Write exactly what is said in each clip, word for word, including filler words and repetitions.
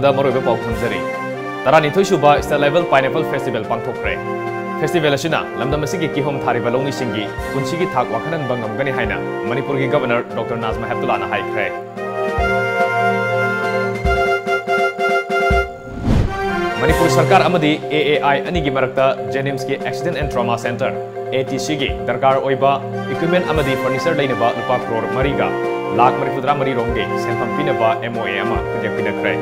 ꯗ ꯃꯔꯨꯑꯣꯏꯕ ꯄꯥꯎ ꯊꯝꯖꯔꯤ꯫ ꯇꯔꯥꯅꯤꯊꯣꯏ ꯁꯨꯕ State Level Pineapple Festival ꯄꯥꯡꯊꯣꯛꯈ꯭ꯔꯦ꯫ Festival ꯑꯁꯤꯅ ꯂꯝꯗꯝ ꯑꯁꯤꯒꯤ ꯀꯤꯍꯣꯝ ꯊꯥꯔꯤꯕ ꯂꯧꯃꯤꯁꯤꯡꯒꯤ ꯄꯨꯟꯁꯤꯒꯤ ꯊꯥꯛ ꯋꯥꯡꯈꯠꯍꯟꯕ ꯉꯝꯒꯅꯤ ꯍꯥꯏꯅ ꯃꯅꯤꯄꯨꯔꯒꯤ Governor Doctor ꯅꯥꯖꯃꯥ ꯍꯦꯞꯇꯨꯂꯥꯅ ꯍꯥꯏꯈ꯭ꯔꯦ꯫ ꯃꯅꯤꯄꯨꯔ ꯁꯔꯀꯥꯔ ꯑꯃꯗꯤ A A I ꯑꯅꯤꯒꯤ ꯃꯔꯛꯇ JNIMSꯀꯤ Accident and Trauma Centre, ATCꯒꯤ ꯗꯔꯀꯥꯔ ꯑꯣꯏꯕ equipment ꯑꯃꯗꯤ furniture ꯂꯩꯅꯕ ꯂꯨꯄꯥ ꯀ꯭ꯔꯣꯔ ꯃꯔꯤꯒ ꯂꯥꯈ ꯃꯔꯤꯐꯨꯇꯔꯥ ꯃꯔꯤ ꯔꯣꯝꯒꯤ ꯁꯦꯟꯐꯝ ꯄꯤꯅꯕ MOA ꯑꯃ ꯈꯨꯠꯌꯦꯛ ꯄꯤꯅꯈ꯭ꯔꯦ꯫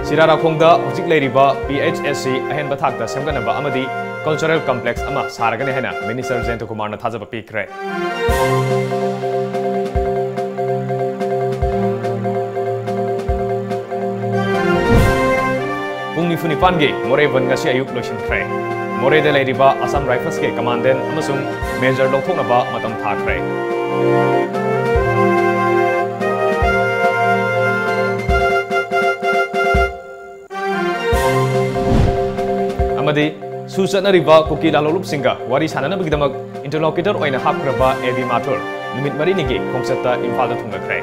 ꯁꯤꯔꯥꯔꯥꯈꯣꯡꯗ ꯍꯧꯖꯤꯛ ꯂꯩꯔꯤꯕ PHSC ꯑꯍꯦꯟꯕ ꯊꯥꯛꯇ ꯁꯦꯝꯒꯠꯅꯕ ꯑꯃꯗꯤ cultural complex ꯑꯃ ꯁꯥꯔꯒꯅꯤ ꯍꯥꯏꯅ Minister ꯖꯌꯟꯇ ꯀꯨꯃꯥꯔꯅ ꯊꯥꯖꯕ ꯄꯤꯈ꯭ꯔꯦ꯫ ꯄꯨꯡ ꯅꯤꯐꯨ ꯅꯤꯄꯥꯟꯒꯤ ꯃꯣꯔꯦ ꯕꯟ ꯉꯁꯤ ꯑꯌꯨꯛ ꯂꯣꯏꯁꯤꯟꯈ꯭ꯔꯦ꯫ ꯃꯣꯔꯦꯗ ꯂꯩꯔꯤꯕ Assam Riflesꯀꯤ commandant ꯑꯃꯁꯨꯡ major ꯂꯧꯊꯣꯛꯅꯕ ꯃꯇꯝ ꯊꯥꯈ꯭ꯔꯦ꯫ ꯑꯃꯗꯤ ꯁꯨ ꯆꯠꯅꯔꯤꯕ ꯀꯨꯀꯤ ꯂꯥꯂꯣꯡꯂꯨꯞꯁꯤꯡꯒ ꯋꯥꯔꯤ ꯁꯥꯟꯅꯅꯕꯒꯤꯗꯃꯛ interlocutor ꯑꯣꯏꯅ ꯍꯥꯞꯈ꯭ꯔꯕ A B ꯃꯥꯊꯨꯔ ꯅꯨꯃꯤꯠ ꯃꯔꯤꯅꯤꯒꯤ ꯈꯣꯡꯆꯠꯇ ꯏꯝꯐꯥꯜꯗ ꯊꯨꯡꯂꯈ꯭ꯔꯦ꯫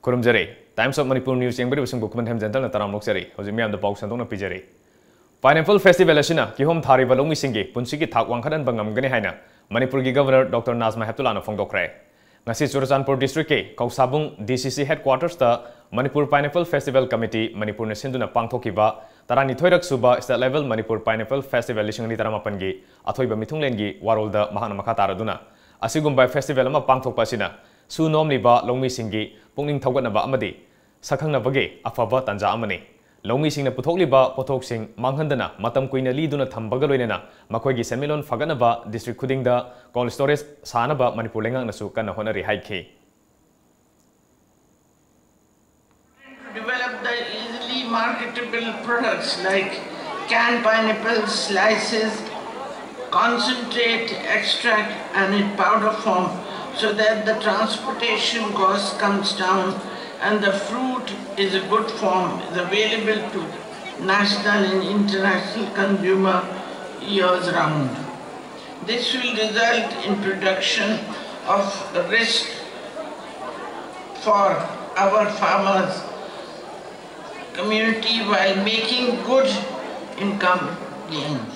ꯈꯨꯔꯨꯝꯖꯔꯤ꯫ Times of Manipur News ꯌꯦꯡꯕꯤꯔꯤꯕꯁꯤꯡꯕꯨ ꯈꯨꯃꯟ ꯍꯦꯝꯖꯦꯟꯇꯜꯅ ꯇꯔꯥꯝꯅ ꯑꯣꯛꯆꯔꯤ꯫ ꯍꯧꯖꯤꯛ ꯃꯤꯌꯥꯝꯗ ꯄꯥꯎ ꯁꯟꯗꯣꯛꯅ ꯄꯤꯖꯔꯤ꯫ Pineapple Festival ꯑꯁꯤꯅ ꯀꯤꯍꯣꯝ ꯊꯥꯔꯤꯕ ꯂꯧꯃꯤꯁꯤꯡꯒꯤ ꯄꯨꯟꯁꯤꯒꯤ ꯊꯥꯛ ꯋꯥꯡꯈꯠꯍꯟꯕ ꯉꯝꯒꯅꯤ ꯍꯥꯏꯅ ꯃꯅꯤꯄꯨꯔꯒꯤ Governor Doctor ꯅꯥꯖꯃꯥ ꯍꯦꯞꯇꯨꯂꯥꯅ ꯐꯣꯡꯗꯣꯛꯈ꯭ꯔꯦ꯫ ꯉꯁꯤ Churachandpur districtꯀꯤ ꯀꯧꯁꯥꯕꯨꯡ DCC headquartersꯇ Manipur Pineapple Festival Committee ꯃꯅꯤꯄꯨꯔꯅ ꯁꯤꯟꯗꯨꯅ ꯄꯥꯡꯊꯣꯛꯈꯤꯕ ꯇꯔꯥꯅꯤꯊꯣꯏꯔꯛ ꯁꯨꯕ State Level Manipur Pineapple Festival ꯂꯤꯁꯤꯡ ꯑꯅꯤ ꯇꯔꯥꯃꯥꯄꯟꯒꯤ ꯑꯊꯣꯏꯕ ꯃꯤꯊꯨꯡꯂꯦꯟꯒꯤ ꯋꯥꯔꯣꯜꯗ ꯃꯍꯥꯛꯅ ꯃꯈꯥ ꯇꯥꯔꯗꯨꯅ, ꯑꯁꯤꯒꯨꯝꯕ festival ꯑꯃ ꯄꯥꯡꯊꯣꯛꯄ ꯑꯁꯤꯅ ꯁꯨ ꯅꯣꯝꯂꯤꯕ ꯂꯧꯃꯤꯁꯤꯡꯒꯤ ꯄꯨꯛꯅꯤꯡ ꯊꯧꯒꯠꯅꯕ ꯑꯃꯗꯤ ꯁꯛꯈꯪꯅꯕꯒꯤ ꯑꯐꯕ ꯇꯥꯟꯖꯥ ꯑꯃꯅꯤ꯫ ꯂꯧꯃꯤꯁꯤꯡꯅ ꯄꯨꯊꯣꯛꯂꯤꯕ ꯄꯣꯠꯊꯣꯛꯁꯤꯡ ꯃꯥꯡꯍꯟꯗꯅ ꯃꯇꯝ ꯀꯨꯏꯅ ꯂꯤꯗꯨꯅ ꯊꯝꯕꯒ ꯂꯣꯏꯅꯅ ꯃꯈꯣꯏꯒꯤ ꯁꯦꯟꯃꯤꯠꯂꯣꯟ ꯐꯒꯠꯅꯕ district ꯈꯨꯗꯤꯡꯗ cold storage ꯁꯥꯅꯕ ꯃꯅꯤꯄꯨꯔ ꯂꯩꯉꯥꯛꯅꯁꯨ ꯀꯟꯅ ꯍꯣꯠꯅꯔꯤ ꯍꯥꯏꯈꯤ꯫ Develop the easily marketable products like canned pineapple slices, concentrate, extract, and in powder form, so that the transportation cost comes down And the fruit is a good form, is available to national and international consumer years round. This will result in production of risk for our farmers community while making good income gains.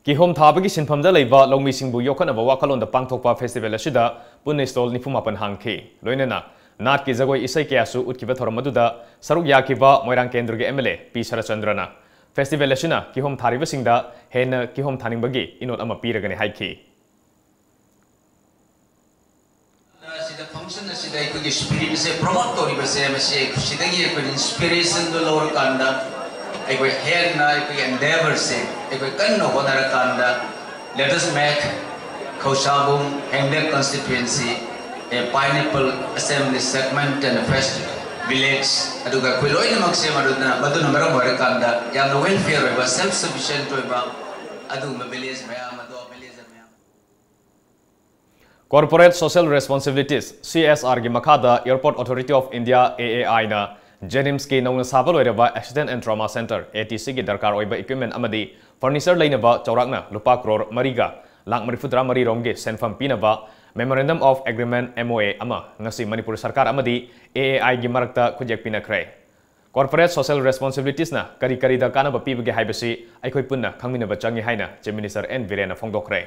ꯀꯤꯍꯣꯝ ꯊꯥꯕꯒꯤ ꯁꯤꯟꯐꯝꯗ ꯂꯩꯕ ꯂꯧꯃꯤꯁꯤꯡꯕꯨ ꯌꯣꯛꯈꯠꯅꯕ ꯋꯥꯈꯜꯂꯣꯟꯗ ꯄꯥꯡꯊꯣꯛꯄ festival ꯑꯁꯤꯗ ꯄꯨꯟꯅ stall ꯅꯤꯐꯨ ꯃꯥꯄꯟ ꯍꯥꯡꯈꯤ꯫ ꯂꯣꯏꯅꯅ ꯅꯥꯠꯀꯤ ꯖꯒꯣꯏ ꯏꯁꯩ ꯀꯌꯥꯁꯨ ꯎꯠꯈꯤꯕ ꯊꯧꯔꯝ ꯑꯗꯨꯗ ꯁꯔꯨꯛ ꯌꯥꯈꯤꯕ ꯃꯣꯏꯔꯥꯡ ꯀꯦꯟꯗ꯭ꯔꯒꯤ M L A P ꯁꯔꯠꯆꯟꯗ꯭ꯔꯅ festival ꯑꯁꯤꯅ ꯀꯤꯍꯣꯝ ꯊꯥꯔꯤꯕꯁꯤꯡꯗ ꯍꯦꯟꯅ ꯀꯤꯍꯣꯝ ꯊꯥꯅꯤꯡꯕꯒꯤ ꯏꯅꯣꯠ ꯑꯃ ꯄꯤꯔꯒꯅꯤ ꯍꯥꯏꯈꯤ꯫ ꯁꯤꯗ function ꯑꯁꯤꯗ ꯑꯩꯈꯣꯏꯒꯤ spirit ꯑꯁꯦ promote ꯇꯧꯔꯤꯕꯁꯦ, ꯃꯁꯤ ꯁꯤꯗꯒꯤ ꯑꯩꯈꯣꯏꯅ inspiration ꯗꯣ ꯂꯧꯔꯀꯥꯟꯗ ꯑꯩꯈꯣꯏ ꯍꯦꯟꯅ ꯑꯩꯈꯣꯏꯒꯤ endeavor ꯁꯦ ꯑꯩꯈꯣꯏ ꯀꯟꯅ ꯍꯣꯠꯅꯔꯀꯥꯟꯗ let us make ꯈꯧꯁꯥꯕꯨꯝ Henglep constituency a pineapple assembly segment and a first village, ꯑꯗꯨꯒ ꯑꯩꯈꯣꯏ ꯂꯣꯏꯅꯃꯛꯁꯦ ꯃꯗꯨꯅ ꯃꯗꯨꯅ ꯃꯔꯝ ꯑꯣꯏꯔꯀꯥꯟꯗ ꯌꯥꯝꯅ welfare ꯑꯣꯏꯕ, self sufficient ꯑꯣꯏꯕ ꯑꯗꯨꯒꯨꯝꯕ village ꯃꯌꯥꯝ ꯑꯗꯣ villager ꯃꯌꯥꯝ Corporate Social Responsibilities, C S R ꯒꯤ ꯃꯈꯥꯗ Airport Authority of India, A A I ꯅ JNIMS ꯀꯤ ꯅꯧꯅ ꯁꯥꯕ ꯂꯣꯏꯔꯕ Accident and Trauma Center, A T C ꯒꯤ ꯗꯔꯀꯥꯔ ꯑꯣꯏꯕ equipment ꯑꯃꯗꯤ furniture ꯂꯩꯅꯕ ꯆꯥꯎꯔꯥꯛꯅ ꯂꯨꯄꯥ ꯀ꯭ꯔꯣꯔ ꯃꯔꯤꯒ ꯂꯥꯛ ꯃꯔꯤꯐꯨꯇꯔꯥ ꯃꯔꯤ ꯔꯣꯝꯒꯤ ꯁꯦꯟꯐꯝ ꯄꯤꯅꯕ Memorandum of Agreement, M O A, ꯑꯃ ꯉꯁꯤ ꯃꯅꯤꯄꯨꯔ ꯁꯔꯀꯥꯔ ꯑꯃꯗꯤ A A I ꯒꯤ ꯃꯔꯛꯇ ꯈꯨꯠꯌꯦꯛ ꯄꯤꯅꯈ꯭ꯔꯦ꯫ Corporate Social Responsibilities ꯅ ꯀꯔꯤ ꯀꯔꯤꯗ ꯀꯥꯟꯅꯕ ꯄꯤꯕꯒꯦ ꯍꯥꯏꯕꯁꯤ ꯑꯩꯈꯣꯏ ꯄꯨꯟꯅ ꯈꯪꯃꯤꯟꯅꯕ ꯆꯪꯏ ꯍꯥꯏꯅ Chief Minister N ꯕꯤꯔꯦꯟꯅ ꯐꯣꯡꯗꯣꯛꯈ꯭ꯔꯦ꯫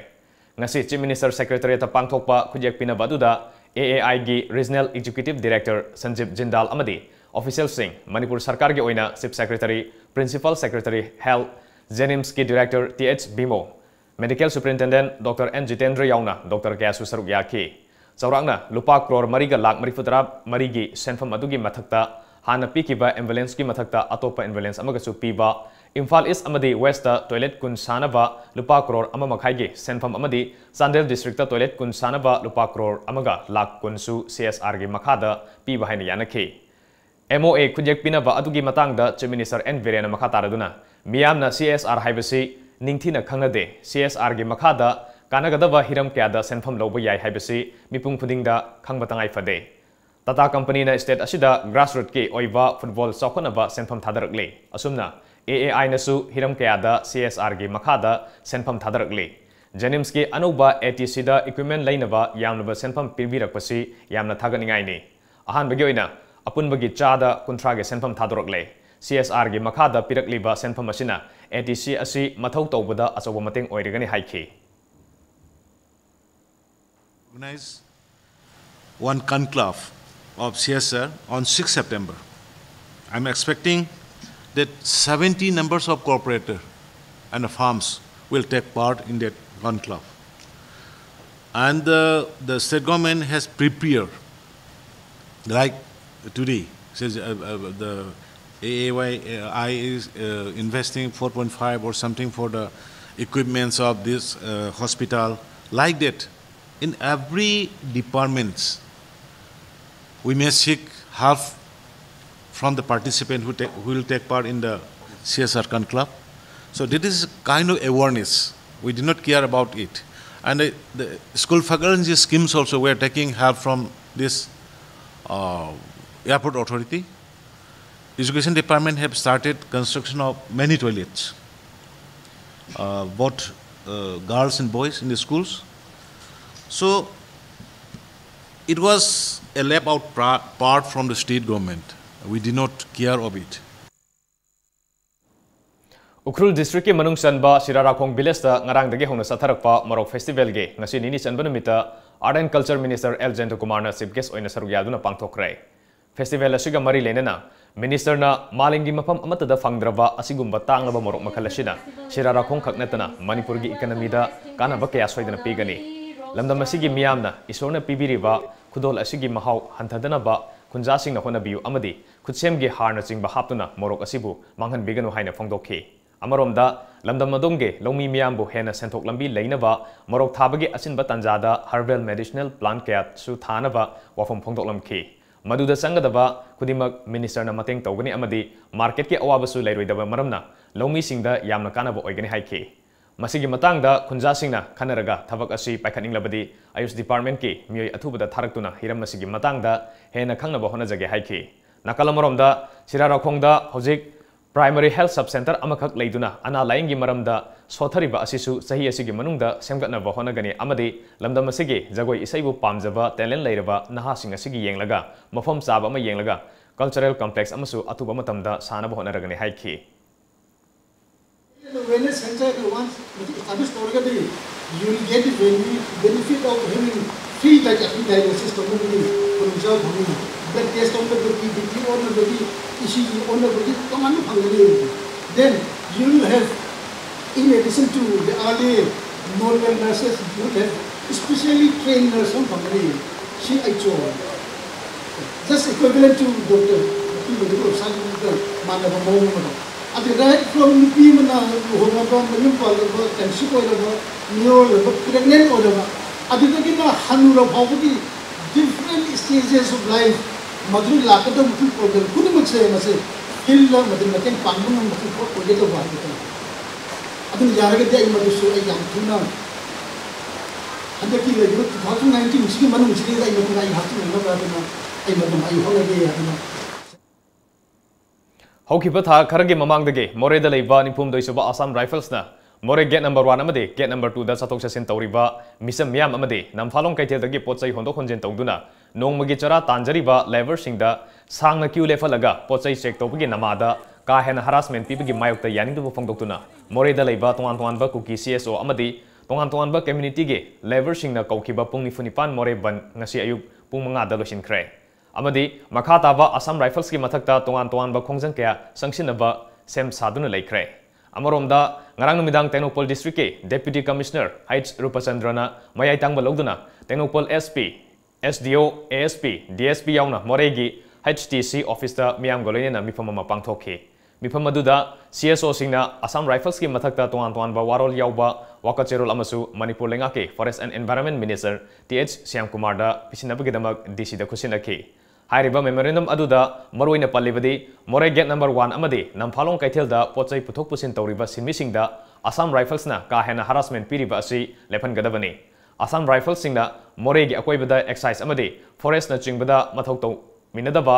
ꯉꯁꯤ Chief Minister Secretariat ꯇ ꯄꯥꯡꯊꯣꯛꯄ ꯈꯨꯠꯌꯦꯛ ꯄꯤꯅꯕ ꯑꯗꯨꯗ A A I ꯒꯤ Regional Executive Director ꯁꯟꯖꯤꯕ ꯖꯤꯟꯗꯥꯜ ꯑꯃꯗꯤ official ꯁꯤꯡ, ꯃꯅꯤꯄꯨꯔ ꯁꯔꯀꯥꯔꯒꯤ ꯑꯣꯏꯅ Chief Secretary, Principal Secretary Health, JNIMS ꯀꯤ Director T H Bimo, Medical Superintendent Doctor N Jitendra ꯌꯥꯎꯅ doctor ꯀꯌꯥꯁꯨ ꯁꯔꯨꯛ ꯌꯥꯈꯤ꯫ ꯆꯥꯎꯔꯥꯛꯅ ꯂꯨꯄꯥ ꯀ꯭ꯔꯣꯔ ꯃꯔꯤꯒ ꯂꯥꯛ ꯃꯔꯤꯐꯨꯇꯔꯥ ꯃꯔꯤꯒꯤ ꯁꯦꯟꯐꯝ ꯑꯗꯨꯒꯤ ꯃꯊꯛꯇ ꯍꯥꯟꯅ ꯄꯤꯈꯤꯕ ambulance ꯀꯤ ꯃꯊꯛꯇ ꯑꯇꯣꯞꯄ ambulance ꯑꯃꯒꯁꯨ ꯄꯤꯕ, ꯏꯝꯐꯥꯜ East ꯑꯃꯗꯤ West ꯇ toilet ꯀꯨꯟ ꯁꯥꯅꯕ ꯂꯨꯄꯥ ꯀ꯭ꯔꯣꯔ ꯑꯃ ꯃꯈꯥꯏꯒꯤ ꯁꯦꯟꯐꯝ ꯑꯃꯗꯤ ꯆꯥꯟꯗꯦꯜ district ꯇ toilet ꯀꯨꯟ ꯁꯥꯅꯕ ꯂꯨꯄꯥ ꯀ꯭ꯔꯣꯔ ꯑꯃꯒ ꯂꯥꯛ ꯀꯨꯟꯁꯨ C S R ꯒꯤ ꯃꯈꯥꯗ ꯄꯤꯕ ꯍꯥꯏꯅ ꯌꯥꯅꯈꯤ꯫ M O A ꯈꯨꯠꯌꯦꯛ ꯄꯤꯅꯕ ꯑꯗꯨꯒꯤ ꯃꯇꯥꯡꯗ Chief Minister N ꯕꯤꯔꯦꯟꯅ ꯃꯈꯥ ꯇꯥꯔꯗꯨꯅ, ꯃꯤꯌꯥꯝꯅ C S R ꯍꯥꯏꯕꯁꯤ ꯅꯤꯡꯊꯤꯅ ꯈꯪꯅꯗꯦ꯫ C S R ꯒꯤ ꯃꯈꯥꯗ ꯀꯥꯟꯅꯒꯗꯕ ꯍꯤꯔꯝ ꯀꯌꯥꯗ ꯁꯦꯟꯐꯝ ꯂꯧꯕ ꯌꯥꯏ ꯍꯥꯏꯕꯁꯤ ꯃꯤꯄꯨꯝ ꯈꯨꯗꯤꯡꯗ ꯈꯪꯕ ꯇꯉꯥꯏ ꯐꯗꯦ꯫ ꯇꯥꯇꯥ ꯀꯝꯄꯅꯤꯅ ꯁ꯭ꯇꯦꯠ ꯑꯁꯤꯗ ꯒ꯭ꯔꯥꯁꯔꯨꯠꯀꯤ ꯑꯣꯏꯕ ꯐꯨꯠꯕꯣꯜ ꯆꯥꯎꯈꯠꯅꯕ ꯁꯦꯟꯐꯝ ꯊꯥꯗꯔꯛꯂꯤ꯫ ꯑꯁꯨꯝꯅ ꯑꯦ ꯑꯦ ꯑꯥꯏꯅꯁꯨ ꯍꯤꯔꯝ ꯀꯌꯥꯗ ꯁꯤ ꯑꯦꯁ ꯑꯥꯔꯒꯤ ꯃꯈꯥꯗ ꯁꯦꯟꯐꯝ ꯊꯥꯗꯔꯛꯂꯤ꯫ ꯖꯦꯅꯤꯝꯁꯀꯤ ꯑꯅꯧꯕ ꯑꯦ ꯇꯤ ꯁꯤꯗ ꯏꯀ꯭ꯋꯤꯞꯃꯦꯟ ꯂꯩꯅꯕ ꯌꯥꯝꯂꯕ ꯁꯦꯟꯐꯝ ꯄꯤꯕꯤꯔꯛꯄꯁꯤ ꯌꯥꯝꯅ ꯊꯥꯒꯠꯅꯤꯡꯉꯥꯏꯅꯤ꯫ ꯑꯍꯥꯟꯕꯒꯤ ꯑꯣꯏꯅ ꯑꯄꯨꯟꯕꯒꯤ ꯆꯥꯗ ꯀꯨꯟꯊ꯭ꯔꯥꯒꯤ ꯁꯦꯟꯐꯝ ꯊꯥꯗꯣꯔꯛꯂꯦ꯫ ꯁꯤ ꯑꯦꯁ ꯑꯥꯔꯒꯤ ꯃꯈꯥꯗ ꯄꯤꯔꯛꯂꯤꯕ ꯁꯦꯟꯐꯝ ꯑꯁꯤꯅ ꯑꯦ ꯇꯤ ꯁꯤ ꯑꯁꯤ ꯃꯊꯧ ꯇꯧꯕꯗ ꯑꯆꯧꯕ ꯃꯇꯦꯡ ꯑꯣꯏꯔꯒꯅꯤ ꯍꯥꯏꯈꯤ꯫ Organize one conclave of C S R on sixth September. I'm expecting that seventy numbers of corporator and firms will take part in that conclave. And the, the state government has prepared, like today, says, uh, uh, the A A Y I is uh, investing four point five or something for the equipments of this uh, hospital. Like that, in every departments, we may seek help from the participant who, take, who will take part in the C S R conclave. So this is kind of awareness. We do not care about it. And the, the school faculty schemes also, we are taking help from this uh, airport authority. Education department have started construction of many toilets, uh, both uh, girls and boys in the schools. So it was a left out pra- part from the state government. We did not care of it. Ukhrul ꯗꯤꯁꯇ꯭ꯔꯤꯛꯀꯤ ꯃꯅꯨꯡ ꯆꯟꯕ ꯁꯤꯔꯥꯔꯥꯈꯣꯡ ꯚꯤꯂꯦꯖꯇ ꯉꯔꯥꯡꯗꯒꯤ ꯍꯧꯅ ꯆꯠꯊꯔꯛꯄ ꯃꯣꯔꯣꯛ ꯐꯦꯁꯇꯤꯚꯦꯜꯒꯤ ꯉꯁꯤ ꯅꯤꯅꯤ ꯆꯟꯕ ꯅꯨꯃꯤꯠꯇ Art and Culture Minister L ꯖꯌꯟꯇ ꯀꯨꯃꯥꯔꯅ ꯆꯤꯐ ꯒꯦꯁ ꯑꯣꯏꯅ ꯁꯔꯨꯛ ꯌꯥꯗꯨꯅ ꯄꯥꯡꯊꯣꯛꯈ꯭ꯔꯦ꯫ ꯐꯦꯁꯇꯤꯚꯦꯜ ꯑꯁꯤꯒ ꯃꯔꯤ ꯂꯩꯅꯅ ꯃꯤꯅꯤꯁꯇꯔꯅ ꯃꯥꯂꯦꯝꯒꯤ ꯃꯐꯝ ꯑꯃꯠꯇꯗ ꯐꯪꯗ꯭ꯔꯕ ꯑꯁꯤꯒꯨꯝꯕ ꯇꯥꯡꯂꯕ ꯃꯣꯔꯣꯛ ꯃꯈꯜ ꯑꯁꯤꯅ ꯁꯤꯔꯥꯔꯥꯈꯣꯡ ꯈꯛ ꯅꯠꯇꯅ ꯃꯅꯤꯄꯨꯔꯒꯤ ꯏꯀꯅꯃꯤꯗ ꯀꯥꯟꯅꯕ ꯀꯌꯥ ꯁꯣꯏꯗꯅ ꯄꯤꯒꯅꯤ꯫ ꯂꯝꯗꯝ ꯑꯁꯤꯒꯤ ꯃꯤꯌꯥꯝꯅ ꯏꯁꯣꯔꯅ ꯄꯤꯕꯤꯔꯤꯕ ꯈꯨꯗꯣꯜ ꯑꯁꯤꯒꯤ ꯃꯍꯥꯎ ꯍꯟꯊꯗꯅꯕ ꯈꯨꯟꯖꯥꯁꯤꯡꯅ ꯍꯣꯠꯅꯕꯤꯌꯨ ꯑꯃꯗꯤ ꯈꯨꯠꯁꯦꯝꯒꯤ ꯍꯥꯔꯅꯆꯤꯡꯕ ꯍꯥꯞꯇꯨꯅ ꯃꯣꯔꯣꯛ ꯑꯁꯤꯕꯨ ꯃꯥꯡꯍꯟꯕꯤꯒꯅꯨ ꯍꯥꯏꯅ ꯐꯣꯡꯗꯣꯛꯈꯤ꯫ ꯑꯃꯔꯣꯝꯗ, ꯂꯝꯗꯝ ꯑꯗꯣꯝꯒꯤ ꯂꯧꯃꯤ ꯃꯤꯌꯥꯝꯕꯨ ꯍꯦꯟꯅ ꯁꯦꯟꯊꯣꯛ ꯂꯝꯕꯤ ꯂꯩꯅꯕ ꯃꯣꯔꯣꯛ ꯊꯥꯕꯒꯤ ꯑꯆꯤꯟꯕ ꯇꯥꯟꯖꯥꯗ herbal medicinal plant ꯀꯌꯥꯁꯨ ꯊꯥꯅꯕ ꯋꯥꯐꯝ ꯐꯣꯡꯗꯣꯛꯂꯝꯈꯤ꯫ ꯃꯗꯨꯗ ꯆꯪꯒꯗꯕ ꯈꯨꯗꯤꯡꯃꯛ ꯃꯤꯅꯤꯁꯇꯔꯅ ꯃꯇꯦꯡ ꯇꯧꯒꯅꯤ ꯑꯃꯗꯤ ꯃꯥꯔꯀꯦꯠꯀꯤ ꯑꯋꯥꯕꯁꯨ ꯂꯩꯔꯣꯏꯗꯕ ꯃꯔꯝꯅ ꯂꯧꯃꯤꯁꯤꯡꯗ ꯌꯥꯝꯅ ꯀꯥꯟꯅꯕ ꯑꯣꯏꯒꯅꯤ ꯍꯥꯏꯈꯤ꯫ ꯃꯁꯤꯒꯤ ꯃꯇꯥꯡꯗ ꯈꯨꯟꯖꯥꯁꯤꯡꯅ ꯈꯟꯅꯔꯒ ꯊꯕꯛ ꯑꯁꯤ ꯄꯥꯏꯈꯠꯅꯤꯡꯂꯕꯗꯤ ꯑꯌꯨꯁ ꯗꯤꯄꯥꯔꯠꯃꯦꯟꯠꯀꯤ ꯃꯤꯑꯣꯏ ꯑꯊꯨꯕꯗ ꯊꯥꯔꯛꯇꯨꯅ ꯍꯤꯔꯝ ꯑꯁꯤꯒꯤ ꯃꯇꯥꯡꯗ ꯍꯦꯟꯅ ꯈꯪꯅꯕ ꯍꯣꯠꯅꯖꯒꯦ ꯍꯥꯏꯈꯤ꯫ ꯅꯥꯀꯜ ꯑꯃꯔꯣꯝꯗ, ꯁꯤꯔꯥꯔꯥꯈꯣꯡꯗ ꯍꯧꯖꯤꯛ ꯄ꯭ꯔꯥꯏꯃꯔꯤ ꯍꯦꯜꯊ ꯁꯕ ꯁꯦꯟꯇꯔ ꯑꯃꯈꯛ ꯂꯩꯗꯨꯅ ꯑꯅꯥ ꯂꯥꯌꯦꯡꯒꯤ ꯃꯔꯝꯗ ꯁꯣꯠꯊꯔꯤꯕ ꯑꯁꯤꯁꯨ ꯆꯍꯤ ꯑꯁꯤꯒꯤ ꯃꯅꯨꯡꯗ ꯁꯦꯝꯒꯠꯅꯕ ꯍꯣꯠꯅꯒꯅꯤ ꯑꯃꯗꯤ ꯂꯝꯗꯝ ꯑꯁꯤꯒꯤ ꯖꯒꯣꯏ ꯏꯁꯩꯕꯨ ꯄꯥꯝꯖꯕ ꯇꯦꯂꯦꯟꯠ ꯂꯩꯔꯕ ꯅꯍꯥꯁꯤꯡ ꯑꯁꯤꯒꯤ ꯌꯦꯡꯂꯒ ꯃꯐꯝ ꯆꯥꯕ ꯑꯃ ꯌꯦꯡꯂꯒ ꯀꯜꯆꯔꯦꯜ ꯀꯝꯄ꯭ꯂꯦꯛꯁ ꯑꯃꯁꯨ ꯑꯊꯨꯕ ꯃꯇꯝꯗ ꯁꯥꯅꯕ ꯍꯣꯠꯅꯔꯒꯅꯤ ꯍꯥꯏꯈꯤ꯫ Awareness center ꯗ once establish ꯇꯧꯔꯒꯗꯤ, you will get the bene-, benefit of having free diag-, free diagnosis ꯇꯧꯅꯕꯒꯤ ꯈꯨꯗꯣꯡꯆꯥꯕ ꯐꯪꯒꯅꯤ꯫ Blood test ꯇꯧꯅꯕꯒꯤ, B P ꯑꯣꯟꯅꯕꯒꯤ, E C G ꯑꯣꯟꯅꯕꯒꯤ ꯇꯣꯉꯥꯟꯕ ꯐꯪꯒꯅꯤ꯫ Then you will have, in addition to the early normal nurses, you will have specially trained nurse ꯑꯃ ꯐꯪꯒꯅꯤ꯫ C H O꯫ Just equivalent to doctor, ꯅꯨꯄꯤ ꯑꯣꯏꯒꯦꯔꯥ ꯅꯨꯄꯥ ꯑꯣꯏꯒꯦꯔꯥ ꯃꯥꯟꯅꯕ ꯃꯑꯣꯡ ꯑꯃꯗ꯫ ꯑꯗꯨ right from ꯅꯨꯄꯤ ꯑꯃꯅ ꯂꯨꯍꯣꯡꯂꯕ, ꯃꯌꯨꯝ ꯄꯥꯜꯂꯕ, conceive ꯑꯣꯏꯔꯕ, ꯃꯤꯔꯣꯜꯂꯕ, pregnant ꯑꯣꯏꯔꯕ, ꯑꯗꯨꯗꯒꯤꯅ ꯍꯅꯨꯔ ꯐꯥꯎꯕꯒꯤ different stages of life, ꯃꯗꯨꯗ ꯂꯥꯛꯀꯗꯕ problem ꯈꯨꯗꯤꯡꯃꯛꯁꯦ ꯃꯁꯦ field ꯑꯃꯗ ꯃꯇꯦꯡ ꯄꯥꯡꯕ ꯉꯝꯕ ꯄꯣꯠ ꯑꯣꯏꯒꯗꯧꯕ ꯍꯥꯏꯕ ꯇꯥꯏ꯫ ꯑꯗꯨꯅ ꯌꯥꯔꯒꯗꯤ ꯑꯩ ꯃꯗꯨꯁꯨ ꯑꯩ ꯌꯥꯝ ꯊꯨꯅ ꯍꯟꯗꯛꯀꯤ ꯂꯩꯔꯤꯕ two thousand nineteen ꯁꯤꯒꯤ ꯃꯅꯨꯡꯁꯤꯗꯩꯗ ꯑꯩ ꯃꯗꯨ ꯑꯩ ꯍꯥꯞꯆꯤꯟꯅꯅꯕ ꯑꯗꯨꯅ ꯑꯩ ꯃꯗꯨ ꯑꯩ ꯍꯣꯠꯅꯒꯦ ꯍꯥꯏꯗꯅ꯫ ꯍꯧꯈꯤꯕ ꯊꯥ ꯈꯔꯒꯤ ꯃꯃꯥꯡꯗꯒꯤ ꯃꯣꯔꯦꯗ ꯂꯩꯕ ꯅꯤꯐꯨꯍꯨꯝꯗꯣꯏ ꯁꯨꯕ Assam Riflesꯅ ꯃꯣꯔꯦ gate number one ꯑꯃꯗꯤ gate number twoꯗ ꯆꯠꯊꯣꯛ ꯆꯠꯁꯤꯟ ꯇꯧꯔꯤꯕ ꯃꯤꯆꯝ ꯃꯤꯌꯥꯝ ꯑꯃꯗꯤ ꯅꯝꯐꯥꯂꯣꯡ ꯀꯩꯊꯦꯜꯗꯒꯤ ꯄꯣꯠ ꯆꯩ ꯍꯣꯟꯗꯣꯛ ꯍꯣꯟꯖꯤꯟ ꯇꯧꯗꯨꯅ ꯅꯣꯡꯃꯒꯤ ꯆꯔꯥ ꯇꯥꯟꯖꯔꯤꯕ labourꯁꯤꯡꯗ ꯁꯥꯡꯅ queue ꯂꯦꯞꯍꯜꯂꯒ ꯄꯣꯠ ꯆꯩ check ꯇꯧꯕꯒꯤ ꯅꯃꯥꯗ ꯀꯥ ꯍꯦꯟꯅ harassment ꯄꯤꯕꯒꯤ ꯃꯥꯌꯣꯛꯇ ꯌꯥꯅꯤꯡꯗꯕ ꯐꯣꯡꯗꯣꯛꯇꯨꯅ ꯃꯣꯔꯦꯗ ꯂꯩꯕ ꯇꯣꯉꯥꯟ ꯇꯣꯉꯥꯟꯕ ꯀꯨꯀꯤ C S O ꯑꯃꯗꯤ ꯇꯣꯉꯥꯟ ꯇꯣꯉꯥꯟꯕ communityꯒꯤ labourꯁꯤꯡꯅ ꯀꯧꯈꯤꯕ ꯄꯨꯡ ꯅꯤꯐꯨ ꯅꯤꯄꯥꯟ ꯃꯣꯔꯦ ꯕꯟꯗ ꯉꯁꯤ ꯑꯌꯨꯛ ꯄꯨꯡ ꯃꯉꯥꯗ ꯂꯣꯏꯁꯤꯟꯈ꯭ꯔꯦ꯫ ꯑꯃꯗꯤ ꯃꯈꯥ ꯇꯥꯕ Assam Riflesꯀꯤ ꯃꯊꯛꯇ ꯇꯣꯉꯥꯟ ꯇꯣꯉꯥꯟꯕ ꯈꯣꯡꯖꯪ ꯀꯌꯥ ꯆꯪꯁꯤꯟꯅꯕ ꯁꯦꯝ ꯁꯥꯗꯨꯅ ꯂꯩꯈ꯭ꯔꯦ꯫ ꯑꯃꯔꯣꯝꯗ, ꯉꯔꯥꯡ ꯅꯨꯃꯤꯗꯥꯡ ꯇꯦꯡꯅꯧꯄꯜ districtꯀꯤ Deputy Commissioner H ꯔꯨꯄꯆꯟꯗ꯭ꯔꯅ ꯃꯌꯥꯏ ꯇꯥꯡꯕ ꯂꯧꯗꯨꯅ Tengnoupal S P, S D O, A S P, D S P ꯌꯥꯎꯅ ꯃꯣꯔꯦꯒꯤ H T C officeꯇ ꯃꯤꯌꯥꯝꯒ ꯂꯣꯏꯅꯅ ꯃꯤꯐꯝ ꯑꯃ ꯄꯥꯡꯊꯣꯛꯈꯤ꯫ ꯃꯤꯐꯝ ꯑꯗꯨꯗ C S Oꯁꯤꯡꯅ Assam Riflesꯀꯤ ꯃꯊꯛꯇ ꯇꯣꯉꯥꯟ ꯇꯣꯉꯥꯟꯕ ꯋꯥꯔꯣꯜ ꯌꯥꯎꯕ ꯋꯥꯀꯠ ꯆꯦꯔꯣꯜ ꯑꯃꯁꯨ ꯃꯅꯤꯄꯨꯔ ꯂꯩꯉꯥꯛꯀꯤ Forest and Environment Minister Th ꯁ꯭ꯌꯥꯝꯀꯨꯃꯥꯔꯗ ꯄꯤꯁꯤꯟꯅꯕꯒꯤꯗꯃꯛ D Cꯗ ꯈꯨꯠꯁꯤꯟꯅꯈꯤ꯫ ꯍꯥꯏꯔꯤꯕ memorandum ꯑꯗꯨꯗ ꯃꯔꯨꯑꯣꯏꯅ ꯄꯜꯂꯤꯕꯗꯤ ꯃꯣꯔꯦ gate number one ꯑꯃꯗꯤ ꯅꯝꯐꯥꯂꯣꯡ ꯀꯩꯊꯦꯜꯗ ꯄꯣꯠ ꯆꯩ ꯄꯨꯊꯣꯛ ꯄꯨꯁꯤꯟ ꯇꯧꯔꯤꯕ ꯁꯤꯟꯃꯤꯁꯤꯡꯗ Assam Riflesꯅ ꯀꯥ ꯍꯦꯟꯅ harassment ꯄꯤꯔꯤꯕ ꯑꯁꯤ ꯂꯦꯞꯍꯟꯒꯗꯕꯅꯤ꯫ Assam Riflesꯁꯤꯡꯅ ꯃꯣꯔꯦꯒꯤ ꯑꯀꯣꯏꯕꯗ excise ꯑꯃꯗꯤ forestꯅꯆꯤꯡꯕꯗ ꯃꯊꯧ ꯇꯧꯃꯤꯟꯅꯗꯕ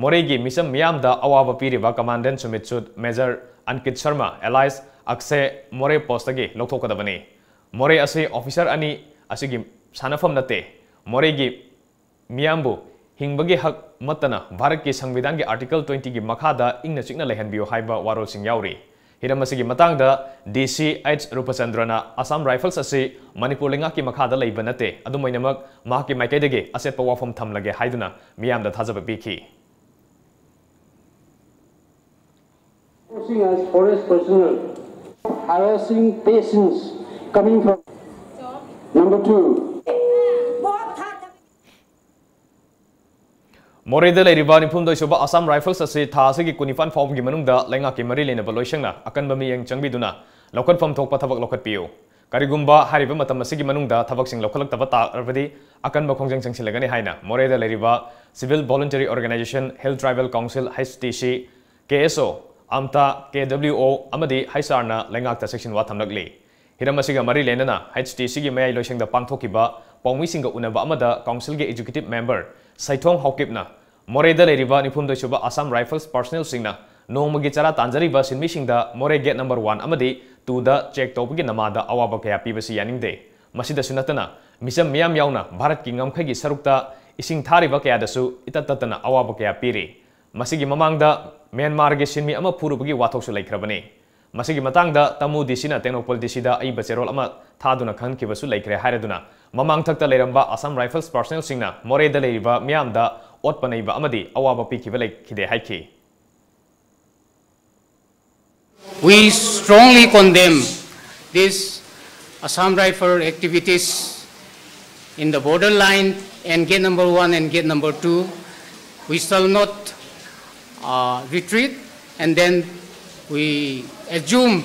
ꯃꯣꯔꯦꯒꯤ ꯃꯤꯆꯝ ꯃꯤꯌꯥꯝꯗ ꯑꯋꯥꯕ ꯄꯤꯔꯤꯕ Commandant ꯁꯨꯃꯤꯠ ꯁꯨꯗ, Major ꯑꯟꯀꯤꯠ ꯁꯔꯃ alias ꯑꯛꯁꯦ ꯃꯣꯔꯦ postꯇꯒꯤ ꯂꯧꯊꯣꯛꯀꯗꯕꯅꯤ꯫ ꯃꯣꯔꯦ ꯑꯁꯤ officer ꯑꯅꯤ ꯑꯁꯤꯒꯤ ꯁꯥꯟꯅꯐꯝ ꯅꯠꯇꯦ꯫ ꯃꯣꯔꯦꯒꯤ ꯃꯤꯌꯥꯝꯕꯨ ꯍꯤꯡꯕꯒꯤ ꯍꯛ ꯃꯠꯇꯅ ꯚꯥꯔꯠꯀꯤ ꯁꯪꯕꯤꯙꯥꯟꯒꯤ Article twentyꯒꯤ ꯃꯈꯥꯗ ꯏꯪꯅ ꯆꯤꯛꯅ ꯂꯩꯍꯟꯕꯤꯌꯨ ꯍꯥꯏꯕ ꯋꯥꯔꯣꯜꯁꯤꯡ ꯌꯥꯎꯔꯤ꯫ ꯍꯤꯔꯝ ꯑꯁꯤꯒꯤ ꯃꯇꯥꯡꯗ ꯗꯤ ꯁꯤ ꯑꯩꯆ ꯔꯨꯄꯆꯟꯗ꯭ꯔꯅ Assam Rifles ꯑꯁꯤ ꯃꯅꯤꯄꯨꯔ ꯂꯩꯉꯥꯛꯀꯤ ꯃꯈꯥꯗ ꯂꯩꯕ ꯅꯠꯇꯦ, ꯑꯗꯨꯝ ꯑꯣꯏꯅꯃꯛ ꯃꯍꯥꯛꯀꯤ ꯃꯥꯏꯀꯩꯗꯒꯤ ꯑꯆꯦꯠꯄ ꯋꯥꯐꯝ ꯊꯝꯂꯒꯦ ꯍꯥꯏꯗꯨꯅ ꯃꯤꯌꯥꯝꯗ ꯊꯥꯖꯕ ꯄꯤꯈꯤ꯫ Posting as forest personnel, harassing patients coming from. Number two. ꯃꯣꯔꯦꯗ ꯂꯩꯔꯤꯕ ꯅꯤꯐꯨꯍꯨꯝꯗꯣꯏ ꯁꯨꯕ Assam Rifles ꯑꯁꯤ ꯊꯥ ꯑꯁꯤꯒꯤ ꯀꯨꯟꯅꯤꯄꯥꯟ ꯐꯥꯎꯕꯒꯤ ꯃꯅꯨꯡꯗ ꯂꯩꯉꯥꯛꯀꯤ ꯃꯔꯤ ꯂꯩꯅꯕ ꯂꯣꯏꯁꯪꯅ ꯑꯀꯟꯕ ꯃꯤꯠꯌꯦꯡ ꯆꯪꯕꯤꯗꯨꯅ ꯂꯧꯈꯠꯐꯝ ꯊꯣꯛꯄ ꯊꯕꯛ ꯂꯧꯈꯠꯄꯤꯌꯨ꯫ ꯀꯔꯤꯒꯨꯝꯕ ꯍꯥꯏꯔꯤꯕ ꯃꯇꯝ ꯑꯁꯤꯒꯤ ꯃꯅꯨꯡꯗ ꯊꯕꯛꯁꯤꯡ ꯂꯧꯈꯠꯂꯛꯇꯕ ꯇꯥꯔꯕꯗꯤ ꯑꯀꯟꯕ ꯈꯣꯡꯖꯪ ꯆꯪꯁꯤꯜꯂꯒꯅꯤ ꯍꯥꯏꯅ ꯃꯣꯔꯦꯗ ꯂꯩꯔꯤꯕ Civil Voluntary Organisation, Hill Tribal Council, H T C, K S O, AMTA, K W O ꯑꯃꯗꯤ H R ꯅ ꯂꯩꯉꯥꯛꯇ ꯆꯦꯛꯁꯤꯟꯋꯥ ꯊꯝꯂꯛꯂꯤ꯫ ꯍꯤꯔꯝ ꯑꯁꯤꯒ ꯃꯔꯤ ꯂꯩꯅꯅ H T C ꯒꯤ ꯃꯌꯥꯏ ꯂꯣꯏꯁꯪꯗ ꯄꯥꯡꯊꯣꯛꯈꯤꯕ ꯄꯥꯎꯃꯤꯁꯤꯡꯒ ꯎꯅꯕ ꯑꯃꯗ Council ꯒꯤ Executive Member ꯁꯩꯊꯣꯡ ꯍꯥꯎꯀꯤꯞꯅ ꯃꯣꯔꯦꯗ ꯂꯩꯔꯤꯕ ꯅꯤꯐꯨꯍꯨꯝꯗꯣꯏ ꯁꯨꯕ Assam Rifles personnel ꯁꯤꯡꯅ ꯅꯣꯡꯃꯒꯤ ꯆꯔꯥ ꯇꯥꯟꯖꯔꯤꯕ ꯁꯤꯟꯃꯤꯁꯤꯡꯗ ꯃꯣꯔꯦ gate number one ꯑꯃꯗꯤ two ꯗ check ꯇꯧꯕꯒꯤ ꯅꯃꯥꯗ ꯑꯋꯥꯕ ꯀꯌꯥ ꯄꯤꯕꯁꯤ ꯌꯥꯅꯤꯡꯗꯦ꯫ ꯃꯁꯤꯗꯁꯨ ꯅꯠꯇꯅ ꯃꯤꯆꯝ ꯃꯤꯌꯥꯝ ꯌꯥꯎꯅ ꯚꯥꯔꯠꯀꯤ ꯉꯝꯈꯩꯒꯤ ꯁꯔꯨꯛꯇ ꯏꯁꯤꯡ ꯊꯥꯔꯤꯕ ꯀꯌꯥꯗꯁꯨ ꯏꯇꯠ ꯇꯠꯇꯅ ꯑꯋꯥꯕ ꯀꯌꯥ ꯄꯤꯔꯤ꯫ ꯃꯁꯤꯒꯤ ꯃꯃꯥꯡꯗ ꯃ꯭ꯌꯥꯟꯃꯥꯔꯒꯤ ꯁꯤꯟꯃꯤ ꯑꯃ ꯐꯨꯔꯨꯕꯒꯤ ꯋꯥꯊꯣꯛꯁꯨ ꯂꯩꯈ꯭ꯔꯕꯅꯤ꯫ ꯃꯁꯤꯒꯤ ꯃꯇꯥꯡꯗ ꯇꯥꯃꯨ ꯗꯤ ꯁꯤꯅ ꯇꯦꯡꯅꯧꯄꯜ ꯗꯤ ꯁꯤꯗ ꯑꯏꯕ ꯆꯦꯔꯣꯜ ꯑꯃ ꯊꯥꯗꯨꯅ ꯈꯪꯍꯟꯈꯤꯕꯁꯨ ꯂꯩꯈ꯭ꯔꯦ ꯍꯥꯏꯔꯗꯨꯅ ꯃꯃꯥꯡꯊꯛꯇ ꯂꯩꯔꯝꯕ Assam Rifles personnel ꯁꯤꯡꯅ ꯃꯣꯔꯦꯗ ꯂꯩꯔꯤꯕ ꯃꯤꯌꯥꯝꯗ ꯑꯣꯠꯄ ꯅꯩꯕ ꯑꯃꯗꯤ ꯑꯋꯥꯕ ꯄꯤꯈꯤꯕ ꯂꯩꯈꯤꯗꯦ ꯍꯥꯏꯈꯤ꯫ We strongly condemn this Assam Rifle activities in the borderline and gate number one and gate number two. We shall not uh, retreat, and then we assume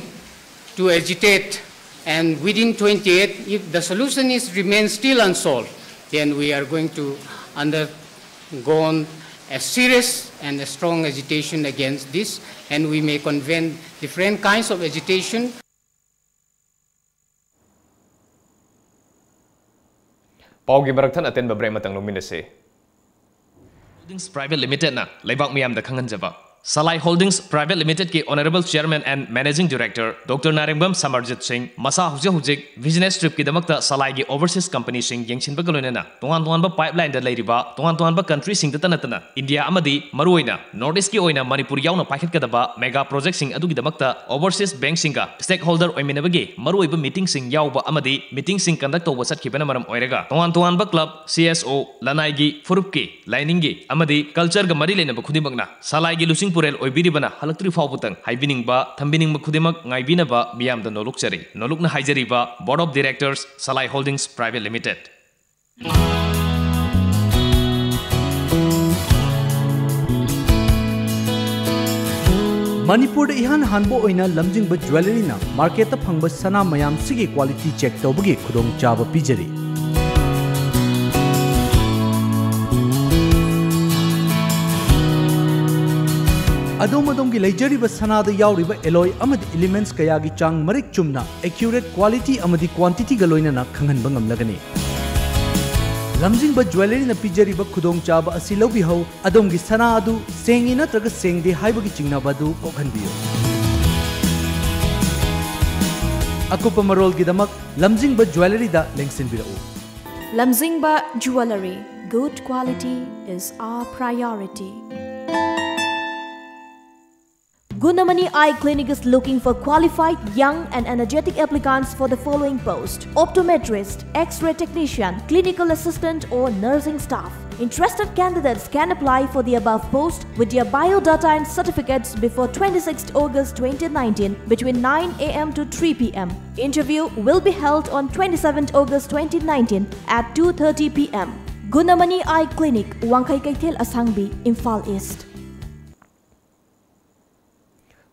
to agitate, and within twenty-eight, if the solution is remains still unsolved, then we are going to undergo a serious and a strong agitation against this, and we may convene different kinds of agitation. ꯄꯥꯎꯒꯤ ꯃꯔꯛꯊꯠ ꯑꯇꯦꯟꯕ break ꯑꯃꯇꯪ ꯂꯧꯃꯤꯟꯅꯁꯤ꯫ Holdings Private Limited ꯅ ꯂꯩꯕꯥꯛ ꯃꯤꯌꯥꯝꯗ ꯈꯪꯍꯟꯖꯕ꯫ Salai Holdings Private Limited ꯀꯤ Honourable Chairman and Managing Director Doctor ꯅꯥꯔꯦꯡꯕꯝ ꯁꯃꯔꯖꯤꯠ ꯁꯤꯡ ꯃꯁꯥ ꯍꯧꯖꯤꯛ ꯍꯧꯖꯤꯛ business trip ꯀꯤꯗꯃꯛꯇ ꯁꯂꯥꯏꯒꯤ overseas company ꯁꯤꯡ ꯌꯦꯡꯁꯤꯟꯕꯒ ꯂꯣꯏꯅꯅ ꯇꯣꯉꯥꯟ ꯇꯣꯉꯥꯟꯕ pipeline ꯗ ꯂꯩꯔꯤꯕ ꯇꯣꯉꯥꯟ ꯇꯣꯉꯥꯟꯕ country ꯁꯤꯡꯗꯇ ꯅꯠꯇꯅ India ꯑꯃꯗꯤ ꯃꯔꯨꯑꯣꯏꯅ North East ꯀꯤ ꯑꯣꯏꯅ ꯃꯅꯤꯄꯨꯔ ꯌꯥꯎꯅ ꯄꯥꯏꯈꯠꯀꯗꯕ mega project ꯁꯤꯡ ꯑꯗꯨꯒꯤꯗꯃꯛꯇ overseas bank ꯁꯤꯡꯒ stakeholder ꯑꯣꯏꯃꯤꯟꯅꯕꯒꯤ ꯃꯔꯨꯑꯣꯏꯕ meeting ꯁꯤꯡ ꯌꯥꯎꯕ ꯑꯃꯗꯤ meeting ꯁꯤꯡ conduct ꯇꯧꯕ ꯆꯠꯈꯤꯕꯅ ꯃꯔꯝ ꯑꯣꯏꯔꯒ ꯇꯣꯉꯥꯟ ꯇꯣꯉꯥꯟꯕ club, C S O, ꯂꯅꯥꯏꯒꯤ ꯐꯨꯔꯨꯞꯀꯤ, ꯂꯥꯏꯅꯤꯡꯒꯤ ꯑꯃꯗꯤ culture ꯒ ꯃꯔꯤ ꯂꯩꯅꯕ ꯈꯨꯗꯤꯡꯃꯛꯅ ꯁꯂꯥꯏꯒꯤ ꯂꯨꯆꯤꯡ ꯄꯨꯔꯦꯜ ꯑꯣꯏꯕꯤꯔꯤꯕꯅ ꯍꯜꯂꯛꯇ꯭ꯔꯤ ꯐꯥꯎꯕꯇꯪ ꯍꯥꯏꯕꯤꯅꯤꯡꯕ, ꯊꯝꯕꯤꯅꯤꯡꯕ ꯈꯨꯗꯤꯡꯃꯛ ꯉꯥꯏꯕꯤꯅꯕ ꯃꯤꯌꯥꯝꯗ ꯅꯣꯂꯨꯛꯆꯔꯤ꯫ ꯅꯣꯂꯨꯛꯅ ꯍꯥꯏꯖꯔꯤꯕ Board of Directors, Salai Holdings Private Limited꯫ ꯃꯅꯤꯄꯨꯔꯗ ꯏꯍꯥꯟ ꯍꯥꯟꯕ ꯑꯣꯏꯅ ꯂꯝꯖꯤꯡꯕ ꯖ꯭ꯋꯦꯂꯔꯤꯅ ꯃꯥꯔꯀꯦꯠꯇ ꯐꯪꯕ ꯁꯅꯥ ꯃꯌꯥꯝꯁꯤꯒꯤ quality check ꯇꯧꯕꯒꯤ ꯈꯨꯗꯣꯡꯆꯥꯕ ꯄꯤꯖꯔꯤ꯫ ꯑꯗꯣꯝ ꯑꯗꯣꯝꯒꯤ ꯂꯩꯖꯔꯤꯕ ꯁꯅꯥꯗ ꯌꯥꯎꯔꯤꯕ alloy ꯑꯃꯗꯤ elements ꯀꯌꯥꯒꯤ ꯆꯥꯡ ꯃꯔꯤꯛ ꯆꯨꯝꯅ, accurate quality ꯑꯃꯗꯤ quantity ꯒ ꯂꯣꯏꯅꯅ ꯈꯪꯍꯟꯕ ꯉꯝꯂꯒꯅꯤ꯫ ꯂꯝꯖꯤꯡꯕ ꯖ꯭ꯋꯦꯂꯔꯤꯅ ꯄꯤꯖꯔꯤꯕ ꯈꯨꯗꯣꯡꯆꯥꯕ ꯑꯁꯤ ꯂꯧꯕꯤꯍꯧ, ꯑꯗꯣꯝꯒꯤ ꯁꯅꯥ ꯑꯗꯨ ꯁꯦꯡꯉꯤ ꯅꯠꯇ꯭ꯔꯒ ꯁꯦꯡꯗꯦ ꯍꯥꯏꯕꯒꯤ ꯆꯤꯡꯅꯕ ꯑꯗꯨ ꯀꯣꯛꯍꯟꯕꯤꯌꯨ꯫ ꯑꯀꯨꯞꯄ ꯃꯔꯣꯜꯒꯤꯗꯃꯛ ꯂꯝꯖꯤꯡꯕ ꯖ꯭ꯋꯦꯂꯔꯤꯗ ꯂꯦꯡꯁꯤꯟꯕꯤꯔꯛꯎ꯫ Lamzingba Jewellery, good quality is our priority. Gunamani Eye Clinic is looking for qualified young and energetic applicants for the following post: optometrist, X-ray technician, clinical assistant or nursing staff. Interested candidates can apply for the above post with their biodata and certificates before twenty-sixth August twenty nineteen between nine A M to three P M. Interview will be held on twenty-seventh August twenty nineteen at two thirty P M. Gunamani Eye Clinic, Wangkhai Keithel Asangbi, Imphal East.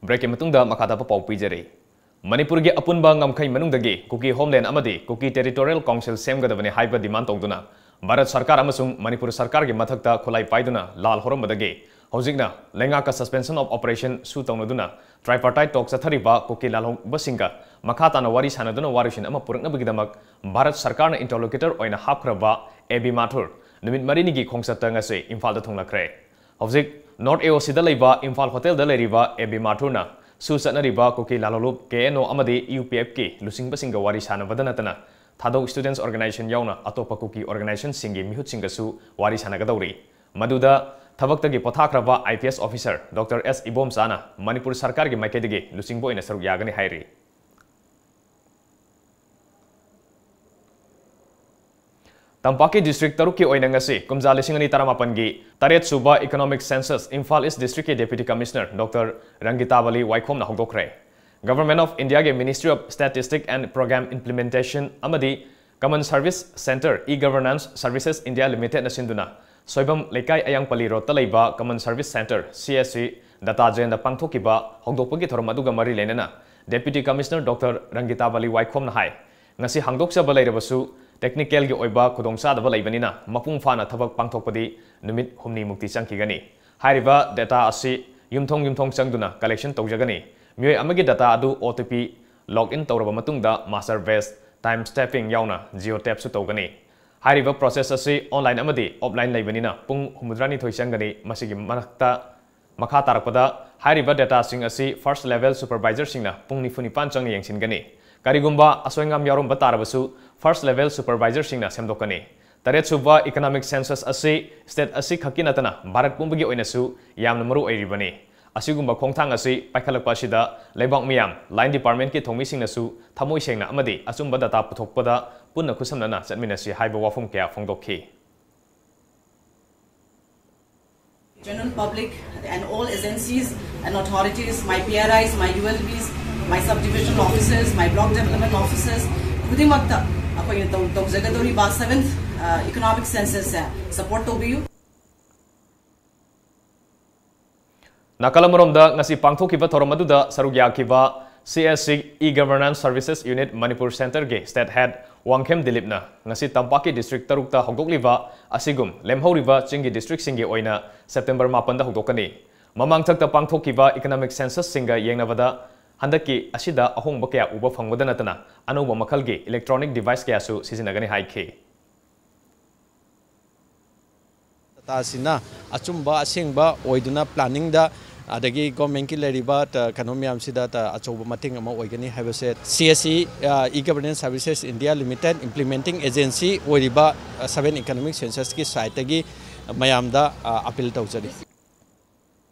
Break ꯀꯤ ꯃꯇꯨꯡꯗ ꯃꯈꯥ ꯇꯥꯕ ꯄꯥꯎ ꯄꯤꯖꯔꯤ꯫ ꯃꯅꯤꯄꯨꯔꯒꯤ ꯑꯄꯨꯟꯕ ꯉꯝꯈꯩ ꯃꯅꯨꯡꯗꯒꯤ ꯀꯨꯀꯤ homeland ꯑꯃꯗꯤ ꯀꯨꯀꯤ territorial council ꯁꯦꯝꯒꯗꯕꯅꯤ ꯍꯥꯏꯕ demand ꯇꯧꯗꯨꯅ ꯚꯥꯔꯠ ꯁꯔꯀꯥꯔ ꯑꯃꯁꯨꯡ ꯃꯅꯤꯄꯨꯔ ꯁꯔꯀꯥꯔꯒꯤ ꯃꯊꯛꯇ ꯈꯨꯠꯂꯥꯏ ꯄꯥꯏꯗꯨꯅ ꯂꯥꯜ ꯍꯧꯔꯝꯕꯗꯒꯤ ꯍꯧꯖꯤꯛꯅ ꯂꯩꯉꯥꯛꯀ suspension of operation ꯁꯨ ꯇꯧꯅꯗꯨꯅ tripartite talk ꯆꯠꯊꯔꯤꯕ ꯀꯨꯀꯤ ꯂꯥꯜꯍꯧꯕꯁꯤꯡꯒ ꯃꯈꯥ ꯇꯥꯅ ꯋꯥꯔꯤ ꯁꯥꯟꯅꯗꯨꯅ ꯋꯥꯔꯣꯏꯁꯤꯟ ꯑꯃ ꯄꯨꯔꯛꯅꯕꯒꯤꯗꯃꯛ ꯚꯥꯔꯠ ꯁꯔꯀꯥꯔꯅ interlocutor ꯑꯣꯏꯅ ꯍꯥꯞꯈ꯭ꯔꯕ ꯑꯦ ꯕꯤ ꯃꯥꯊꯨꯔ ꯅꯨꯃꯤꯠ ꯃꯔꯤꯅꯤꯒꯤ ꯈꯣꯡꯆꯠꯇ ꯉꯁꯤ ꯏꯝꯐꯥꯜꯗ ꯊꯨꯡꯂꯈ꯭ꯔꯦ꯫ ꯍꯧꯖꯤꯛ North A O Cꯗ ꯂꯩꯕ ꯏꯝꯐꯥꯜ ꯍꯣꯇꯦꯜꯗ ꯂꯩꯔꯤꯕ ꯑꯦ ꯕꯤ ꯃꯥꯊꯨꯔꯅ ꯁꯨ ꯆꯠꯅꯔꯤꯕ ꯀꯨꯀꯤ ꯂꯥꯜꯍꯧꯂꯨꯞ K N O ꯑꯃꯗꯤ U P Fꯀꯤ ꯂꯨꯆꯤꯡꯕꯁꯤꯡꯒ ꯋꯥꯔꯤ ꯁꯥꯟꯅꯕꯗ ꯅꯠꯇꯅ ꯊꯥꯗꯧ Students Organization ꯌꯥꯎꯅ ꯑꯇꯣꯞꯄ ꯀꯨꯀꯤ organizationꯁꯤꯡꯒꯤ ꯃꯤꯍꯨꯠꯁꯤꯡꯒꯁꯨ ꯋꯥꯔꯤ ꯁꯥꯟꯅꯒꯗꯧꯔꯤ꯫ ꯃꯗꯨꯗ ꯊꯕꯛꯇꯒꯤ ꯄꯣꯊꯥꯈ꯭ꯔꯕ I P S officer Doctor S ꯏꯕꯣꯝꯆꯥꯅ Manipur ꯁꯔꯀꯥꯔꯒꯤ ꯃꯥꯏꯀꯩꯗꯒꯤ ꯂꯨꯆꯤꯡꯕ ꯑꯣꯏꯅ ꯁꯔꯨꯛ ꯌꯥꯒꯅꯤ ꯍꯥꯏꯔꯤ꯫ ꯇꯝꯄꯥꯛꯀꯤ district ꯇꯔꯨꯛꯀꯤ ꯑꯣꯏꯅ ꯉꯁꯤ ꯀꯨꯝꯖꯥ ꯂꯤꯁꯤꯡ ꯑꯅꯤ ꯇꯔꯥꯃꯥꯄꯟꯒꯤ ꯇꯔꯦꯠ ꯁꯨꯕ Economic Census Imphal East Districtꯀꯤ Deputy Commissioner Doctor ꯔꯪꯒꯤꯇꯥꯕꯂꯤ ꯋꯥꯏꯈꯣꯝꯅ ꯍꯧꯗꯣꯛꯈ꯭ꯔꯦ꯫ Government of Indiaꯒꯤ Ministry of Statistics and Programme Implementation ꯑꯃꯗꯤ Common Service Centre E-Governance Services India Limitedꯅ ꯁꯤꯟꯗꯨꯅ ꯁꯣꯏꯕꯝ ꯂꯩꯀꯥꯏ ꯑꯌꯥꯡꯄꯜꯂꯤ ꯔꯣꯗꯇ ꯂꯩꯕ Common Service Centre C S C data ꯖꯦꯟꯗ ꯄꯥꯡꯊꯣꯛꯈꯤꯕ ꯍꯧꯗꯣꯛꯄꯒꯤ ꯊꯧꯔꯝ ꯑꯗꯨꯒ ꯃꯔꯤ ꯂꯩꯅꯅ Deputy Commissioner Doctor ꯔꯪꯒꯤꯇꯥꯕꯂꯤ ꯋꯥꯏꯈꯣꯝꯅ ꯍꯥꯏ, ꯉꯁꯤ ꯍꯥꯡꯗꯣꯛꯆꯕ ꯂꯩꯔꯕꯁꯨ technicalꯒꯤ ꯑꯣꯏꯕ ꯈꯨꯗꯣꯡꯆꯥꯗꯕ ꯂꯩꯕꯅꯤꯅ ꯃꯄꯨꯡ ꯐꯥꯅ ꯊꯕꯛ ꯄꯥꯡꯊꯣꯛꯄꯗꯤ ꯅꯨꯃꯤꯠ ꯍꯨꯝꯅꯤꯃꯨꯛꯇꯤ ꯆꯪꯈꯤꯒꯅꯤ꯫ ꯍꯥꯏꯔꯤꯕ data ꯑꯁꯤ ꯌꯨꯝꯊꯣꯡ ꯌꯨꯝꯊꯣꯡ ꯆꯪꯗꯨꯅ collection ꯇꯧꯖꯒꯅꯤ꯫ ꯃꯤꯑꯣꯏ ꯑꯃꯒꯤ data ꯑꯗꯨ O T P log in ꯇꯧꯔꯕ ꯃꯇꯨꯡꯗ master badge, time stamping ꯌꯥꯎꯅ geo tagꯁꯨ ꯇꯧꯒꯅꯤ꯫ ꯍꯥꯏꯔꯤꯕ process ꯑꯁꯤ online ꯑꯃꯗꯤ offline ꯂꯩꯕꯅꯤꯅ ꯄꯨꯡ ꯍꯨꯝꯐꯨꯇꯔꯥꯅꯤꯊꯣꯏ ꯆꯪꯒꯅꯤ꯫ ꯃꯁꯤꯒꯤ ꯃꯔꯛꯇ ꯃꯈꯥ ꯇꯥꯔꯛꯄꯗ ꯍꯥꯏꯔꯤꯕ dataꯁꯤꯡ ꯑꯁꯤ first level supervisorꯁꯤꯡꯅ ꯄꯨꯡ ꯅꯤꯐꯨ ꯅꯤꯄꯥꯟ ꯆꯪꯅ ꯌꯦꯡꯁꯤꯟꯒꯅꯤ꯫ ꯀꯔꯤꯒꯨꯝꯕ ꯑꯁꯣꯏ ꯑꯉꯥꯝ ꯌꯥꯎꯔꯝꯕ ꯇꯥꯔꯕꯁꯨ first level supervisorꯁꯤꯡꯅ ꯁꯦꯝꯗꯣꯛꯀꯅꯤ꯫ ꯇꯔꯦꯠ ꯁꯨꯕ Economic Census ꯑꯁꯤ state ꯑꯁꯤ ꯈꯛꯀꯤ ꯅꯠꯇꯅ ꯚꯥꯔꯠ ꯄꯨꯝꯕꯒꯤ ꯑꯣꯏꯅꯁꯨ ꯌꯥꯝꯅ ꯃꯔꯨ ꯑꯣꯏꯔꯤꯕꯅꯤ꯫ ꯑꯁꯤꯒꯨꯝꯕ ꯈꯣꯡꯊꯥꯡ ꯑꯁꯤ ꯄꯥꯏꯈꯠꯂꯛꯄ ꯑꯁꯤꯗ ꯂꯩꯕꯥꯛ ꯃꯤꯌꯥꯝ, line departmentꯀꯤ ꯊꯧꯃꯤꯁꯤꯡꯅꯁꯨ ꯊꯃꯣꯏ ꯁꯦꯡꯅ ꯑꯃꯗꯤ ꯑꯆꯨꯝꯕ data ꯄꯨꯊꯣꯛꯄꯗ ꯄꯨꯟꯅ ꯈꯨꯠꯁꯝꯅꯅ ꯆꯠꯃꯤꯟꯅꯁꯤ ꯍꯥꯏꯕ ꯋꯥꯐꯝ ꯀꯌꯥ ꯐꯣꯡꯗꯣꯛꯈꯤ꯫ General public and all agencies and authorities, my P R Is, my U L Bs, my subdivision officers, my block development officers, ꯈꯨꯗꯤꯡꯃꯛꯇ ꯑꯩꯈꯣꯏꯅ ꯇꯧ-, ꯇꯧꯖꯒꯗꯧꯔꯤꯕ seventh, uh, economic census-ꯁꯦ support ꯇꯧꯕꯤꯌꯨ꯫ ꯅꯥꯀꯜ ꯑꯃꯔꯣꯝꯗ ꯉꯁꯤ ꯄꯥꯡꯊꯣꯛꯈꯤꯕ ꯊꯧꯔꯝ ꯑꯗꯨꯗ ꯁꯔꯨꯛ ꯌꯥꯈꯤꯕ C S C E-Governance Services Unit Manipur Centre-ꯒꯤ State Head Wangkhem ꯗꯤꯂꯤꯞꯅ ꯉꯁꯤ ꯇꯝꯄꯥꯛꯀꯤ district ꯇꯔꯨꯛꯇ ꯍꯧꯗꯣꯛꯂꯤꯕ ꯑꯁꯤꯒꯨꯝ ꯂꯦꯝꯍꯧꯔꯤꯕ ꯆꯤꯡꯒꯤ district-ꯁꯤꯡꯒꯤ ꯑꯣꯏꯅ September ꯃꯥꯄꯟꯗ ꯍꯧꯗꯣꯛꯀꯅꯤ꯫ ꯃꯃꯥꯡꯊꯛꯇ ꯄꯥꯡꯊꯣꯛꯈꯤꯕ economic census-ꯁꯤꯡꯒ ꯌꯦꯡꯅꯕꯗ ꯍꯟꯗꯛꯀꯤ ꯑꯁꯤꯗ ꯑꯍꯣꯡꯕ ꯀꯌꯥ ꯎꯕ ꯐꯪꯕꯗ ꯅꯠꯇꯅ ꯑꯅꯧꯕ ꯃꯈꯜꯒꯤ electronic device ꯀꯌꯥꯁꯨ ꯁꯤꯖꯤꯟꯅꯒꯅꯤ ꯍꯥꯏꯈꯤ꯫ Data-ꯁꯤꯅ ꯑꯆꯨꯝꯕ ꯑꯁꯦꯡꯕ ꯑꯣꯏꯗꯨꯅ planning-ꯗ ꯑꯗꯒꯤ government-ꯀꯤ ꯂꯩꯔꯤꯕ ꯀꯩꯅꯣ ꯃꯌꯥꯝꯁꯤꯗ ꯑꯆꯧꯕ ꯃꯇꯦꯡ ꯑꯃ ꯑꯣꯏꯒꯅꯤ ꯍꯥꯏꯕꯁꯦ C S C E-Governance Services India Limited implementing agency ꯑꯣꯏꯔꯤꯕ seven economic census-ꯀꯤ side-ꯇꯒꯤ ꯃꯌꯥꯝꯗ appeal ꯇꯧꯖꯔꯤ꯫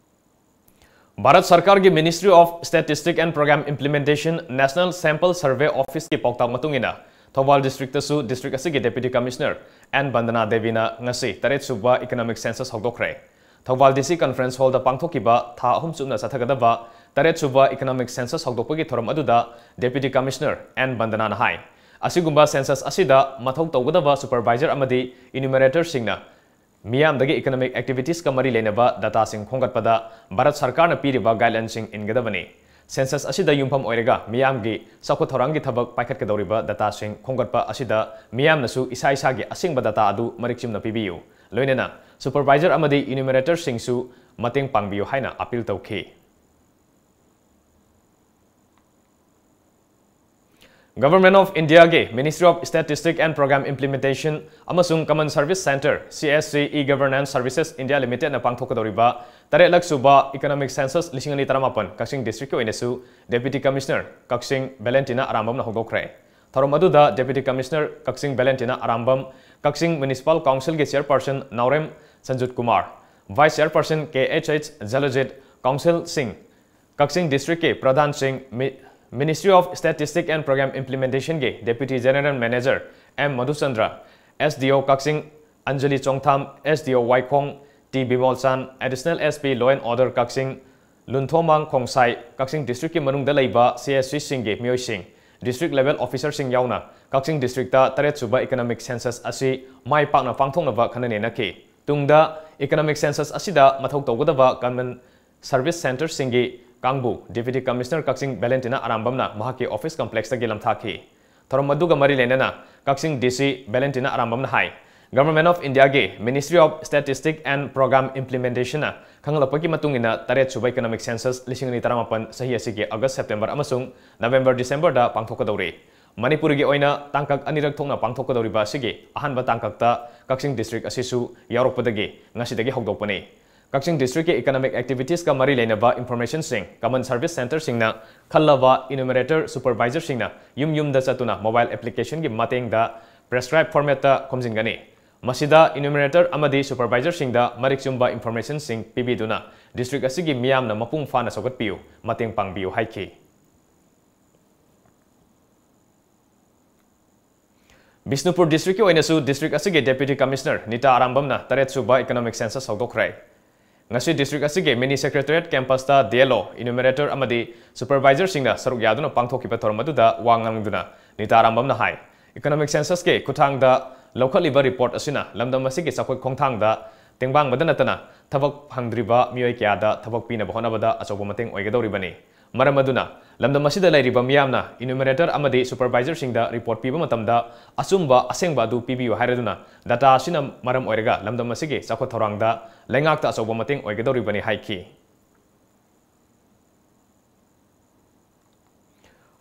ꯚꯥꯔꯠ ꯁꯔꯀꯥꯔꯒꯤ Ministry of Statistics and Programme Implementation National Sample Survey Office-ꯀꯤ ꯄꯥꯎꯇꯥꯛ ꯃꯇꯨꯡ ꯏꯟꯅ, ꯊꯧꯕꯥꯜ district-ꯇꯁꯨ district ꯑꯁꯤꯒꯤ Deputy Commissioner N ꯕꯟꯗꯅꯥ ꯗꯦꯕꯤꯅ ꯉꯁꯤ ꯇꯔꯦꯠ ꯁꯨꯕ economic census ꯍꯧꯗꯣꯛꯈ꯭ꯔꯦ꯫ Thoubal D C Conference Hall-ꯗ ꯄꯥꯡꯊꯣꯛꯈꯤꯕ ꯊꯥ ꯑꯍꯨꯝ ꯆꯨꯞꯅ ꯆꯠꯊꯒꯗꯕ ꯇꯔꯦꯠ ꯁꯨꯕ economic census ꯍꯧꯗꯣꯛꯄꯒꯤ ꯊꯧꯔꯝ ꯑꯗꯨꯗ Deputy Commissioner N ꯕꯟꯗꯅꯥꯅ ꯍꯥꯏ, ꯑꯁꯤꯒꯨꯝꯕ census ꯑꯁꯤꯗ ꯃꯊꯧ ꯇꯧꯒꯗꯕ supervisor ꯑꯃꯗꯤ enumerator-ꯁꯤꯡꯅ ꯃꯤꯌꯥꯝꯗꯒꯤ economic activities-ꯀ ꯃꯔꯤ ꯂꯩꯅꯕ data-ꯁꯤꯡ ꯈꯣꯝꯒꯠꯄꯗ ꯚꯥꯔꯠ ꯁꯔꯀꯥꯔꯅ ꯄꯤꯔꯤꯕ guideline-ꯁꯤꯡ ꯏꯟꯒꯗꯕꯅꯤ꯫ Census ꯑꯁꯤꯗ ꯌꯨꯝꯐꯝ ꯑꯣꯏꯔꯒ ꯃꯤꯌꯥꯝꯒꯤ ꯆꯥꯎꯈꯠ ꯊꯧꯔꯥꯡꯒꯤ ꯊꯕꯛ ꯄꯥꯏꯈꯠꯀꯗꯧꯔꯤꯕ data-ꯁꯤꯡ ꯈꯣꯝꯒꯠꯄ ꯑꯁꯤꯗ ꯃꯤꯌꯥꯝꯅꯁꯨ ꯏꯁꯥ ꯏꯁꯥꯒꯤ ꯑꯁꯦꯡꯕ data ꯑꯗꯨ ꯃꯔꯤꯛ ꯆꯨꯝꯅ ꯄꯤꯕꯤꯌꯨ꯫ ꯂꯣꯏꯅꯅ supervisor ꯑꯃꯗꯤ enumerator-ꯁꯤꯡꯁꯨ ꯃꯇꯦꯡ ꯄꯥꯡꯕꯤꯌꯨ ꯍꯥꯏꯅ appeal ꯇꯧꯈꯤ꯫ Government of India-ꯒꯤ Ministry of Statistics and Programme Implementation ꯑꯃꯁꯨꯡ Common Service Centre, C S C E-Governance Services India Limited-ꯅ ꯄꯥꯡꯊꯣꯛꯀꯗꯧꯔꯤꯕ ꯇꯔꯦꯠꯂꯛ ꯁꯨꯕ economic census ꯂꯤꯁꯤꯡ ꯑꯅꯤ ꯇꯔꯥꯃꯥꯄꯟ ꯀꯛꯆꯤꯡ district-ꯀꯤ ꯑꯣꯏꯅꯁꯨ Deputy Commissioner ꯀꯛꯆꯤꯡ ꯚꯦꯂꯦꯟꯇꯤꯅꯥ ꯑꯔꯥꯝꯕꯝꯅ ꯍꯧꯗꯣꯛꯈ꯭ꯔꯦ꯫ ꯊꯧꯔꯝ ꯑꯗꯨꯗ Deputy Commissioner Kakching Valentina Arambam, Kakching Municipal Council-ꯒꯤ Chairperson Naorem Sanjut Kumar, Vice Chairperson K H H Jaljit, council-ꯁꯤꯡ, ꯀꯛꯆꯤꯡ district-ꯀꯤ ꯄ꯭ꯔꯙꯥꯟꯁꯤꯡ, Mi-, Ministry of Statistics and Programme Implementation-ꯒꯤ Deputy General Manager M Madhuchandra, S D O Kakching Anjali Chongtham, S D O Waikhong T Bimolchan, Additional S P Law and Order Kakching Lunthomang Khongsai, Kakching district-ꯀꯤ ꯃꯅꯨꯡꯗ ꯂꯩꯕ C S C-ꯁꯤꯡꯒꯤ ꯃꯤꯑꯣꯏꯁꯤꯡ, district level officer-ꯁꯤꯡ ꯌꯥꯎꯅ ꯀꯛꯆꯤꯡ district-ꯇ ꯇꯔꯦꯠ ꯁꯨꯕ economic census ꯑꯁꯤ ꯃꯥꯏ ꯄꯥꯛꯅ ꯄꯥꯡꯊꯣꯛꯅꯕ ꯈꯟꯅ ꯅꯩꯅꯈꯤ꯫ ꯇꯨꯡꯗ economic census ꯑꯁꯤꯗ ꯃꯊꯧ ꯇꯧꯒꯗꯕ common service centre-ꯁꯤꯡꯒꯤ ꯀꯥꯡꯕꯨ Deputy Commissioner ꯀꯛꯆꯤꯡ ꯚꯦꯂꯦꯟꯇꯤꯅꯥ ꯑꯔꯥꯝꯕꯝꯅ ꯃꯍꯥꯛꯀꯤ office complexꯇꯒꯤ ꯂꯝꯊꯥꯈꯤ꯫ ꯊꯧꯔꯝ ꯑꯗꯨꯒ ꯃꯔꯤ ꯂꯩꯅꯅ ꯀꯛꯆꯤꯡ D C ꯚꯦꯂꯦꯟꯇꯤꯅꯥ ꯑꯔꯥꯝꯕꯝꯅ high, Government of Indiaꯒꯤ Ministry of Statistics and Programme Implementationꯅ ꯈꯪꯍꯜꯂꯛꯄꯒꯤ ꯃꯇꯨꯡ ꯏꯟꯅ, ꯇꯔꯦꯠ ꯁꯨꯕ Economic Census ꯂꯤꯁꯤꯡ ꯑꯅꯤ ꯇꯔꯥꯃꯥꯄꯟ ꯆꯍꯤ ꯑꯁꯤꯒꯤ August, September ꯑꯃꯁꯨꯡ November, Decemberꯗ ꯄꯥꯡꯊꯣꯛꯀꯗꯧꯔꯤ꯫ ꯃꯅꯤꯄꯨꯔꯒꯤ ꯑꯣꯏꯅ ꯇꯥꯡꯀꯛ ꯑꯅꯤꯔꯛ ꯊꯣꯛꯅ ꯄꯥꯡꯊꯣꯛꯀꯗꯧꯔꯤꯕ ꯑꯁꯤꯒꯤ ꯑꯍꯥꯟꯕ ꯇꯥꯡꯀꯛꯇ ꯀꯛꯆꯤꯡ district ꯑꯁꯤꯁꯨ ꯌꯥꯎꯔꯛꯄꯗꯒꯤ ꯉꯁꯤꯗꯒꯤ ꯍꯧꯗꯣꯛꯄꯅꯤ꯫ ꯀꯛꯆꯤꯡ districtꯀꯤ economic activitiesꯀ ꯃꯔꯤ ꯂꯩꯅꯕ informationꯁꯤꯡ common service centreꯁꯤꯡꯅ ꯈꯜꯂꯕ enumerator supervisorꯁꯤꯡꯅ ꯌꯨꯝ ꯌꯨꯝꯗ ꯆꯠꯇꯨꯅ mobile applicationꯒꯤ ꯃꯇꯦꯡꯗ prescribed formatꯇ ꯈꯣꯝꯖꯤꯟꯒꯅꯤ꯫ ꯃꯁꯤꯗ enumerator ꯑꯃꯗꯤ supervisorꯁꯤꯡꯗ ꯃꯔꯤꯛ ꯆꯨꯝꯕ informationꯁꯤꯡ ꯄꯤꯕꯤꯗꯨꯅ district ꯑꯁꯤꯒꯤ ꯃꯤꯌꯥꯝꯅ ꯃꯄꯨꯡ ꯐꯥꯅ ꯁꯧꯒꯠꯄꯤꯌꯨ, ꯃꯇꯦꯡ ꯄꯥꯡꯕꯤꯌꯨ ꯍꯥꯏꯈꯤ꯫ ꯕꯤꯁꯅꯨꯄꯨꯔ districtꯀꯤ ꯑꯣꯏꯅꯁꯨ district ꯑꯁꯤꯒꯤ Deputy Commissioner ꯅꯤꯇꯥ ꯑꯔꯥꯝꯕꯝꯅ ꯇꯔꯦꯠ ꯁꯨꯕ Economic Census ꯍꯧꯗꯣꯛꯈ꯭ꯔꯦ꯫ ꯉꯁꯤ district ꯑꯁꯤꯒꯤ Mini Secretariat campusꯇ D L O, enumerator ꯑꯃꯗꯤ supervisorꯁꯤꯡꯅ ꯁꯔꯨꯛ ꯌꯥꯗꯨꯅ ꯄꯥꯡꯊꯣꯛꯈꯤꯕ ꯊꯧꯔꯝ ꯑꯗꯨꯗ ꯋꯥ ꯉꯥꯡꯗꯨꯅ ꯅꯤꯇꯥ ꯑꯔꯥꯝꯕꯝꯅ ꯍꯥꯏ, Economic Censusꯀꯤ ꯈꯨꯠꯊꯥꯡꯗ ꯂꯧꯈꯠꯂꯤꯕ report ꯑꯁꯤꯅ ꯂꯝꯗꯝ ꯑꯁꯤꯒꯤ ꯆꯥꯎꯈꯠ ꯈꯣꯡꯊꯥꯡꯗ ꯇꯦꯡꯕꯥꯡꯕꯗ ꯅꯠꯇꯅ ꯊꯕꯛ ꯐꯪꯗ꯭ꯔꯤꯕ ꯃꯤꯑꯣꯏ ꯀꯌꯥꯗ ꯊꯕꯛ ꯄꯤꯅꯕ ꯍꯣꯠꯅꯕꯗ ꯑꯆꯧꯕ ꯃꯇꯦꯡ ꯑꯣꯏꯒꯗꯧꯔꯤꯕꯅꯤ꯫ ꯃꯔꯝ ꯑꯗꯨꯅ ꯂꯝꯗꯝ ꯑꯁꯤꯗ ꯂꯩꯔꯤꯕ ꯃꯤꯌꯥꯝꯅ enumerator ꯑꯃꯗꯤ supervisorꯁꯤꯡꯗ report ꯄꯤꯕ ꯃꯇꯝꯗ ꯑꯆꯨꯝꯕ ꯑꯁꯦꯡꯕ ꯑꯗꯨ ꯄꯤꯕꯤꯌꯨ ꯍꯥꯏꯔꯗꯨꯅ data ꯑꯁꯤꯅ ꯃꯔꯝ ꯑꯣꯏꯔꯒ ꯂꯝꯗꯝ ꯑꯁꯤꯒꯤ ꯆꯥꯎꯈꯠ ꯊꯧꯔꯥꯡꯗ ꯂꯩꯉꯥꯛꯇ ꯑꯆꯧꯕ ꯃꯇꯦꯡ ꯑꯣꯏꯒꯗꯧꯔꯤꯕꯅꯤ ꯍꯥꯏꯈꯤ꯫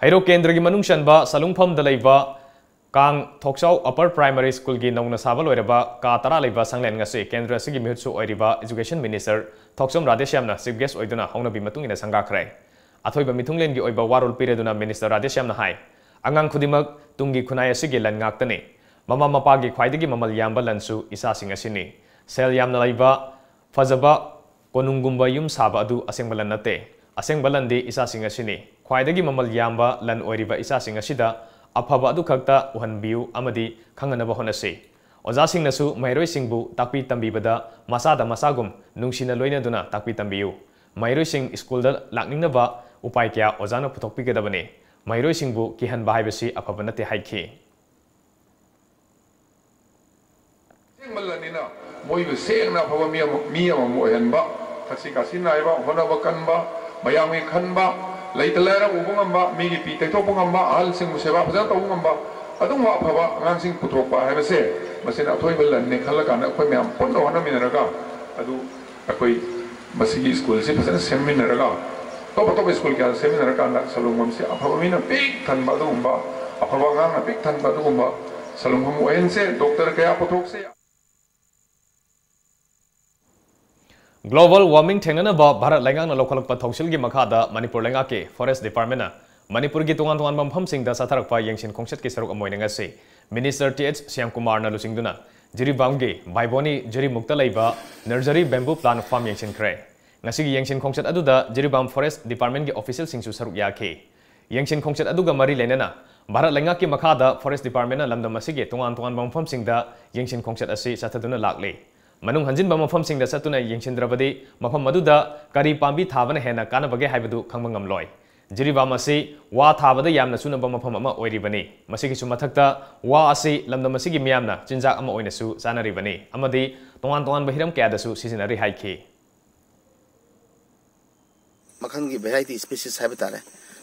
ꯍꯩꯔꯣꯛ ꯀꯦꯟꯗ꯭ꯔꯒꯤ ꯃꯅꯨꯡ ꯆꯟꯕ ꯁꯂꯨꯡꯐꯝꯗ ꯂꯩꯕ ꯀꯥꯡ ꯊꯣꯛꯆꯥꯎ Upper Primary Schoolꯒꯤ ꯅꯧꯅ ꯁꯥꯕ ꯂꯣꯏꯔꯕ ꯀꯥ ꯇꯔꯥ ꯂꯩꯕ ꯁꯪꯂꯦꯟ ꯉꯁꯤ ꯀꯦꯟꯗ꯭ꯔ ꯑꯁꯤꯒꯤ ꯃꯤꯍꯨꯠꯁꯨ ꯑꯣꯏꯔꯤꯕ Education Minister ꯊꯣꯛꯆꯣꯝ ꯔꯥꯙꯦꯁ꯭ꯌꯥꯝꯅ chief guest ꯑꯣꯏꯗꯨꯅ ꯍꯧꯅꯕꯤ ꯃꯇꯨꯡ ꯏꯟꯅ ꯁꯪꯒꯥꯈ꯭ꯔꯦ꯫ ꯑꯊꯣꯏꯕ ꯃꯤꯊꯨꯡꯂꯦꯟꯒꯤ ꯑꯣꯏꯕ ꯋꯥꯔꯣꯜ ꯄꯤꯔꯗꯨꯅ Minister ꯔꯥꯙꯦꯁ꯭ꯌꯥꯝꯅ ꯍꯥꯏ, ꯑꯉꯥꯡ ꯈꯨꯗꯤꯡꯃꯛ ꯇꯨꯡꯒꯤ ꯈꯨꯟꯅꯥꯏ ꯑꯁꯤꯒꯤ ꯂꯟ ꯉꯥꯛꯇꯅꯤ꯫ ꯃꯃꯥ ꯃꯄꯥꯒꯤ ꯈ꯭ꯋꯥꯏꯗꯒꯤ ꯃꯃꯜ ꯌꯥꯝꯕ ꯂꯟꯁꯨ ꯏꯆꯥꯁꯤꯡ ꯑꯁꯤꯅꯤ꯫ ꯁꯦꯜ ꯌꯥꯝꯅ ꯂꯩꯕ, ꯐꯖꯕ ꯀꯣꯅꯨꯡꯒꯨꯝꯕ ꯌꯨꯝ ꯁꯥꯕ ꯑꯗꯨ ꯑꯁꯦꯡꯕ ꯂꯟ ꯅꯠꯇꯦ꯫ ꯑꯁꯦꯡꯕ ꯂꯟꯗꯤ ꯏꯆꯥꯁꯤꯡ ꯑꯁꯤꯅꯤ꯫ ꯈ꯭ꯋꯥꯏꯗꯒꯤ ꯃꯃꯜ ꯌꯥꯝꯕ ꯂꯟ ꯑꯣꯏꯔꯤꯕ ꯏꯆꯥꯁꯤꯡ ꯑꯁꯤꯗ ꯑꯐꯕ ꯑꯗꯨ ꯈꯛꯇ ꯎꯍꯟꯕꯤꯌꯨ ꯑꯃꯗꯤ ꯈꯪꯍꯟꯅꯕ ꯍꯣꯠꯅꯁꯤ꯫ ꯑꯣꯖꯥꯁꯤꯡꯅꯁꯨ ꯃꯍꯩꯔꯣꯏꯁꯤꯡꯕꯨ ꯇꯥꯛꯄꯤ ꯇꯝꯕꯤꯕꯗ ꯃꯆꯥꯗ ꯃꯆꯥꯒꯨꯝ ꯅꯨꯡꯁꯤꯅ ꯂꯣꯏꯅꯗꯨꯅ ꯇꯥꯛꯄꯤ ꯇꯝꯕꯤꯌꯨ꯫ ꯃꯍꯩꯔꯣꯏꯁꯤꯡ ꯁ꯭ꯀꯨꯜꯗ ꯂꯥꯛꯅꯤꯡꯅꯕ ꯎꯄꯥꯏ ꯀꯌꯥ ꯑꯣꯖꯥꯅ ꯄꯨꯊꯣꯛꯄꯤꯒꯗꯕꯅꯤ꯫ ꯃꯍꯩꯔꯣꯏꯁꯤꯡꯕꯨ ꯀꯤꯍꯟꯕ ꯍꯥꯏꯕꯁꯤ ꯑꯐꯕ ꯅꯠꯇꯦ ꯍꯥꯏꯈꯤ꯫ ꯑꯁꯦꯡꯕ ꯂꯟꯅꯤꯅ ꯃꯣꯏꯕꯨ ꯁꯦꯡꯅ ꯑꯐꯕ ꯃꯤ ꯑꯃ, ꯃꯤ ꯑꯃꯃꯝ ꯑꯣꯏꯍꯟꯕ, ꯊꯛꯁꯤ ꯈꯥꯁꯤ ꯅꯥꯏꯕ, ꯍꯣꯠꯅꯕ ꯀꯟꯕ, ꯃꯌꯥꯝꯒꯤ ꯈꯟꯕ, ꯂꯩꯇ ꯂꯥꯏꯔ ꯎꯕ ꯉꯝꯕ, ꯃꯤꯒꯤ ꯄꯤ ꯇꯩꯊꯣꯛꯄ ꯉꯝꯕ, ꯑꯍꯜꯁꯤꯡꯕꯨ ꯁꯦꯕꯥ ꯐꯖꯅ ꯇꯧꯕ ꯉꯝꯕ, ꯑꯗꯨꯒꯨꯝꯕ ꯑꯐꯕ ꯑꯉꯥꯡꯁꯤꯡ ꯄꯨꯊꯣꯛꯄ ꯍꯥꯏꯕꯁꯦ, ꯃꯁꯤꯅ ꯑꯊꯣꯏꯕ ꯂꯟꯅꯤ ꯈꯜꯂꯀꯥꯟꯗ ꯑꯩꯈꯣꯏ ꯃꯌꯥꯝ ꯄꯨꯟꯅ ꯍꯣꯠꯅꯃꯤꯟꯅꯔꯒ, ꯑꯗꯨ ꯑꯩꯈꯣꯏ ꯃꯁꯤꯒꯤ ꯁ꯭ꯀꯨꯜꯁꯤ ꯐꯖꯅ ꯁꯦꯝꯃꯤꯟꯅꯔꯒ, ꯑꯇꯣꯞ ꯑꯇꯣꯞꯄ ꯁ꯭ꯀꯨꯜ ꯀꯌꯥ ꯁꯦꯝꯃꯤꯟꯅꯔꯀꯥꯟꯗ ꯁꯂꯨꯡꯕꯝꯁꯤ ꯑꯐꯕ ꯃꯤꯅ ꯄꯤꯛ ꯊꯟꯕ ꯑꯗꯨꯒꯨꯝꯕ, ꯑꯐꯕ ꯑꯉꯥꯡꯅ ꯄꯤꯛ ꯊꯟꯕ ꯑꯗꯨꯒꯨꯝꯕ ꯁꯂꯨꯡꯕꯝ ꯑꯣꯏꯍꯟꯁꯦ꯫ ꯗꯣꯛꯇꯔ ꯀꯌꯥ ꯄꯨꯊꯣꯛꯁꯦ꯫ Global warming ꯊꯦꯡꯅꯅꯕ ꯚꯥꯔꯠ ꯂꯩꯉꯥꯛꯅ ꯂꯧꯈꯠꯂꯛꯄ ꯊꯧꯁꯤꯜꯒꯤ ꯃꯈꯥꯗ ꯃꯅꯤꯄꯨꯔ ꯂꯩꯉꯥꯛꯀꯤ Forest Departmentꯅ ꯃꯅꯤꯄꯨꯔꯒꯤ ꯇꯣꯉꯥꯟ ꯇꯣꯉꯥꯟꯕ ꯃꯐꯝꯁꯤꯡꯗ ꯆꯠꯊꯔꯛꯄ ꯌꯦꯡꯁꯤꯟ ꯈꯣꯡꯆꯠꯀꯤ ꯁꯔꯨꯛ ꯑꯃ ꯑꯣꯏꯅ ꯉꯁꯤ Minister ꯇꯤ ꯑꯩꯆ ꯁ꯭ꯌꯥꯝꯀꯨꯃꯥꯔꯅ ꯂꯨꯆꯤꯡꯗꯨꯅ ꯖꯤꯔꯤꯕꯥꯝꯒꯤ ꯚꯥꯏꯕꯣꯅꯤ ꯖꯤꯔꯤꯃꯨꯛꯇ ꯂꯩꯕ Nursery Bamboo Plant Farm ꯌꯦꯡꯁꯤꯟꯈ꯭ꯔꯦ꯫ ꯉꯁꯤꯒꯤ ꯌꯦꯡꯁꯤꯟ ꯈꯣꯡꯆꯠ ꯑꯗꯨꯗ ꯖꯤꯔꯤꯕꯥꯝ Forest Departmentꯀꯤ officialꯁꯤꯡꯁꯨ ꯁꯔꯨꯛ ꯌꯥꯈꯤ꯫ ꯌꯦꯡꯁꯤꯟ ꯈꯣꯡꯆꯠ ꯑꯗꯨꯒ ꯃꯔꯤ ꯂꯩꯅꯅ ꯚꯥꯔꯠ ꯂꯩꯉꯥꯛꯀꯤ ꯃꯈꯥꯗ Forest Departmentꯅ ꯂꯝꯗꯝ ꯑꯁꯤꯒꯤ ꯇꯣꯉꯥꯟ ꯇꯣꯉꯥꯟꯕ ꯃꯐꯝꯁꯤꯡꯗ ꯌꯦꯡꯁꯤꯟ ꯈꯣꯡꯆꯠ ꯑꯁꯤ ꯆꯠꯊꯗꯨꯅ ꯂꯥꯛꯂꯤ꯫ ꯃꯅꯨꯡ ꯍꯟꯖꯤꯟꯕ ꯃꯐꯝꯁꯤꯡꯗ ꯆꯠꯇꯨꯅ ꯌꯦꯡꯁꯤꯟꯗ꯭ꯔꯕꯗꯤ ꯃꯐꯝ ꯑꯗꯨꯗ ꯀꯔꯤ ꯄꯥꯝꯕꯤ ꯊꯥꯕꯅ ꯍꯦꯟꯅ ꯀꯥꯟꯅꯕꯒꯦ ꯍꯥꯏꯕꯗꯨ ꯈꯪꯕ ꯉꯝꯂꯣꯏ꯫ ꯖꯤꯔꯤꯕꯥꯝ ꯑꯁꯤ ꯋꯥ ꯊꯥꯕꯗ ꯌꯥꯝꯅ ꯆꯨꯅꯕ ꯃꯐꯝ ꯑꯃ ꯑꯣꯏꯔꯤꯕꯅꯤ꯫ ꯃꯁꯤꯒꯤꯁꯨ ꯃꯊꯛꯇ ꯋꯥ ꯑꯁꯤ ꯂꯝꯗꯝ ꯑꯁꯤꯒꯤ ꯃꯤꯌꯥꯝꯅ ꯆꯤꯟꯖꯥꯛ ꯑꯃ ꯑꯣꯏꯅꯁꯨ ꯆꯥꯅꯔꯤꯕꯅꯤ ꯑꯃꯗꯤ ꯇꯣꯉꯥꯟ ꯇꯣꯉꯥꯟꯕ ꯍꯤꯔꯝ ꯀꯌꯥꯗꯁꯨ ꯁꯤꯖꯤꯟꯅꯔꯤ ꯍꯥꯏꯈꯤ꯫ ꯃꯈꯜꯒꯤ variety species ꯍꯥꯏꯕ ꯇꯥꯔꯦ꯫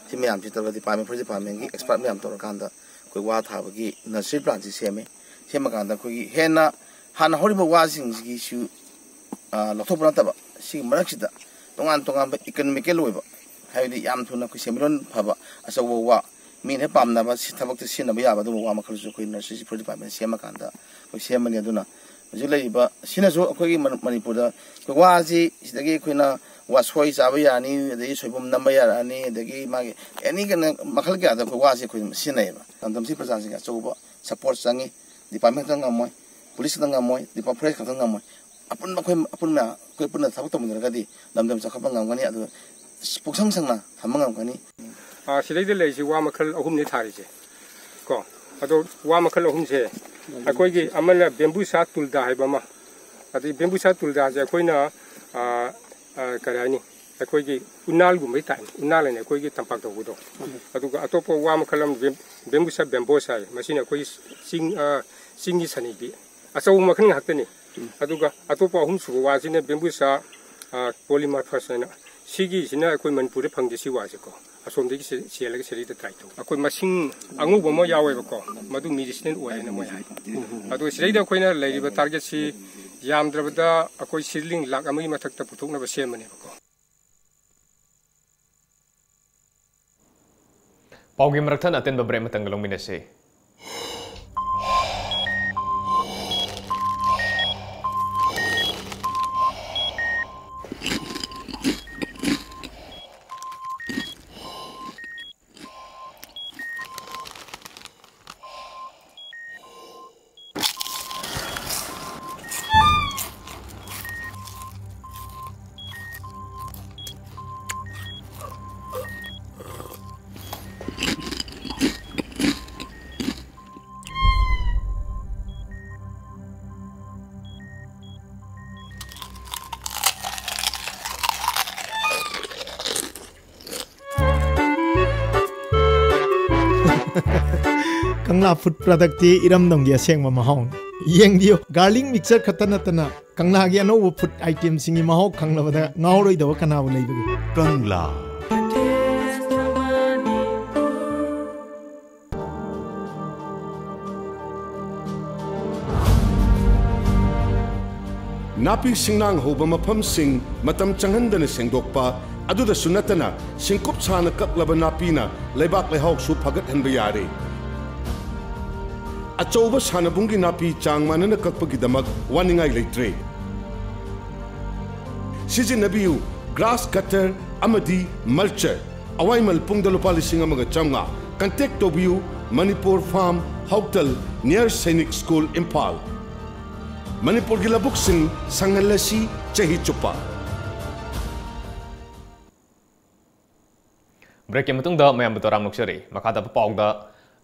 ꯁꯤ ꯃꯌꯥꯝꯁꯤ ꯇꯧꯔꯒ department, forest departmentꯀꯤ expert ꯃꯌꯥꯝ ꯇꯧꯔꯀꯥꯟꯗ ꯑꯩꯈꯣꯏ ꯋꯥ ꯊꯥꯕꯒꯤ nursery plantꯁꯤ ꯁꯦꯝꯃꯦ꯫ ꯁꯦꯝꯃꯀꯥꯟꯗ ꯑꯩꯈꯣꯏꯒꯤ ꯍꯦꯟꯅ ꯍꯥꯟꯅ ꯍꯧꯔꯤꯕ ꯋꯥꯁꯤꯡꯁꯤꯒꯤꯁꯨ, ꯑ, ꯂꯧꯊꯣꯛꯄ ꯅꯠꯇꯕ, ꯁꯤꯒꯤ ꯃꯔꯛꯁꯤꯗ ꯇꯣꯉꯥꯟ ꯇꯣꯉꯥꯟꯕ economical ꯑꯣꯏꯕ, ꯍꯥꯏꯕꯗꯤ ꯌꯥꯝ ꯊꯨꯅ ꯑꯩꯈꯣꯏ ꯁꯦꯟꯃꯤꯠꯂꯣꯟ ꯐꯕ ꯑꯆꯧꯕ ꯋꯥ, ꯃꯤꯅ ꯍꯦꯛ ꯄꯥꯝꯅꯕ ꯁꯤ ꯊꯕꯛꯇ ꯁꯤꯖꯤꯟꯅꯕ ꯌꯥꯕ ꯑꯗꯨꯒꯨꯝꯕ ꯋꯥ ꯃꯈꯜꯁꯨ ꯑꯩꯈꯣꯏ nurseryꯁꯤ forest department ꯁꯦꯝꯃꯀꯥꯟꯗ ꯑꯩꯈꯣꯏ ꯁꯦꯝꯕꯅꯤ꯫ ꯑꯗꯨꯅ ꯍꯧꯖꯤꯛ ꯂꯩꯔꯤꯕ ꯁꯤꯅꯁꯨ ꯑꯩꯈꯣꯏꯒꯤ ꯃꯅꯤ-, ꯃꯅꯤꯄꯨꯔꯗ ꯑꯩꯈꯣꯏ ꯋꯥꯁꯤ ꯁꯤꯗꯒꯤ ꯑꯩꯈꯣꯏꯅ ꯋꯥꯁꯣꯏ ꯆꯥꯕ ꯌꯥꯔꯅꯤ, ꯑꯗꯒꯤ ꯁꯣꯏꯕꯨꯝ ꯅꯝꯕ ꯌꯥꯔꯛꯑꯅꯤ, ꯑꯗꯒꯤ ꯃꯥꯒꯤ any ꯀꯩꯅꯣ ꯃꯈꯜ ꯀꯌꯥꯗ ꯑꯩꯈꯣꯏ ꯋꯥꯁꯤ ꯑꯩꯈꯣꯏ ꯁꯤꯖꯤꯟꯅꯩꯌꯦꯕ꯫ ꯂꯝꯗꯝꯁꯤ ꯄ꯭ꯔꯖꯥꯁꯤꯡꯒꯤ ꯑꯆꯧꯕ support ꯆꯪꯉꯤ꯫ Department ꯈꯛꯇ ꯉꯝꯃꯣꯏ, police ꯈꯛꯇ ꯉꯝꯃꯣꯏ, Department forest ꯈꯛꯇ ꯉꯝꯃꯣꯏ꯫ ꯑꯄꯨꯟꯕ ꯑꯩꯈꯣꯏ, ꯑꯄꯨꯟꯕ ꯑꯩꯈꯣꯏ ꯄꯨꯟꯅ ꯊꯕꯛ ꯇꯧꯃꯤꯟꯅꯔꯒꯗꯤ ꯂꯝꯗꯝ ꯆꯥꯎꯈꯠꯄ ꯉꯝꯒꯅꯤ꯫ ꯑꯗꯨ ꯄꯨꯡꯁꯪ ꯁꯪꯅ ꯊꯝꯕ ꯉꯝꯒꯅꯤ꯫ ꯑꯥ, ꯁꯤꯗꯩꯗ ꯂꯩꯔꯤꯁꯤ ꯋꯥ ꯃꯈꯜ ꯑꯍꯨꯝꯅꯤ ꯊꯥꯔꯤꯁꯦ ꯀꯣ꯫ ꯑꯗꯣ ꯋꯥ ꯃꯈꯜ ꯑꯍꯨꯝꯁꯦ ꯑꯩꯈꯣꯏꯒꯤ ꯑꯃꯅ Bambuscia tulda ꯍꯥꯏꯕ ꯑꯃ, ꯑꯗꯩ Bambuscia tuldaꯁꯦ ꯑꯩꯈꯣꯏꯅ, ꯑꯥ, ꯑꯥ, ꯀꯔꯤ ꯍꯥꯏꯅꯤ, ꯑꯩꯈꯣꯏꯒꯤ ꯎꯅꯥꯜꯒꯨꯝꯕꯒꯤ type, ꯎꯅꯥꯜ ꯍꯥꯏꯅ ꯑꯩꯈꯣꯏꯒꯤ ꯇꯝꯄꯥꯛꯇ ꯍꯧꯕꯗꯣ꯫ ꯑꯗꯨꯒ ꯑꯇꯣꯞꯄ ꯋꯥ ꯃꯈꯜ ꯑꯃ Bam-, Bambuscia bambosa ꯍꯥꯏ, ꯃꯁꯤꯅ ꯑꯩꯈꯣꯏꯒꯤ ꯆꯤꯡ, ꯑꯥ, ꯆꯤꯡꯒꯤ ꯁꯅꯩꯕꯤ, ꯑꯆꯧꯕ ꯃꯈꯜ ꯉꯥꯛꯇꯅꯤ꯫ ꯑꯗꯨꯒ ꯑꯇꯣꯞꯄ ꯑꯍꯨꯝꯁꯨꯕ ꯋꯥꯁꯤꯅ Bambuscia, ꯑꯥ, polymorphus ꯍꯥꯏꯅ, ꯁꯤꯒꯤꯁꯤꯅ ꯑꯩꯈꯣꯏ ꯃꯅꯤꯄꯨꯔꯗ ꯐꯪꯗꯦ, ꯁꯤ ꯋꯥꯁꯦꯀꯣ꯫ ꯑꯁꯣꯝꯗꯒꯤ ꯁꯤ-, ꯆꯦꯜꯂꯒ ꯁꯤꯗꯩꯗ ꯇ꯭ꯔꯥꯏ ꯇꯧ꯫ ꯑꯩꯈꯣꯏ ꯃꯁꯤꯡ ꯑꯉꯧꯕ ꯑꯃ ꯌꯥꯎꯋꯦꯕꯀꯣ, ꯃꯗꯨ ꯃꯦꯗꯤꯁꯤꯅꯦꯜ ꯑꯣꯏꯌꯦꯅ ꯃꯣꯏ ꯍꯥꯏ꯫ ꯑꯗꯣ ꯁꯤꯗꯩꯗ ꯑꯩꯈꯣꯏꯅ ꯂꯩꯔꯤꯕ ꯇꯥꯔꯒꯦꯠꯁꯤ ꯌꯥꯝꯗ꯭ꯔꯕꯗ ꯑꯩꯈꯣꯏ ꯁꯤꯗꯂꯤꯡ ꯂꯥꯛ ꯑꯃꯒꯤ ꯃꯊꯛꯇ ꯄꯨꯊꯣꯛꯅꯕ ꯁꯦꯝꯕꯅꯦꯕꯀꯣ꯫ ꯄꯥꯎꯒꯤ ꯃꯔꯛ ꯊꯠꯅ ꯑꯇꯦꯟꯕ ꯕ꯭ꯔꯦꯛ ꯑꯃꯇꯪꯒ ꯂꯧꯃꯤꯟꯅꯁꯤ꯫ ꯀꯪꯂꯥ ꯐꯨꯗ ꯄ꯭ꯔꯗꯛꯇꯤ ꯏꯔꯝꯗꯝꯒꯤ ꯑꯁꯦꯡꯕ ꯃꯍꯥꯎꯅꯤ꯫ ꯌꯦꯡꯕꯤꯌꯨ, ꯒꯥꯔꯂꯤꯛ ꯃꯤꯛꯆꯔ ꯈꯛꯇ ꯅꯠꯇꯅ ꯀꯪꯂꯥꯒꯤ ꯑꯅꯧꯕ ꯐꯨꯗ ꯑꯥꯏꯇꯦꯝꯁꯤꯡꯒꯤ ꯃꯍꯥꯎ ꯈꯪꯂꯕꯗ ꯉꯥꯎꯔꯣꯏꯗꯕ ꯀꯅꯥꯕꯨ ꯂꯩꯕꯒꯦ? ꯀꯪꯂꯥ꯫ ꯅꯥꯄꯤ ꯁꯤꯡꯅꯥꯡ ꯍꯧꯕ ꯃꯐꯝꯁꯤꯡ ꯃꯇꯝ ꯆꯪꯍꯟꯗꯅ ꯁꯦꯡꯗꯣꯛꯄ, ꯑꯗꯨꯗꯁꯨ ꯅꯠꯇꯅ ꯁꯤꯡꯀꯨꯞ ꯁꯥꯅ ꯀꯛꯂꯕ ꯅꯥꯄꯤꯅ ꯂꯩꯕꯥꯛ ꯂꯩꯍꯥꯎꯁꯨ ꯐꯒꯠꯍꯟꯕ ꯌꯥꯔꯦ꯫ ꯑꯆꯧꯕ ꯁꯥꯟꯅꯕꯨꯡꯒꯤ ꯅꯥꯄꯤ ꯆꯥꯡ ꯃꯥꯟꯅꯅ ꯀꯛꯄꯒꯤꯗꯃꯛ ꯋꯥꯅꯤꯡꯉꯥꯏ ꯂꯩꯇ꯭ꯔꯦ꯫ ꯁꯤꯖꯤꯟꯅꯕꯤꯌꯨ ꯒ꯭ꯔꯥꯁ ꯀꯠꯇꯔ ꯑꯃꯗꯤ ꯃꯜꯆꯔ꯫ ꯑꯋꯥꯏꯃꯜ ꯄꯨꯡꯗ ꯂꯨꯄꯥ ꯂꯤꯁꯤꯡ ꯑꯃꯒ ꯆꯥꯝꯃꯉꯥ꯫ ꯀꯟꯇꯦꯛ ꯇꯧꯕꯤꯌꯨ, ꯃꯅꯤꯄꯨꯔ ꯐꯥꯔꯝ, ꯍꯧꯇꯜ, ꯅꯤꯌꯔ ꯁꯩꯅꯤꯛ ꯁ꯭ꯀꯨꯜ, ꯏꯝꯐꯥꯜ꯫ ꯃꯅꯤꯄꯨꯔꯒꯤ ꯂꯧꯕꯨꯛꯁꯤꯡ ꯁꯪꯍꯜꯂꯁꯤ ꯆꯍꯤ ꯆꯨꯞꯄ꯫ ꯕ꯭ꯔꯦꯛꯀꯤ ꯃꯇꯨꯡꯗ ꯃꯌꯥꯝꯕꯨ ꯇꯔꯥꯝ ꯅꯣꯛꯆꯔꯤ꯫ ꯃꯈꯥ ꯇꯥꯕ ꯄꯥꯎꯗ,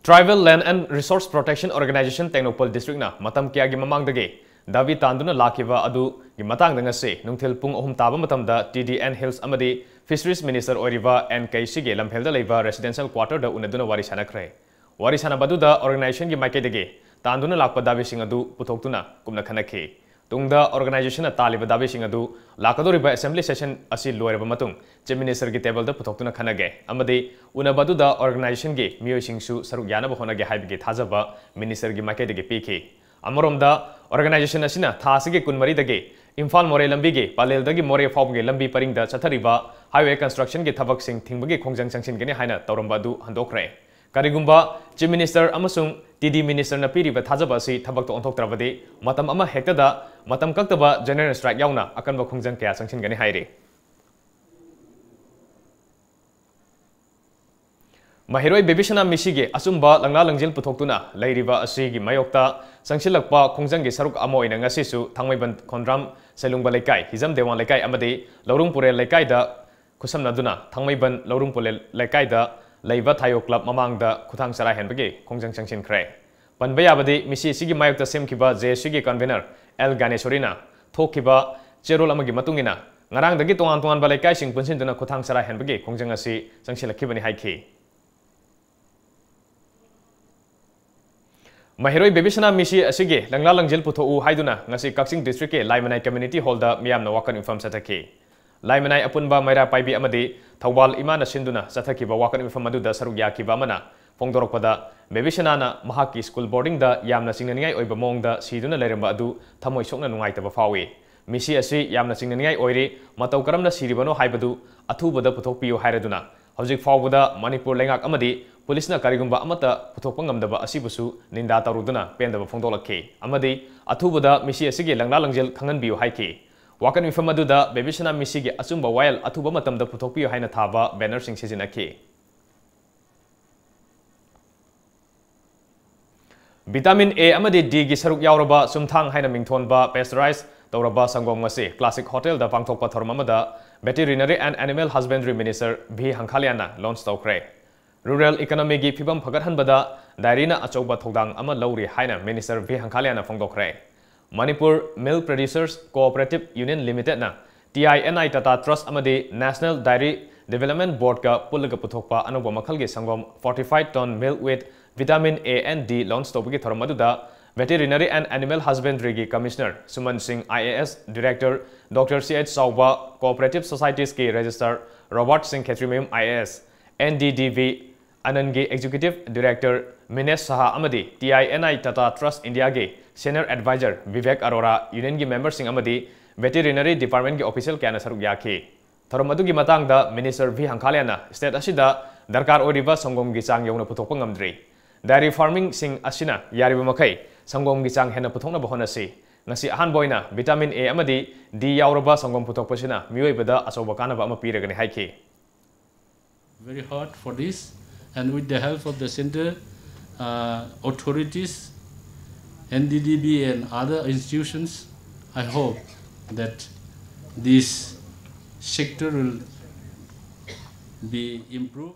Tribal Land and Resource Protection Organization Tengnoupal ꯗꯤꯁꯇ꯭ꯔꯤꯛꯅ ꯃꯇꯝ ꯀꯌꯥꯒꯤ ꯃꯃꯥꯡꯗꯒꯤ ꯗꯥꯕꯤ ꯇꯥꯟꯗꯨꯅ ꯂꯥꯛꯈꯤꯕ ꯑꯗꯨꯒꯤ ꯃꯇꯥꯡꯗ ꯉꯁꯤ ꯅꯨꯡꯊꯤꯜ ꯄꯨꯡ ꯑꯍꯨꯝ ꯇꯥꯕ ꯃꯇꯝꯗ ꯇꯤ ꯗꯤ ꯑꯦꯟ ꯍꯤꯜꯁ ꯑꯃꯗꯤ ꯐꯤꯁꯔꯤꯁ ꯃꯤꯅꯤꯁꯇꯔ ꯑꯣꯏꯔꯤꯕ ꯑꯦꯟ ꯀꯩꯁꯤꯒꯤ ꯂꯝꯐꯦꯜꯗ ꯂꯩꯕ ꯔꯦꯁꯤꯗꯦꯟꯁꯤꯌꯦꯜ ꯀ꯭ꯋꯥꯇꯔꯗ ꯎꯅꯗꯨꯅ ꯋꯥꯔꯤ ꯁꯥꯟꯅꯈ꯭ꯔꯦ꯫ ꯋꯥꯔꯤ ꯁꯥꯟꯅꯕ ꯑꯗꯨꯗ ꯑꯣꯔꯒꯅꯥꯏꯖꯦꯁꯟꯒꯤ ꯃꯥꯏꯀꯩꯗꯒꯤ ꯇꯥꯟꯗꯨꯅ ꯂꯥꯛꯄ ꯗꯥꯕꯤꯁꯤꯡ ꯑꯗꯨ ꯄꯨꯊꯣꯛꯇꯨꯅ ꯀꯨꯞꯅ ꯈꯟꯅꯈꯤ꯫ ꯇꯨꯡꯗ organizationꯅ ꯇꯥꯜꯂꯤꯕ ꯗꯥꯕꯤꯁꯤꯡ ꯑꯗꯨ ꯂꯥꯛꯀꯗꯧꯔꯤꯕ assembly session ꯑꯁꯤ ꯂꯣꯏꯔꯕ ꯃꯇꯨꯡ Chief Ministerꯒꯤ tableꯗ ꯄꯨꯊꯣꯛꯇꯨꯅ ꯈꯟꯅꯒꯦ ꯑꯃꯗꯤ ꯎꯅꯕ ꯑꯗꯨꯗ organizationꯒꯤ ꯃꯤꯑꯣꯏꯁꯤꯡꯁꯨ ꯁꯔꯨꯛ ꯌꯥꯅꯕ ꯍꯣꯠꯅꯒꯦ ꯍꯥꯏꯕꯒꯤ ꯊꯥꯖꯕ ministerꯒꯤ ꯃꯥꯏꯀꯩꯗꯒꯤ ꯄꯤꯈꯤ꯫ ꯑꯃꯔꯣꯝꯗ, organization ꯑꯁꯤꯅ ꯊꯥ ꯑꯁꯤꯒꯤ ꯀꯨꯟꯃꯔꯤꯗꯒꯤ ꯏꯝꯐꯥꯜ ꯃꯣꯔꯦ ꯂꯝꯕꯤꯒꯤ ꯄꯂꯦꯜꯗꯒꯤ ꯃꯣꯔꯦ ꯐꯥꯎꯕꯒꯤ ꯂꯝꯕꯤ ꯄꯔꯤꯡꯗ ꯆꯠꯊꯔꯤꯕ highway constructionꯒꯤ ꯊꯕꯛꯁꯤꯡ ꯊꯤꯡꯕꯒꯤ ꯈꯣꯡꯖꯪ ꯆꯪꯁꯤꯟꯒꯅꯤ ꯍꯥꯏꯅ ꯇꯧꯔꯝꯕ ꯑꯗꯨ ꯍꯟꯗꯣꯛꯈ꯭ꯔꯦ꯫ ꯀꯔꯤꯒꯨꯝꯕ Chief Minister ꯑꯃꯁꯨꯡ TD ministerꯅ ꯄꯤꯔꯤꯕ ꯊꯥꯖꯕ ꯑꯁꯤ ꯊꯕꯛꯇ ꯑꯣꯟꯊꯣꯛꯇ꯭ꯔꯕꯗꯤ, ꯃꯇꯝ ꯑꯃ ꯍꯦꯛꯇꯗ ꯃꯇꯝ ꯀꯛꯇꯕ general strike ꯌꯥꯎꯅ ꯑꯀꯟꯕ ꯈꯣꯡꯖꯪ ꯀꯌꯥ ꯆꯪꯁꯤꯟꯒꯅꯤ ꯍꯥꯏꯔꯤ꯫ ꯃꯍꯩꯔꯣꯏ ꯕꯦꯕꯤꯁꯅꯥ ꯃꯤꯁꯤꯒꯤ ꯑꯆꯨꯝꯕ ꯂꯪꯂꯥ ꯂꯪꯖꯤꯜ ꯄꯨꯊꯣꯛꯇꯨꯅ ꯂꯩꯔꯤꯕ ꯑꯁꯤꯒꯤ ꯃꯥꯌꯣꯛꯇ ꯆꯪꯁꯤꯜꯂꯛꯄ ꯈꯣꯡꯖꯪꯒꯤ ꯁꯔꯨꯛ ꯑꯃ ꯑꯣꯏꯅ ꯉꯁꯤꯁꯨ ꯊꯥꯡꯃꯩꯕꯟ ꯈꯣꯟꯗ꯭ꯔꯥꯝ ꯁꯦꯂꯨꯡꯕ ꯂꯩꯀꯥꯏ, ꯍꯤꯖꯝ ꯗꯦꯋꯥꯟ ꯂꯩꯀꯥꯏ ꯑꯃꯗꯤ ꯂꯧꯔꯨꯡ ꯄꯨꯔꯦꯜ ꯂꯩꯀꯥꯏꯗ ꯈꯨꯠꯁꯝꯅꯗꯨꯅ ꯊꯥꯡꯃꯩꯕꯟ ꯂꯧꯔꯨꯡ ꯄꯨꯔꯦꯜ ꯂꯩꯀꯥꯏꯗ ꯂꯩꯕ ꯊꯥꯏꯌꯣ club ꯃꯃꯥꯡꯗ ꯈꯨꯊꯥꯡ ꯆꯔꯥ ꯍꯦꯟꯕꯒꯤ ꯈꯣꯡꯖꯪ ꯆꯪꯁꯤꯟꯈ꯭ꯔꯦ꯫ ꯄꯟꯕ ꯌꯥꯕꯗꯤ, ꯃꯤꯁꯤ ꯑꯁꯤꯒꯤ ꯃꯥꯌꯣꯛꯇ ꯁꯦꯝꯈꯤꯕ JACꯒꯤ convener ꯑꯦꯜ ꯒꯥꯅꯦꯁꯣꯔꯤꯅ ꯊꯣꯛꯈꯤꯕ ꯆꯦꯔꯣꯜ ꯑꯃꯒꯤ ꯃꯇꯨꯡ ꯏꯟꯅ, ꯉꯔꯥꯡꯗꯒꯤ ꯇꯣꯉꯥꯟ ꯇꯣꯉꯥꯟꯕ ꯂꯩꯀꯥꯏꯁꯤꯡ ꯄꯨꯟꯁꯤꯟꯗꯨꯅ ꯈꯨꯊꯥꯡ ꯆꯔꯥ ꯍꯦꯟꯕꯒꯤ ꯈꯣꯡꯖꯪ ꯑꯁꯤ ꯆꯪꯁꯤꯜꯂꯛꯈꯤꯕꯅꯤ ꯍꯥꯏꯈꯤ꯫ ꯃꯍꯩꯔꯣꯏ ꯕꯦꯕꯤꯁꯅꯥ ꯃꯤꯁꯤ ꯑꯁꯤꯒꯤ ꯂꯪꯂꯥ ꯂꯪꯖꯤꯜ ꯄꯨꯊꯣꯛꯎ ꯍꯥꯏꯗꯨꯅ ꯉꯁꯤ ꯀꯛꯆꯤꯡ districtꯀꯤ ꯂꯥꯏꯃꯅꯥꯏ community hallꯗ ꯃꯤꯌꯥꯝꯅ ꯋꯥꯀꯠ ꯃꯤꯐꯝ ꯆꯠꯊꯈꯤ꯫ ꯂꯥꯏꯃꯅꯥꯏ ꯑꯄꯨꯟꯕ ꯃꯩꯔꯥ ꯄꯥꯏꯕꯤ ꯑꯃꯗꯤ ꯊꯧꯕꯥꯜ ꯏꯃꯥꯅ ꯁꯤꯟꯗꯨꯅ ꯆꯠꯊꯈꯤꯕ ꯋꯥꯀꯠ ꯃꯤꯐꯝ ꯑꯗꯨꯗ ꯁꯔꯨꯛ ꯌꯥꯈꯤꯕ ꯑꯃꯅ ꯐꯣꯡꯗꯣꯔꯛꯄꯗ, ꯕꯦꯕꯤꯁꯅꯥꯅ ꯃꯍꯥꯛꯀꯤ school boardingꯗ ꯌꯥꯝꯅ ꯆꯤꯡꯅꯅꯤꯡꯉꯥꯏ ꯑꯣꯏꯕ ꯃꯑꯣꯡꯗ ꯁꯤꯗꯨꯅ ꯂꯩꯔꯝꯕ ꯑꯗꯨ ꯊꯃꯣꯏ ꯁꯣꯛꯅ ꯅꯨꯡꯉꯥꯏꯇꯕ ꯐꯥꯎꯏ꯫ ꯃꯤꯁꯤ ꯑꯁꯤ ꯌꯥꯝꯅ ꯆꯤꯡꯅꯅꯤꯡꯉꯥꯏ ꯑꯣꯏꯔꯤ, ꯃꯇꯧ ꯀꯔꯝꯅ ꯁꯤꯔꯤꯕꯅꯣ ꯍꯥꯏꯕꯗꯨ ꯑꯊꯨꯕꯗ ꯄꯨꯊꯣꯛꯄꯤꯌꯨ ꯍꯥꯏꯔꯗꯨꯅ, ꯍꯧꯖꯤꯛ ꯐꯥꯎꯕꯗ ꯃꯅꯤꯄꯨꯔ ꯂꯩꯉꯥꯛ ꯑꯃꯗꯤ ꯄꯨꯂꯤꯁꯅ ꯀꯔꯤꯒꯨꯝꯕ ꯑꯃꯠꯇ ꯄꯨꯊꯣꯛꯄ ꯉꯝꯗꯕ ꯑꯁꯤꯕꯨꯁꯨ ꯅꯤꯟꯗꯥ ꯇꯧꯔꯨꯗꯨꯅ ꯄꯦꯟꯗꯕ ꯐꯣꯡꯗꯣꯛꯂꯛꯈꯤ ꯑꯃꯗꯤ ꯑꯊꯨꯕꯗ ꯃꯤꯁꯤ ꯑꯁꯤꯒꯤ ꯂꯪꯂꯥ ꯂꯪꯖꯦꯜ ꯈꯪꯍꯟꯕꯤꯌꯨ ꯍꯥꯏꯈꯤ꯫ ꯋꯥꯀꯠ ꯃꯤꯐꯝ ꯑꯗꯨꯗ ꯕꯦꯕꯤꯁꯅꯥ ꯃꯤꯁꯤꯒꯤ ꯑꯆꯨꯝꯕ ꯋꯥꯌꯦꯜ ꯑꯊꯨꯕ ꯃꯇꯝꯗ ꯄꯨꯊꯣꯛꯄꯤꯌꯨ ꯍꯥꯏꯅ ꯊꯥꯕ bannerꯁꯤꯡ ꯁꯤꯖꯤꯟꯅꯈꯤ꯫ Vitamin A ꯑꯃꯗꯤ Dꯒꯤ ꯁꯔꯨꯛ ꯌꯥꯎꯔꯕ ꯆꯨꯝꯊꯥꯡ ꯍꯥꯏꯅ ꯃꯤꯡꯊꯣꯟꯕ pasteurized ꯇꯧꯔꯕ ꯁꯪꯒꯣꯝ ꯑꯁꯤ Classic Hotelꯗ ꯄꯥꯡꯊꯣꯛꯄ ꯊꯧꯔꯝ ꯑꯃꯗ Veterinary and Animal Husbandry Minister V ꯍꯪꯈꯥꯂꯤꯌꯥꯅ launch ꯇꯧꯈ꯭ꯔꯦ꯫ Rural economyꯒꯤ ꯐꯤꯕꯝ ꯐꯒꯠꯍꯟꯕꯗ dairyꯅ ꯑꯆꯧꯕ ꯊꯧꯗꯥꯡ ꯑꯃ ꯂꯧꯔꯤ ꯍꯥꯏꯅ Minister V ꯍꯪꯈꯥꯂꯤꯌꯥꯅ ꯐꯣꯡꯗꯣꯛꯈ꯭ꯔꯦ꯫ Manipur Milk Producers Cooperative Union Limitedꯅ TINI Tata Trust ꯑꯃꯗꯤ National Dairy Development Boardꯀ ꯄꯨꯜꯂꯒ ꯄꯨꯊꯣꯛꯄ ꯑꯅꯧꯕ ꯃꯈꯜꯒꯤ ꯁꯪꯒꯣꯝ fortified ton milk with vitamin A and D launch ꯇꯧꯕꯒꯤ ꯊꯧꯔꯝ ꯑꯗꯨꯗ Veterinary and Animal Husbandry ꯒꯤ Commissioner ꯁꯨꯃꯟ ꯁꯤꯡ, I A S Director Doctor C H ꯆꯥꯎꯕ, Cooperative Societies ꯀꯤ Registrar ꯔꯣꯕꯥꯔꯠ ꯁꯤꯡ ꯈꯦꯇ꯭ꯔꯤꯃꯌꯨꯝ, I A S, N D D B ꯑꯅꯟꯒꯤ Executive Director ꯃꯤꯅꯦꯁ ꯁꯍꯥ ꯑꯃꯗꯤ T I N I Tata Trust India ꯒꯤ Senior Advisor Bibek ꯑꯔꯣꯔꯥ, Union ꯒꯤ member ꯁꯤꯡ ꯑꯃꯗꯤ Veterinary Department ꯒꯤ official ꯀꯌꯥꯅ ꯁꯔꯨꯛ ꯌꯥꯈꯤ꯫ ꯊꯧꯔꯝ ꯑꯗꯨꯒꯤ ꯃꯇꯥꯡꯗ Minister V ꯍꯪꯈꯥꯂꯌꯥꯅ state ꯑꯁꯤꯗ ꯗꯔꯀꯥꯔ ꯑꯣꯏꯔꯤꯕ ꯁꯪꯒꯣꯝꯒꯤ ꯆꯥꯡ ꯌꯧꯅ ꯄꯨꯊꯣꯛꯄ ꯉꯝꯗ꯭ꯔꯤ꯫ Dairy farming ꯁꯤꯡ ꯑꯁꯤꯅ ꯌꯥꯔꯤꯕ ꯃꯈꯩ ꯁꯪꯒꯣꯝꯒꯤ ꯆꯥꯡ ꯍꯦꯟꯅ ꯄꯨꯊꯣꯛꯅꯕ ꯍꯣꯠꯅꯁꯤ꯫ ꯉꯁꯤ ꯑꯍꯥꯟꯕ ꯑꯣꯏꯅ vitamin A ꯑꯃꯗꯤ D ꯌꯥꯎꯔꯕ ꯁꯪꯒꯣꯝ ꯄꯨꯊꯣꯛꯄꯁꯤꯅ ꯃꯤꯑꯣꯏꯕꯗ ꯑꯆꯧꯕ ꯀꯥꯟꯅꯕ ꯑꯃ ꯄꯤꯔꯒꯅꯤ ꯍꯥꯏꯈꯤ꯫ Very hard for this, and with the help of the center, uh, authorities, N D D B and other institutions, I hope that this sector will be improved.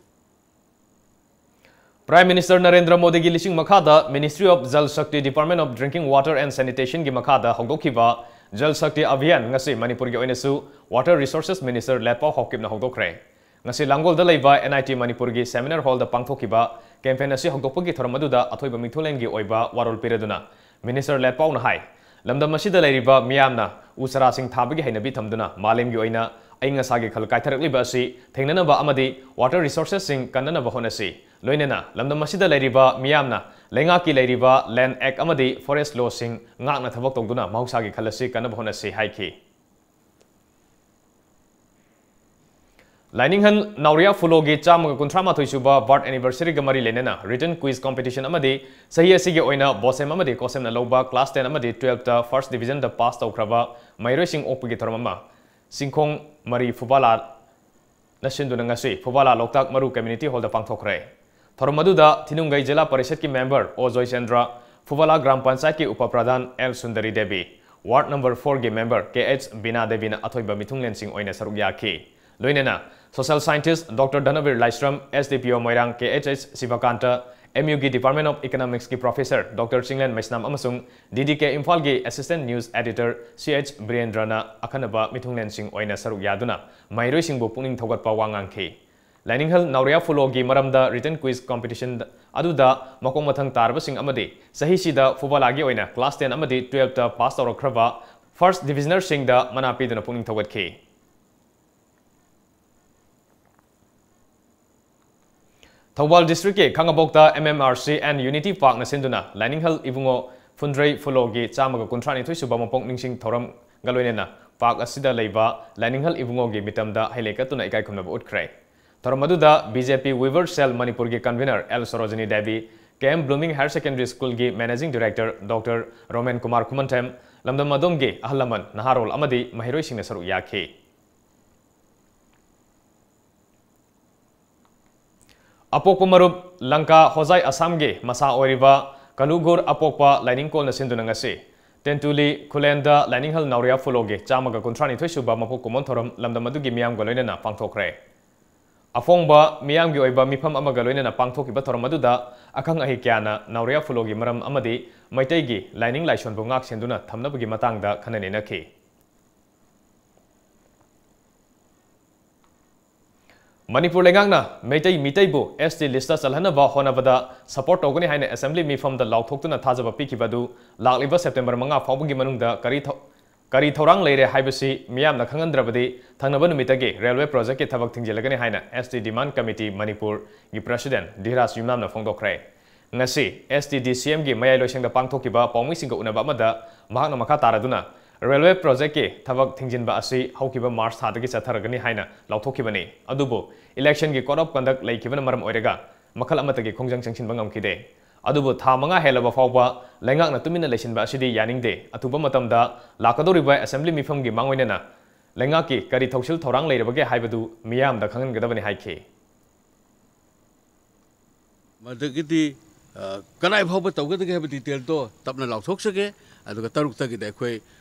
Prime Minister Narendra ꯃꯣꯗꯤꯒꯤ ꯂꯤꯁꯤꯡ ꯃꯈꯥꯗ Ministry of Jal Shakti, Department of Drinking Water and Sanitation ꯒꯤ ꯃꯈꯥꯗ ꯍꯧꯗꯣꯛꯈꯤꯕ Jal Shakti Abhiyan ꯉꯁꯤ ꯃꯅꯤꯄꯨꯔꯒꯤ ꯑꯣꯏꯅꯁꯨ Water Resources Minister ꯂꯦꯠꯄꯥꯎ ꯍꯥꯎꯀꯤꯞꯅ ꯍꯧꯗꯣꯛꯈ꯭ꯔꯦ꯫ ꯉꯁꯤ ꯂꯥꯡꯒꯣꯜꯗ ꯂꯩꯕ N I T ꯃꯅꯤꯄꯨꯔꯒꯤ seminar hall ꯗ ꯄꯥꯡꯊꯣꯛꯈꯤꯕ campaign ꯑꯁꯤ ꯍꯧꯗꯣꯛꯄꯒꯤ ꯊꯧꯔꯝ ꯑꯗꯨꯗ ꯑꯊꯣꯏꯕ ꯃꯤꯊꯨꯡꯂꯦꯟꯒꯤ ꯑꯣꯏꯕ ꯋꯥꯔꯣꯜ ꯄꯤꯔꯗꯨꯅ Minister ꯂꯦꯠꯄꯥꯎꯅ ꯍꯥꯏ, ꯂꯝꯗꯝ ꯑꯁꯤꯗ ꯂꯩꯔꯤꯕ ꯃꯤꯌꯥꯝꯅ ꯎ ꯆꯥꯔꯥꯁꯤꯡ ꯊꯥꯕꯒꯤ ꯍꯩꯅꯕꯤ ꯊꯝꯗꯨꯅ ꯃꯥꯂꯦꯝꯒꯤ ꯑꯣꯏꯅ ꯑꯏꯪ ꯑꯁꯥꯒꯤ ꯈꯜ ꯀꯥꯏꯊꯔꯛꯂꯤꯕ ꯑꯁꯤ ꯊꯦꯡꯅꯅꯕ ꯑꯃꯗꯤ water resources ꯁꯤꯡ ꯀꯟꯅꯅꯕ ꯍꯣꯠꯅꯁꯤ꯫ ꯂꯣꯏꯅꯅ ꯂꯝꯗꯝ ꯑꯁꯤꯗ ꯂꯩꯔꯤꯕ ꯃꯤꯌꯥꯝꯅ ꯂꯩꯉꯥꯛꯀꯤ ꯂꯩꯔꯤꯕ Land Act ꯑꯃꯗꯤ Forest Law ꯁꯤꯡ ꯉꯥꯛꯅ ꯊꯕꯛ ꯇꯧꯗꯨꯅ ꯃꯍꯧꯁꯥꯒꯤ ꯈꯜ ꯑꯁꯤ ꯀꯟꯅꯕ ꯍꯣꯠꯅꯁꯤ ꯍꯥꯏꯈꯤ꯫ ꯂꯥꯏꯅꯤꯡꯍꯟ ꯅꯥꯎꯔꯤꯌꯥ ꯐꯨꯂꯣꯒꯤ ꯆꯥꯝꯃꯒ ꯀꯨꯟꯊ꯭ꯔꯥ ꯃꯥꯊꯣꯏ ꯁꯨꯕ birth anniversary ꯒ ꯃꯔꯤ ꯂꯩꯅꯅ written quiz competition ꯑꯃꯗꯤ ꯆꯍꯤ ꯑꯁꯤꯒꯤ ꯑꯣꯏꯅ BOSEM ꯑꯃꯗꯤ COSEM ꯅ ꯂꯧꯕ class ten ꯑꯃꯗꯤ twelfth ꯇ first division ꯗ pass ꯇꯧꯈ꯭ꯔꯕ ꯃꯍꯩꯔꯣꯏꯁꯤꯡ ꯑꯣꯛꯄꯒꯤ ꯊꯧꯔꯝ ꯑꯃ ꯆꯤꯡꯈꯣꯡ ꯃꯔꯤ ꯐꯨꯕꯥꯂꯥꯅ ꯁꯤꯟꯗꯨꯅ ꯉꯁꯤ ꯐꯨꯕꯥꯂꯥ ꯂꯣꯛꯇꯥꯛ ꯃꯔꯨ community hall ꯗ ꯄꯥꯡꯊꯣꯛꯈ꯭ꯔꯦ꯫ ꯊꯧꯔꯝ ꯑꯗꯨꯗ ꯊꯤꯅꯨꯡꯒꯩ ꯖꯤꯂꯥ ꯄꯔꯤꯁꯠꯀꯤ member ꯑꯣ ꯖꯣꯏꯆꯟꯗ꯭ꯔ, ꯐꯨꯕꯥꯂꯥ ꯒ꯭ꯔꯥꯝ ꯄꯟꯆꯥꯌꯠꯀꯤ ꯎꯄ ꯄ꯭ꯔꯙꯥꯟ L Sundari Devi, ward number four ꯒꯤ member ꯀꯦ ꯑꯩꯆ ꯕꯤꯅꯥ ꯗꯦꯕꯤꯅ ꯑꯊꯣꯏꯕ ꯃꯤꯊꯨꯡꯂꯦꯟꯁꯤꯡ ꯑꯣꯏꯅ ꯁꯔꯨꯛ ꯌꯥꯈꯤ꯫ ꯂꯣꯏꯅꯅ social scientist Doctor Dhanabir Laishram, S D P O Moirang K H H Shivakanta, M U ꯒꯤ Department of Economics ꯀꯤ professor Doctor ꯆꯤꯡꯂꯦꯟ ꯃꯩꯁꯅꯥꯝ ꯑꯃꯁꯨꯡ D D K ꯏꯝꯐꯥꯜꯒꯤ assistant news editor C H ꯕꯤꯔꯦꯟꯗ꯭ꯔꯅ ꯑꯈꯟꯅꯕ ꯃꯤꯊꯨꯡꯂꯦꯟꯁꯤꯡ ꯑꯣꯏꯅ ꯁꯔꯨꯛ ꯌꯥꯗꯨꯅ ꯃꯍꯩꯔꯣꯏꯁꯤꯡꯕꯨ ꯄꯨꯛꯅꯤꯡ ꯊꯧꯒꯠꯄ ꯋꯥ ꯉꯥꯡꯈꯤ꯫ ꯂꯥꯏꯅꯤꯡꯍꯜ ꯅꯥꯎꯔꯤꯌꯥ ꯐꯨꯂꯣꯒꯤ ꯃꯔꯝꯗ written quiz competition ꯑꯗꯨꯗ ꯃꯈꯣꯡ ꯃꯊꯪ ꯇꯥꯔꯕꯁꯤꯡ ꯑꯃꯗꯤ ꯆꯍꯤꯁꯤꯗ ꯐꯨꯕꯥꯂꯥꯒꯤ ꯑꯣꯏꯅ class ten ꯑꯃꯗꯤ twelfth pass ꯇꯧꯔꯛꯈ꯭ꯔꯕ first divisionerꯁꯤꯡꯗ ꯃꯅꯥ ꯄꯤꯗꯨꯅ ꯄꯨꯛꯅꯤꯡ ꯊꯧꯒꯠꯈꯤ꯫ Thoubal districtꯀꯤ ꯈꯥꯉꯕꯣꯛꯇ M M R C and Unity Parkꯅ ꯁꯤꯟꯗꯨꯅ ꯂꯥꯏꯅꯤꯡꯍꯜ ꯏꯕꯨꯡꯉꯣ ꯐꯨꯟꯗ꯭ꯔꯩ ꯐꯨꯂꯣꯒꯤ ꯆꯥꯝꯃꯒ ꯀꯨꯟꯊ꯭ꯔꯥ ꯅꯤꯊꯣꯏ ꯁꯨꯕ ꯃꯄꯣꯛ ꯅꯤꯡꯁꯤꯡ ꯊꯧꯔꯝꯒ ꯂꯣꯏꯅꯅ park ꯑꯁꯤꯗ ꯂꯩꯕ ꯂꯥꯏꯅꯤꯡꯍꯜ ꯏꯕꯨꯡꯉꯣꯒꯤ ꯃꯤꯇꯝꯗ ꯍꯩꯂꯩ ꯀꯠꯇꯨꯅ ꯏꯀꯥꯏ ꯈꯨꯝꯅꯕ ꯎꯠꯈ꯭ꯔꯦ꯫ ꯊꯧꯔꯝ ꯑꯗꯨꯗ B J P Weaver Cell ꯃꯅꯤꯄꯨꯔꯒꯤ convener L Sorojini Devi, K M Blooming Higher Secondary Schoolꯒꯤ managing director Doctor Romen Kumar Khumanthem, ꯂꯝꯗꯝ ꯑꯗꯣꯝꯒꯤ ꯑꯍꯜ ꯂꯃꯟ, ꯅꯍꯥꯔꯣꯜ ꯑꯃꯗꯤ ꯃꯍꯩꯔꯣꯏꯁꯤꯡꯅ ꯁꯔꯨꯛ ꯌꯥꯈꯤ꯫ ꯑꯄꯣꯛꯄ ꯃꯔꯨꯞ ꯂꯪꯀꯥ ꯍꯣꯖꯥꯏ ꯑꯁꯥꯝꯒꯤ ꯃꯁꯥ ꯑꯣꯏꯔꯤꯕ ꯀꯂꯨꯒꯨꯔ ꯑꯄꯣꯛꯄ ꯂꯥꯏꯅꯤꯡꯀꯣꯜꯅ ꯁꯤꯟꯗꯨꯅ ꯉꯁꯤ ꯇꯦꯟꯇꯨꯂꯤ ꯈꯨꯂꯦꯟꯗ ꯂꯥꯏꯅꯤꯡꯍꯜ ꯅꯥꯎꯔꯤꯌꯥ ꯐꯨꯂꯣꯒꯤ ꯆꯥꯝꯃꯒ ꯀꯨꯟꯊ꯭ꯔꯥ ꯅꯤꯊꯣꯏ ꯁꯨꯕ ꯃꯄꯣꯛ ꯀꯨꯝꯑꯣꯟ ꯊꯧꯔꯝ ꯂꯝꯗꯝ ꯑꯗꯨꯒꯤ ꯃꯤꯌꯥꯝꯒ ꯂꯣꯏꯅꯅ ꯄꯥꯡꯊꯣꯛꯈ꯭ꯔꯦ꯫ ꯑꯐꯣꯡꯕ ꯃꯤꯌꯥꯝꯒꯤ ꯑꯣꯏꯕ ꯃꯤꯐꯝ ꯑꯃꯒ ꯂꯣꯏꯅꯅ ꯄꯥꯡꯊꯣꯛꯈꯤꯕ ꯊꯧꯔꯝ ꯑꯗꯨꯗ ꯑꯈꯪ ꯑꯍꯩ ꯀꯌꯥꯅ ꯅꯥꯎꯔꯤꯌꯥ ꯐꯨꯂꯣꯒꯤ ꯃꯔꯝ ꯑꯃꯗꯤ ꯃꯩꯇꯩꯒꯤ ꯂꯥꯏꯅꯤꯡ ꯂꯥꯏꯁꯣꯟꯕꯨ ꯉꯥꯛ ꯁꯦꯟꯗꯨꯅ ꯊꯝꯅꯕꯒꯤ ꯃꯇꯥꯡꯗ ꯈꯟꯅ ꯅꯩꯅꯈꯤ꯫ ꯃꯅꯤꯄꯨꯔ ꯂꯩꯉꯥꯛꯅ ꯃꯩꯇꯩ ꯃꯤꯇꯩꯕꯨ S T listꯇ ꯆꯜꯍꯟꯅꯕ ꯍꯣꯠꯅꯕꯗ support ꯇꯧꯒꯅꯤ ꯍꯥꯏꯅ assembly ꯃꯤꯐꯝꯗ ꯂꯥꯎꯊꯣꯛꯇꯨꯅ ꯊꯥꯖꯕ ꯄꯤꯈꯤꯕ ꯑꯗꯨ ꯂꯥꯛꯂꯤꯕ September ꯃꯉꯥ ꯐꯥꯎꯕꯒꯤ ꯃꯅꯨꯡꯗ ꯀꯔꯤ ꯊꯧ-, ꯀꯔꯤ ꯊꯧꯔꯥꯡ ꯂꯩꯔꯦ ꯍꯥꯏꯕꯁꯤ ꯃꯤꯌꯥꯝꯅ ꯈꯪꯍꯟꯗ꯭ꯔꯕꯗꯤ ꯊꯪꯅꯕ ꯅꯨꯃꯤꯠꯇꯒꯤ railway projectꯀꯤ ꯊꯕꯛ ꯊꯤꯡꯖꯤꯜꯂꯒꯅꯤ ꯍꯥꯏꯅ S T Demand Committee ꯃꯅꯤꯄꯨꯔꯒꯤ president ꯙꯤꯔꯥꯖ ꯌꯨꯝꯅꯥꯝꯅ ꯐꯣꯡꯗꯣꯛꯈ꯭ꯔꯦ꯫ ꯉꯁꯤ S T D C Mꯒꯤ ꯃꯌꯥꯏ ꯂꯣꯏꯁꯪꯗ ꯄꯥꯡꯊꯣꯛꯈꯤꯕ ꯄꯥꯎꯃꯤꯁꯤꯡꯒ ꯎꯅꯕ ꯑꯃꯗ ꯃꯍꯥꯛꯅ ꯃꯈꯥ ꯇꯥꯔꯗꯨꯅ railway projectꯀꯤ ꯊꯕꯛ ꯊꯤꯡꯖꯤꯟꯕ ꯑꯁꯤ ꯍꯧꯈꯤꯕ March ꯊꯥꯗꯒꯤ ꯆꯠꯊꯔꯒꯅꯤ ꯍꯥꯏꯅ ꯂꯥꯎꯊꯣꯛꯈꯤꯕꯅꯤ꯫ ꯑꯗꯨꯕꯨ electionꯒꯤ code of conduct ꯂꯩꯈꯤꯕꯅ ꯃꯔꯝ ꯑꯣꯏꯔꯒ ꯃꯈꯜ ꯑꯃꯠꯇꯒꯤ ꯈꯣꯡꯖꯪ ꯆꯪꯁꯤꯟꯕ ꯉꯝꯈꯤꯗꯦ꯫ ꯑꯗꯨꯕꯨ ꯊꯥ ꯃꯉꯥ ꯍꯦꯜꯂꯕ ꯐꯥꯎꯕ ꯂꯩꯉꯥꯛꯅ ꯇꯨꯃꯤꯟꯅ ꯂꯩꯁꯤꯟꯕ ꯑꯁꯤꯗꯤ ꯌꯥꯅꯤꯡꯗꯦ꯫ ꯑꯊꯨꯕ ꯃꯇꯝꯗ ꯂꯥꯛꯀꯗꯧꯔꯤꯕ assembly ꯃꯤꯐꯝꯒꯤ ꯃꯥꯡꯑꯣꯏꯅꯅ ꯂꯩꯉꯥꯛꯀꯤ ꯀꯔꯤ ꯊꯧꯁꯤꯜ ꯊꯧꯔꯥꯡ ꯂꯩꯔꯕꯒꯦ ꯍꯥꯏꯕꯗꯨ ꯃꯤꯌꯥꯝꯗ ꯈꯪꯍꯟꯒꯗꯕꯅꯤ ꯍꯥꯏꯈꯤ꯫ ꯃꯗꯨꯒꯤꯗꯤ, ꯑ, ꯀꯗꯥꯏ ꯐꯥꯎꯕ ꯇꯧꯒꯗꯒꯦ ꯍꯥꯏꯕ detailꯗꯣ ꯇꯞꯅ ꯂꯥꯎꯊꯣꯛꯆꯒꯦ꯫ ꯑꯗꯨꯒ ꯇꯔꯨꯛꯇꯒꯤꯗꯤ ꯑꯩꯈꯣꯏ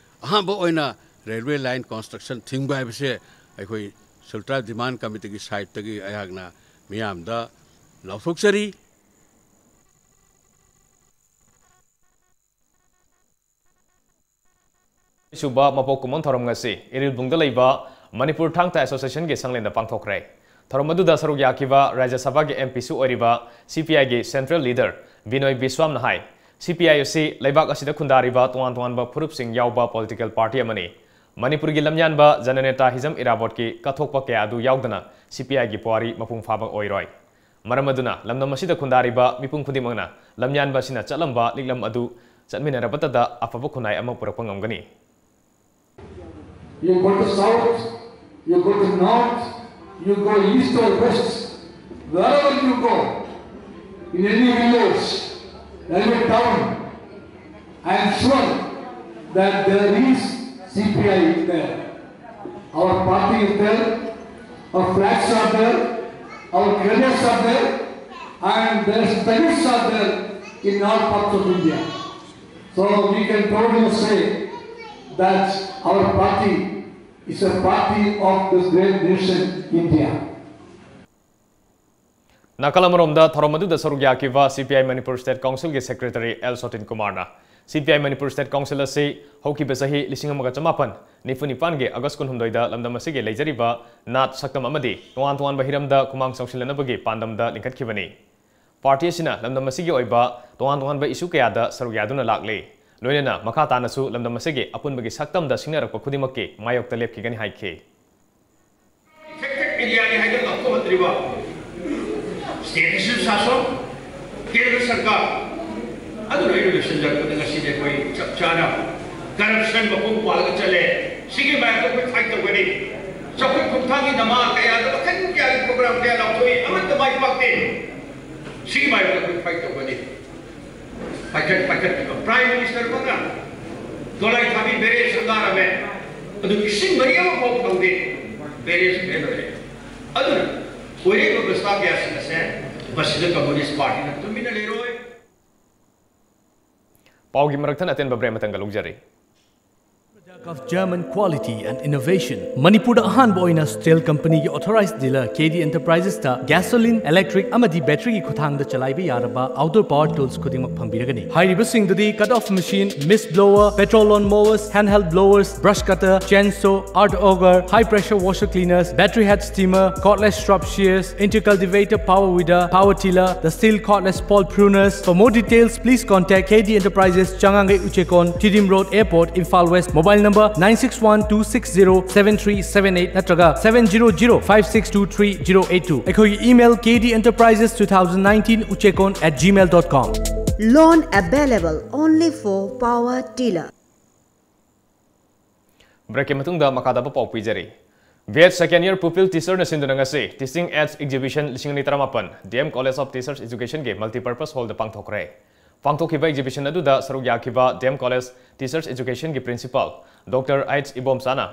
ꯑꯍꯥꯟꯕ ꯑꯣꯏꯅ railway line construction ꯊꯤꯡꯕ ꯍꯥꯏꯕꯁꯦ ꯑꯩꯈꯣꯏ Central Demand Committeeꯒꯤ sideꯇꯒꯤ ꯑꯩꯍꯥꯛꯅ ꯃꯤꯌꯥꯝꯗ ꯂꯥꯎꯊꯣꯛꯆꯔꯤ꯫ ꯁꯨꯕ ꯃꯄꯣꯛ ꯀꯨꯝꯑꯣꯟ ꯊꯧꯔꯝ ꯉꯁꯤ ꯏꯔꯤꯜꯕꯨꯡꯗ ꯂꯩꯕ ꯃꯅꯤꯄꯨꯔ ꯊꯥꯡ ꯇꯥ Associationꯒꯤ ꯁꯪꯂꯦꯟꯗ ꯄꯥꯡꯊꯣꯛꯈ꯭ꯔꯦ꯫ ꯊꯧꯔꯝ ꯑꯗꯨꯗ ꯁꯔꯨꯛ ꯌꯥꯈꯤꯕ ꯔꯥꯖ꯭ꯌ ꯁꯚꯥꯒꯤ ꯑꯦꯝ ꯄꯤꯁꯨ ꯑꯣꯏꯔꯤꯕ ꯁꯤ ꯄꯤ ꯑꯥꯏꯒꯤ ꯁꯦꯟꯇ꯭ꯔꯦꯜ ꯂꯤꯗꯔ ꯕꯤꯅꯣꯏ ꯕꯤꯁ꯭ꯋꯥꯝꯅ ꯍꯥꯏ, ꯁꯤ ꯄꯤ ꯑꯥꯏ ꯑꯁꯤ ꯂꯩꯕꯥꯛ ꯑꯁꯤꯗ ꯈꯨꯟꯗꯥꯔꯤꯕ ꯇꯣꯉꯥꯟ ꯇꯣꯉꯥꯟꯕ ꯐꯨꯔꯨꯞꯁꯤꯡ ꯌꯥꯎꯕ ꯄꯣꯂꯤꯇꯤꯀꯦꯜ ꯄꯥꯔꯇꯤ ꯑꯃꯅꯤ꯫ ꯃꯅꯤꯄꯨꯔꯒꯤ ꯂꯝꯌꯥꯟꯕ ꯖꯅꯅꯦꯇꯥ ꯍꯤꯖꯝ ꯏꯔꯥꯕꯣꯠꯀꯤ ꯀꯠꯊꯣꯛꯄ ꯀꯌꯥ ꯑꯗꯨ ꯌꯥꯎꯗꯅ ꯁꯤ ꯄꯤ ꯑꯥꯏꯒꯤ ꯄꯨꯋꯥꯔꯤ ꯃꯄꯨꯡ ꯐꯥꯕ ꯑꯣꯏꯔꯣꯏ꯫ ꯃꯔꯝ ꯑꯗꯨꯅ ꯂꯝꯗꯝ ꯑꯁꯤꯗ ꯈꯨꯟꯗꯥꯔꯤꯕ ꯃꯤꯄꯨꯝ ꯈꯨꯗꯤꯡꯃꯛꯅ ꯂꯝꯌꯥꯟꯕ ꯑꯁꯤꯅ ꯆꯠꯂꯝꯕ ꯂꯤꯛꯂꯝ ꯑꯗꯨ ꯆꯠꯃꯤꯟꯅꯔꯕꯇꯗ ꯑꯐꯕ ꯈꯨꯟꯅꯥꯏ ꯑꯃ ꯄꯨꯔꯛꯄ ꯉꯝꯒꯅꯤ꯫ You go to south, you go to north, you go east or west, wherever you go, in any village, any town, I am sure that there is C P I there. Our party is there, our flags are there, our colors are there, and their spirits are there in all parts of India. So we can proudly say that our party is a party of this great nation, India. ꯅꯥꯀꯜ ꯑꯃꯔꯣꯝꯗ ꯊꯧꯔꯝ ꯑꯗꯨꯗ ꯁꯔꯨꯛ ꯌꯥꯈꯤꯕ ꯁꯤ P I Manipur state ꯀꯥꯎꯟꯁꯤꯜꯒꯤ secretary L ꯁꯣꯇꯤꯟ ꯀꯨꯃꯥꯔꯅ ꯁꯤ P I Manipur state council ꯑꯁꯤ ꯍꯧꯈꯤꯕ ꯆꯍꯤ ꯂꯤꯁꯤꯡ ꯑꯃꯒ ꯆꯃꯥꯄꯟ ꯅꯤꯐꯨ ꯅꯤꯄꯥꯟꯒꯤ ꯑꯥꯒꯁ ꯀꯨꯟꯍꯨꯝꯗꯣꯏꯗ ꯂꯝꯗꯝ ꯑꯁꯤꯒꯤ ꯂꯩꯖꯔꯤꯕ ꯅꯥꯠ, ꯁꯛꯇꯝ ꯑꯃꯗꯤ ꯇꯣꯉꯥꯟ ꯇꯣꯉꯥꯟꯕ ꯍꯤꯔꯝꯗ ꯈꯨꯃꯥꯡ ꯆꯥꯎꯁꯤꯟꯅꯅꯕꯒꯤ ꯄꯥꯟꯗꯝꯗ ꯂꯤꯡꯈꯠꯈꯤꯕꯅꯤ꯫ ꯄꯥꯔꯇꯤ ꯑꯁꯤꯅ ꯂꯝꯗꯝ ꯑꯁꯤꯒꯤ ꯑꯣꯏꯕ ꯇꯣꯉꯥꯟ ꯇꯣꯉꯥꯟꯕ ꯏꯁꯨ ꯀꯌꯥꯗ ꯁꯔꯨꯛ ꯌꯥꯗꯨꯅ ꯂꯥꯛꯂꯤ꯫ ꯂꯣꯏꯅꯅ ꯃꯈꯥ ꯇꯥꯅꯁꯨ ꯂꯝꯗꯝ ꯑꯁꯤꯒꯤ ꯑꯄꯨꯟꯕꯒꯤ ꯁꯛꯇꯝꯗ ꯁꯤꯡꯅꯔꯛꯄ ꯈꯨꯗꯤꯡꯃꯛꯀꯤ ꯃꯥꯌꯣꯛꯇ ꯂꯦꯞꯈꯤꯒꯅꯤ ꯍꯥꯏꯈꯤ꯫ Affected area ꯅꯤ ꯍꯥꯏꯅ ꯂꯥꯎꯊꯣꯛꯍꯟꯗ꯭ꯔꯤꯕ state ꯁꯥꯁꯣꯟ, ꯀꯦꯟꯗ꯭ꯔ ꯁꯔꯀꯥꯔ ꯑꯗꯨꯅ ꯑꯩꯅ ꯂꯣꯏꯁꯤꯟꯖꯔꯛꯄꯗ ꯉꯁꯤꯗꯤ ꯑꯩꯈꯣꯏ ꯆꯞ ꯆꯥꯅ corruption ꯃꯄꯨꯡ ꯄꯥꯜꯂꯒ ꯆꯠꯂꯦ꯫ ꯁꯤꯒꯤ ꯃꯥꯌꯣꯛꯇ ꯑꯩꯈꯣꯏ fight ꯇꯧꯒꯅꯤ꯫ ꯆꯥꯎꯈꯠ ꯈꯣꯡꯊꯥꯡꯒꯤ ꯅꯃꯥ ꯀꯌꯥꯗ ꯃꯈꯜ ꯀꯌꯥꯒꯤ program ꯀꯌꯥ ꯂꯥꯎꯊꯣꯛꯏ, ꯑꯃꯠꯇ ꯃꯥꯏ ꯄꯥꯛꯇꯦ꯫ ꯁꯤꯒꯤ ꯃꯥꯌꯣꯛꯇ ꯑꯩꯈꯣꯏ fight ꯇꯧꯒꯅꯤ꯫ ꯄꯥꯏꯈꯠ ꯄꯥꯏꯈꯠꯄꯤꯕ꯫ Prime Minister ꯃꯛꯅ ꯗꯣꯂꯥꯏ ꯊꯥꯕꯤ barrage ꯁꯪꯒꯥꯔꯝꯃꯦ꯫ ꯑꯗꯨ ꯏꯁꯤꯡ ꯃꯔꯤ ꯑꯃ ꯐꯥꯎ ꯐꯪꯗꯦ꯫ Barrage fail ꯑꯣꯏꯔꯦ꯫ ꯑꯗꯨꯅ ꯑꯣꯏꯔꯤꯕ ꯕ꯭ꯔꯁꯇꯥ ꯀꯌꯥꯁꯤꯡ ꯑꯁꯦ ꯃꯁꯤꯗ Communist Party ꯅ ꯇꯨꯃꯤꯟꯅ ꯂꯩꯔꯣꯏ꯫ ꯄꯥꯎꯒꯤ ꯃꯔꯛꯊꯠ ꯑꯇꯦꯟꯕ break ꯑꯃꯇꯪꯒ ꯂꯧꯖꯔꯤ꯫ Of German quality and innovation. ꯃꯅꯤꯄꯨꯔꯗ ꯑꯍꯥꯟꯕ ꯑꯣꯏꯅ ꯁ꯭ꯇꯤꯜ ꯀꯝꯄꯅꯤꯒꯤ authorized dealer K D Enterprises ꯇ gasoline, electric ꯑꯃꯗꯤ battery ꯒꯤ ꯈꯨꯠꯊꯥꯡꯗ ꯆꯂꯥꯏꯕ ꯌꯥꯔꯕ outdoor power tools ꯈꯨꯗꯤꯡꯃꯛ ꯐꯪꯕꯤꯔꯒꯅꯤ꯫ ꯍꯥꯏꯔꯤꯕꯁꯤꯡꯗꯨꯗꯤ cut off machine, mist blower, petrol lawn mowers, handheld blowers, brush cutter, chainsaw, earth auger, high pressure washer cleaners, battery head steamer, cordless shrub shears, intercultivator, power weeder, power tiller, the steel cordless pole pruners. For more details, please contact K D Enterprises, Changangei Uchekon, Tiddim Road, Airport, Imphal West. Mobile number nine six one two six zero seven three seven eight ꯅꯠꯇ꯭ꯔꯒ seven zero zero five six two three zero eight two꯫ ꯑꯩꯈꯣꯏꯒꯤ email K D Enterprises two thousand nineteen Uchekon at gmail dot com꯫ Loan available only for power tiller. Break ꯀꯤ ꯃꯇꯨꯡꯗ ꯃꯈꯥ ꯇꯥꯕ ꯄꯥꯎ ꯄꯤꯖꯔꯤ꯫ B Ed second year pupil teacher ꯅ ꯁꯤꯟꯗꯨꯅ ꯉꯁꯤ Teaching Aids Exhibition ꯂꯤꯁꯤꯡ ꯑꯅꯤ ꯇꯔꯥꯃꯥꯄꯟ D M College of Teachers Education ꯒꯤ multipurpose hall ꯗ ꯄꯥꯡꯊꯣꯛꯈ꯭ꯔꯦ꯫ ꯄꯥꯡꯊꯣꯛꯈꯤꯕ exhibition ꯑꯗꯨꯗ ꯁꯔꯨꯛ ꯌꯥꯈꯤꯕ D M College Teachers Education ꯒꯤ principal Doctor H Ibomsana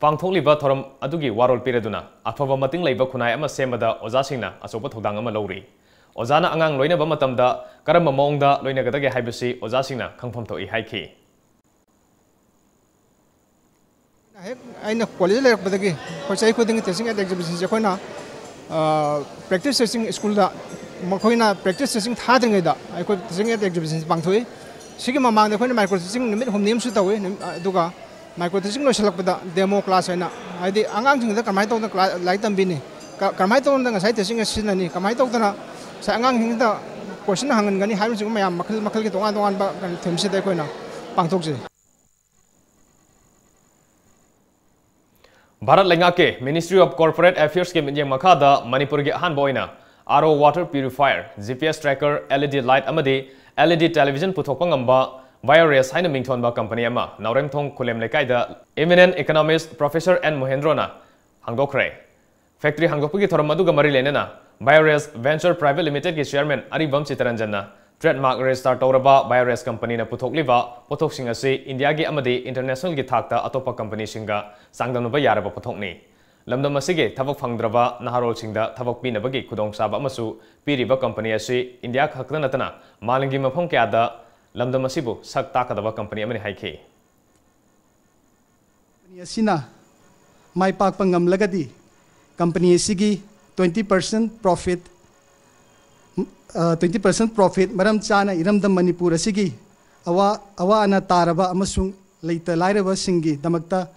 ꯄꯥꯡꯊꯣꯛꯂꯤꯕ ꯊꯧꯔꯝ ꯑꯗꯨꯒꯤ ꯋꯥꯔꯣꯜ ꯄꯤꯔꯗꯨꯅ ꯑꯐꯕ ꯃꯇꯤꯡ ꯂꯩꯕ ꯈꯨꯟꯅꯥꯏ ꯑꯃ ꯁꯦꯝꯕꯗ ꯑꯣꯖꯥꯁꯤꯡꯅ ꯑꯆꯧꯕ ꯊꯧꯗꯥꯡ ꯑꯃ ꯂꯧꯔꯤ꯫ ꯑꯣꯖꯥꯅ ꯑꯉꯥꯡ ꯂꯣꯏꯅꯕ ꯃꯇꯝꯗ ꯀꯔꯝꯕ ꯃꯑꯣꯡꯗ ꯂꯣꯏꯅꯒꯗꯒꯦ ꯍꯥꯏꯕꯁꯤ ꯑꯣꯖꯥꯁꯤꯡꯅ ꯈꯪꯐꯝ ꯊꯣꯛꯏ ꯍꯥꯏꯈꯤ꯫ ꯍꯦꯛ ꯑꯩꯅ ꯀꯣꯂꯦꯖ ꯂꯩꯔꯛꯄꯗꯒꯤ ꯑꯩꯈꯣꯏ ꯆꯍꯤ ꯈꯨꯗꯤꯡꯒꯤ Teaching Aid Exhibition ꯁꯦ ꯑꯩꯈꯣꯏꯅ, ꯑ, practice teaching school ꯗ ꯃꯈꯣꯏꯅ practice teaching ꯊꯥꯗ꯭ꯔꯤꯉꯩꯗ ꯑꯩꯈꯣꯏ Teaching Aid Exhibition ꯁꯦ ꯄꯥꯡꯊꯣꯛꯏ꯫ ꯁꯤꯒꯤ ꯃꯃꯥꯡꯗ ꯑꯩꯈꯣꯏꯅ micro teaching ꯅꯨꯃꯤꯠ ꯍꯨꯝꯅꯤ ꯑꯃꯁꯨ ꯇꯧꯏ꯫ ꯅꯨꯃꯤꯠ, ꯑꯗꯨꯒ micro teaching ꯂꯣꯏꯁꯤꯜꯂꯛꯄꯗ demo class ꯍꯥꯏꯅ, ꯍꯥꯏꯗꯤ ꯑꯉꯥꯡꯁꯤꯡꯗ ꯀꯃꯥꯏꯅ ꯇꯧꯗꯅ ꯀ꯭ꯂꯥ-, ꯂꯥꯏꯔꯤꯛ ꯇꯝꯕꯤꯅꯤ, ꯀ-, ꯀꯃꯥꯏꯅ ꯇꯧꯗꯅ ꯉꯁꯥꯏ teaching aid ꯁꯤꯖꯤꯟꯅꯅꯤ, ꯀꯃꯥꯏꯅ ꯇꯧꯗꯅ ꯉꯁꯥꯏ ꯑꯉꯥꯡꯁꯤꯡꯁꯤꯗ question ꯍꯪꯍꯟꯒꯅꯤ ꯍꯥꯏꯕꯅꯆꯤꯡꯕ ꯃꯌꯥꯝ ꯃꯈꯜ ꯃꯈꯜꯒꯤ ꯇꯣꯉꯥꯟ ꯇꯣꯉꯥꯟꯕ ꯀꯩꯅꯣ theme ꯁꯤꯗ ꯑꯩꯈꯣꯏꯅ ꯄꯥꯡꯊꯣꯛꯆꯩ꯫ ꯚꯥꯔꯠ ꯂꯩꯉꯥꯛꯀꯤ Ministry of Corporate Affairs ꯀꯤ ꯃꯤꯠꯌꯦꯡ ꯃꯈꯥꯗ ꯃꯅꯤꯄꯨꯔꯒꯤ ꯑꯍꯥꯟꯕ ꯑꯣꯏꯅ R O water purifier, G P S tracker, L E D light ꯑꯃꯗꯤ L E D television ꯄꯨꯊꯣꯛꯄ ꯉꯝꯕ Biores ꯍꯥꯏꯅ ꯃꯤꯡꯊꯣꯟꯕ company ꯑꯃ ꯅꯥꯎꯔꯦꯝꯊꯣꯡ ꯈꯨꯂꯦꯝ ꯂꯩꯀꯥꯏꯗ eminent economist Professor N ꯃꯣꯍꯦꯟꯗ꯭ꯔꯣꯅ ꯍꯥꯡꯗꯣꯛꯈ꯭ꯔꯦ꯫ Factory ꯍꯥꯡꯗꯣꯛꯄꯒꯤ ꯊꯧꯔꯝ ꯑꯗꯨꯒ ꯃꯔꯤ ꯂꯩꯅꯅ Biores Venture Private Limited ꯀꯤ chairman ꯑꯔꯤꯕꯝ ꯆꯤꯇꯔꯟꯖꯟꯅ trademark register ꯇꯧꯔꯕ Biores company ꯅ ꯄꯨꯊꯣꯛꯂꯤꯕ ꯄꯣꯠꯊꯣꯛꯁꯤꯡ ꯑꯁꯤ ꯏꯟꯗꯤꯌꯥꯒꯤ ꯑꯃꯗꯤ international ꯒꯤ ꯊꯥꯛꯇ ꯑꯇꯣꯞꯄ company ꯁꯤꯡꯒ ꯆꯥꯡꯗꯝꯅꯕ ꯌꯥꯔꯕ ꯄꯣꯠꯊꯣꯛꯅꯤ꯫ ꯂꯝꯗꯝ ꯑꯁꯤꯒꯤ ꯊꯕꯛ ꯐꯪꯗ꯭ꯔꯕ ꯅꯍꯥꯔꯣꯜꯁꯤꯡꯗ ꯊꯕꯛ ꯄꯤꯅꯕꯒꯤ ꯈꯨꯗꯣꯡꯆꯥꯕ ꯑꯃꯁꯨ ꯄꯤꯔꯤꯕ company ꯑꯁꯤ ꯏꯟꯗꯤꯌꯥ ꯈꯛꯇ ꯅꯠꯇꯅ ꯃꯥꯂꯦꯝꯒꯤ ꯃꯐꯝ ꯀꯌꯥꯗ ꯂꯝꯗꯝ ꯑꯁꯤꯕꯨ ꯁꯛ ꯇꯥꯛꯀꯗꯕ company ꯑꯃꯅꯤ ꯍꯥꯏꯈꯤ꯫ ꯑꯁꯤꯅ ꯃꯥꯏ ꯄꯥꯛꯄ ꯉꯝꯂꯒꯗꯤ company ꯑꯁꯤꯒꯤ twenty percent profit, twenty percent profit ꯃꯔꯝ ꯆꯥꯅ ꯏꯔꯝꯗꯝ ꯃꯅꯤꯄꯨꯔ ꯑꯁꯤꯒꯤ ꯑꯋꯥ ꯑꯋꯥ ꯑꯅꯥ ꯇꯥꯔꯕ ꯑꯃꯁꯨꯡ ꯂꯩꯇ ꯂꯥꯏꯔꯕꯁꯤꯡꯒꯤꯗꯃꯛꯇ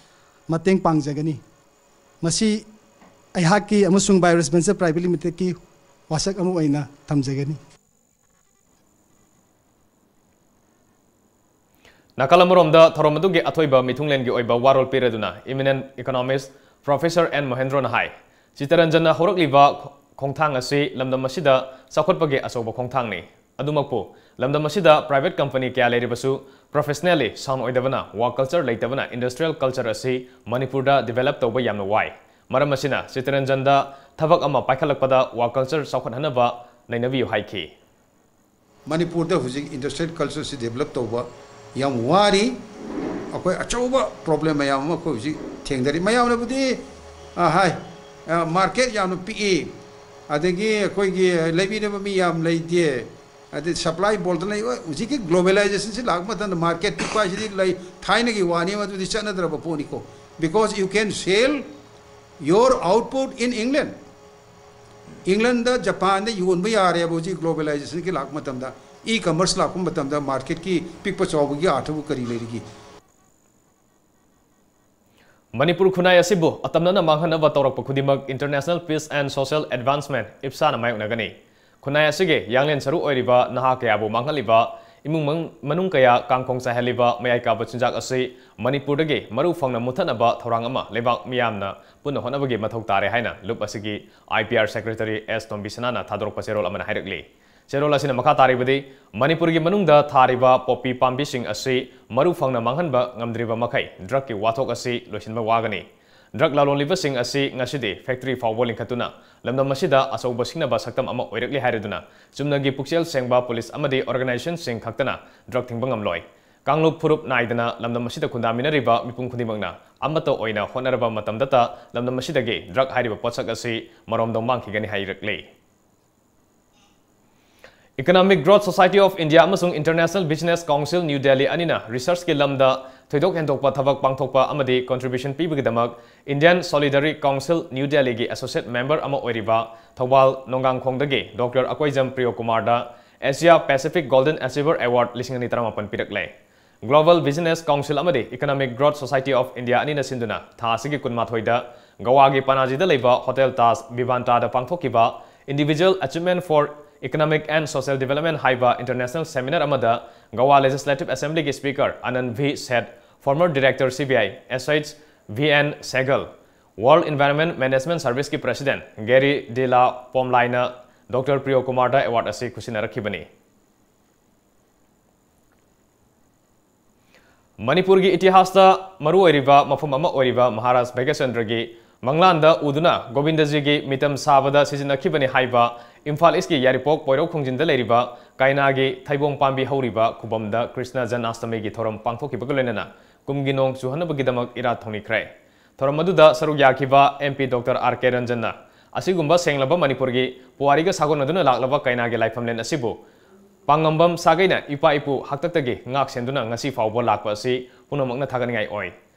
ꯃꯇꯦꯡ ꯄꯥꯡꯖꯒꯅꯤ꯫ ꯃꯁꯤ ꯑꯩꯍꯥꯛꯀꯤ ꯑꯃꯁꯨꯡ Bioresponsible Private Limitedꯀꯤ ꯋꯥꯁꯛ ꯑꯃ ꯑꯣꯏꯅ ꯊꯝꯖꯒꯅꯤ꯫ ꯅꯥꯀꯜ ꯑꯃꯔꯣꯝꯗ ꯊꯧꯔꯝ ꯑꯗꯨꯒꯤ ꯑꯊꯣꯏꯕ ꯃꯤꯊꯨꯡꯂꯦꯟꯒꯤ ꯑꯣꯏꯕ ꯋꯥꯔꯣꯜ ꯄꯤꯔꯗꯨꯅ eminent economist Professor N ꯃꯣꯍꯦꯟꯗ꯭ꯔꯣꯅ ꯍꯥꯏ, ꯆꯤꯇꯔꯟꯖꯟꯅ ꯍꯧꯔꯛꯂꯤꯕ ꯈꯣꯡꯊꯥꯡ ꯑꯁꯤ ꯂꯝꯗꯝ ꯑꯁꯤꯗ ꯆꯥꯎꯈꯠꯄꯒꯤ ꯑꯆꯧꯕ ꯈꯣꯡꯊꯥꯡꯅꯤ꯫ ꯑꯗꯨꯃꯛꯄꯨ ꯂꯝꯗꯝ ꯑꯁꯤꯗ private company ꯀꯌꯥ ꯂꯩꯔꯕꯁꯨ professionally sound ꯑꯣꯏꯗꯕꯅ, work culture ꯂꯩꯇꯕꯅ industrial culture ꯑꯁꯤ ꯃꯅꯤꯄꯨꯔꯗ develop ꯇꯧꯕ ꯌꯥꯝꯅ ꯋꯥꯏ꯫ ꯃꯔꯝ ꯑꯁꯤꯅ ꯆꯤꯇꯔꯟꯖꯟꯗ ꯊꯕꯛ ꯑꯃ ꯄꯥꯏꯈꯠꯂꯛꯄꯗ work culture ꯆꯥꯎꯈꯠꯍꯟꯅꯕ ꯅꯩꯅꯕꯤꯌꯨ ꯍꯥꯏꯈꯤ꯫ ꯃꯅꯤꯄꯨꯔꯗ ꯍꯧꯖꯤꯛ industrial cultureꯁꯤ develop ꯇꯧꯕ ꯌꯥꯝ ꯋꯥꯔꯤ꯫ ꯑꯩꯈꯣꯏ ꯑꯆꯧꯕ problem ꯃꯌꯥꯝ ꯑꯃ ꯑꯩꯈꯣꯏ ꯍꯧꯖꯤꯛ ꯊꯦꯡꯅꯔꯤ꯫ ꯃꯌꯥꯝꯅꯕꯨꯗꯤ ꯍꯥꯏ, market ꯌꯥꯝꯅ ꯄꯤꯛꯏ, ꯑꯗꯒꯤ ꯑꯩꯈꯣꯏꯒꯤ ꯂꯩꯕꯤꯅꯕ ꯃꯤ ꯌꯥꯝ ꯂꯩꯇꯦ, ꯑꯗꯩ supply ꯕꯣꯜꯗ ꯂꯩ꯫ ꯍꯧꯖꯤꯛꯀꯤ globalizationꯁꯤ ꯂꯥꯛꯄ ꯃꯇꯝꯗ market ꯄꯤꯛꯄ ꯍꯥꯏꯁꯤꯗꯤ ꯂꯩ, ꯊꯥꯏꯅꯒꯤ ꯋꯥꯅꯤ, ꯃꯗꯨꯗꯤ ꯆꯠꯅꯗ꯭ꯔꯕ ꯄꯣꯠꯅꯤꯀꯣ꯫ Because you can sell your output in England. Englandꯗ, Japanꯗ ꯌꯣꯟꯕ ꯌꯥꯔꯦꯕ ꯍꯧꯖꯤꯛ globalizationꯒꯤ ꯂꯥꯛꯄ ꯃꯇꯝꯗ꯫ E-commerce ꯂꯥꯛꯄ ꯃꯇꯝꯗ marketꯀꯤ ꯄꯤꯛꯄ ꯆꯥꯎꯕꯒꯤ ꯑꯥꯔꯊꯕꯨ ꯀꯔꯤ ꯂꯩꯔꯤꯒꯦ? ꯃꯅꯤꯄꯨꯔ ꯈꯨꯟꯅꯥꯏ ꯑꯁꯤꯕꯨ ꯑꯇꯝꯅꯅ ꯃꯥꯡꯍꯟꯅꯕ ꯇꯧꯔꯛꯄ ꯈꯨꯗꯤꯡꯃꯛ International Peace and Social Advancement, IPSAꯅ ꯃꯥꯌꯣꯛꯅꯒꯅꯤ꯫ ꯈꯨꯟꯅꯥꯏ ꯑꯁꯤꯒꯤ ꯌꯥꯡꯂꯦꯟ ꯁꯔꯨ ꯑꯣꯏꯔꯤꯕ ꯅꯍꯥ ꯀꯌꯥꯕꯨ ꯃꯥꯡꯍꯜꯂꯤꯕ ꯏꯃꯨꯡ ꯃꯅꯨꯡ ꯀꯌꯥ ꯀꯥꯡꯈꯣꯡ ꯆꯥꯏꯍꯜꯂꯤꯕ ꯃꯌꯥꯏ ꯀꯥꯕ ꯆꯤꯟꯖꯥꯛ ꯑꯁꯤ ꯃꯅꯤꯄꯨꯔꯗꯒꯤ ꯃꯔꯨ ꯐꯪꯅ ꯃꯨꯠꯊꯠꯅꯕ ꯊꯧꯔꯥꯡ ꯑꯃ ꯂꯩꯕꯥꯛ ꯃꯤꯌꯥꯝꯅ ꯄꯨꯟꯅ ꯍꯣꯠꯅꯕꯒꯤ ꯃꯊꯧ ꯇꯥꯔꯦ ꯍꯥꯏꯅ ꯂꯨꯞ ꯑꯁꯤꯒꯤ IPR Secretary S ꯇꯣꯝꯕꯤꯁꯅꯥꯅ ꯊꯥꯗꯣꯔꯛꯄ ꯆꯦꯔꯣꯜ ꯑꯃꯅ ꯍꯥꯏꯔꯛꯂꯤ꯫ ꯆꯦꯔꯣꯜ ꯑꯁꯤꯅ ꯃꯈꯥ ꯇꯥꯔꯤꯕꯗꯤ, ꯃꯅꯤꯄꯨꯔꯒꯤ ꯃꯅꯨꯡꯗ ꯊꯥꯔꯤꯕ poppy ꯄꯥꯝꯕꯤꯁꯤꯡ ꯑꯁꯤ ꯃꯔꯨ ꯐꯪꯅ ꯃꯥꯡꯍꯟꯕ ꯉꯝꯗ꯭ꯔꯤꯕ ꯃꯈꯩ drugꯀꯤ ꯋꯥꯊꯣꯛ ꯑꯁꯤ ꯂꯣꯏꯁꯤꯟꯕ ꯋꯥꯒꯅꯤ꯫ Drug ꯂꯂꯣꯜꯂꯤꯕꯁꯤꯡ ꯑꯁꯤ ꯉꯁꯤꯗꯤ factory ꯐꯥꯎꯕ ꯂꯤꯡꯈꯠꯇꯨꯅ ꯂꯝꯗꯝ ꯑꯁꯤꯗ ꯑꯆꯧꯕ ꯁꯤꯡꯅꯕ ꯁꯛꯇꯝ ꯑꯃ ꯑꯣꯏꯔꯛꯂꯤ ꯍꯥꯏꯔꯗꯨꯅ, ꯆꯨꯝꯅꯒꯤ ꯄꯨꯛꯆꯦꯜ ꯁꯦꯡꯕ police ꯑꯃꯗꯤ organizationꯁꯤꯡ ꯈꯛꯇꯅ drug ꯊꯤꯡꯕ ꯉꯝꯂꯣꯏ꯫ ꯀꯥꯡꯂꯨꯞ ꯐꯨꯔꯨꯞ ꯅꯥꯏꯗꯅ ꯂꯝꯗꯝ ꯑꯁꯤꯗ ꯈꯨꯟꯗꯥꯃꯤꯟꯅꯔꯤꯕ ꯃꯤꯄꯨꯝ ꯈꯨꯗꯤꯡꯃꯛꯅ ꯑꯃꯠꯇ ꯑꯣꯏꯅ ꯍꯣꯠꯅꯔꯕ ꯃꯇꯝꯗꯇ ꯂꯝꯗꯝ ꯑꯁꯤꯗꯒꯤ drug ꯍꯥꯏꯔꯤꯕ ꯄꯣꯠꯁꯛ ꯑꯁꯤ ꯃꯔꯣꯝꯗꯣꯝ ꯃꯥꯡꯈꯤꯒꯅꯤ ꯍꯥꯏꯔꯛꯂꯤ꯫ Economic Growth Society of India ꯑꯃꯁꯨꯡ International Business Council New Delhi ꯑꯅꯤꯅ researchꯀꯤ ꯂꯝꯗ ꯊꯣꯏꯗꯣꯛ ꯍꯦꯟꯗꯣꯛꯄ ꯊꯕꯛ ꯄꯥꯡꯊꯣꯛꯄ ꯑꯃꯗꯤ contribution ꯄꯤꯕꯒꯤꯗꯃꯛ Indian Solidarity Council New Delhi ꯒꯤ associate member ꯑꯃ ꯑꯣꯏꯔꯤꯕ ꯊꯧꯕꯥꯜ ꯅꯣꯡꯒꯥꯡꯈꯣꯡꯗꯒꯤ ꯗꯣꯛꯇꯔ ꯑꯀꯣꯏꯖꯝ ꯄ꯭ꯔꯤꯌꯣꯀꯨꯃꯥꯔꯗ Asia Pacific Golden Achiever Award ꯂꯤꯁꯤꯡ ꯑꯅꯤ ꯇꯔꯥꯃꯥꯄꯟ ꯄꯤꯔꯛꯂꯦ꯫ Global Business Council ꯑꯃꯗꯤ Economic Growth Society of India ꯑꯅꯤꯅ ꯁꯤꯟꯗꯨꯅ ꯊꯥ ꯑꯁꯤꯒꯤ ꯀꯨꯟꯃꯥꯊꯣꯏꯗ ꯒꯋꯥꯒꯤ ꯄꯅꯥꯖꯤꯗ ꯂꯩꯕ Hotel Taj Vivanta ꯗ ꯄꯥꯡꯊꯣꯛꯈꯤꯕ Individual Achievement for Economic and Social Development ꯍꯥꯏꯕ international seminar ꯑꯃꯗ Goa Legislative Assembly ꯒꯤ Speaker Anand V Seth, former Director C B I S H V N Sehgal, World Environment Management Service ꯀꯤ President Gary de la Pomblaine ꯅ doctor ꯄ꯭ꯔꯤꯌꯣ ꯀꯨꯃꯥꯔꯗ award ꯑꯁꯤ ꯈꯨꯠꯁꯤꯟꯅꯔꯛꯈꯤꯕꯅꯤ꯫ ꯃꯅꯤꯄꯨꯔꯒꯤ ꯏꯇꯤꯍꯥꯁꯇ ꯃꯔꯨꯑꯣꯏꯔꯤꯕ ꯃꯐꯝ ꯑꯃ ꯑꯣꯏꯔꯤꯕ ꯃꯍꯥꯔꯥꯖ ꯚꯥꯒ꯭ꯌꯆꯟꯗ꯭ꯔꯒꯤ ꯃꯪꯂꯥꯟꯗ ꯎꯗꯨꯅ ꯒꯣꯕꯤꯟꯗꯖꯤꯒꯤ ꯃꯤꯇꯝ ꯁꯥꯕꯗ ꯁꯤꯖꯤꯟꯅꯈꯤꯕꯅꯤ ꯍꯥꯏꯕ ꯏꯝꯐꯥꯜ ꯏꯁꯀꯤ ꯌꯥꯏꯔꯤꯄꯣꯛ ꯄꯣꯏꯔꯧ ꯈꯣꯡꯖꯤꯟꯗ ꯂꯩꯔꯤꯕ ꯀꯩꯅꯥꯒꯤ ꯊꯩꯕꯣꯡ ꯄꯥꯝꯕꯤ ꯍꯧꯔꯤꯕ ꯈꯨꯕꯝꯗ ꯀ꯭ꯔꯤꯁꯅ ꯖꯟꯃꯥꯁꯇꯃꯤꯒꯤ ꯊꯧꯔꯝ ꯄꯥꯡꯊꯣꯛꯈꯤꯕꯒ ꯂꯣꯏꯅꯅ ꯀꯨꯝꯒꯤ ꯅꯣꯡ ꯆꯨꯍꯟꯅꯕꯒꯤꯗꯃꯛ ꯏꯔꯥꯠ ꯊꯧꯅꯤꯈ꯭ꯔꯦ꯫ ꯊꯧꯔꯝ ꯑꯗꯨꯗ ꯁꯔꯨꯛ ꯌꯥꯈꯤꯕ M P doctor R K ꯔꯟꯖꯟꯅ ꯑꯁꯤꯒꯨꯝꯕ ꯁꯦꯡꯂꯕ ꯃꯅꯤꯄꯨꯔꯒꯤ ꯄꯨꯋꯥꯔꯤꯒ ꯁꯥꯒꯣꯟꯅꯗꯨꯅ ꯂꯥꯛꯂꯕ ꯀꯩꯅꯥꯒꯤ ꯂꯥꯏꯐꯝꯂꯦꯟ ꯑꯁꯤꯕꯨ ꯄꯥꯡꯉꯝꯕꯝ ꯁꯥꯒꯩꯅ ꯏꯄꯥ ꯏꯄꯨ ꯍꯥꯛꯇꯛꯇꯒꯤ ꯉꯥꯛ ꯁꯦꯟꯗꯨꯅ ꯉꯁꯤ ꯐꯥꯎꯕ ꯂꯥꯛꯄ ꯑꯁꯤ ꯄꯨꯝꯅꯃꯛꯅ ꯊꯥꯒꯠꯅꯤꯡꯉꯥꯏ ꯑꯣꯏ꯫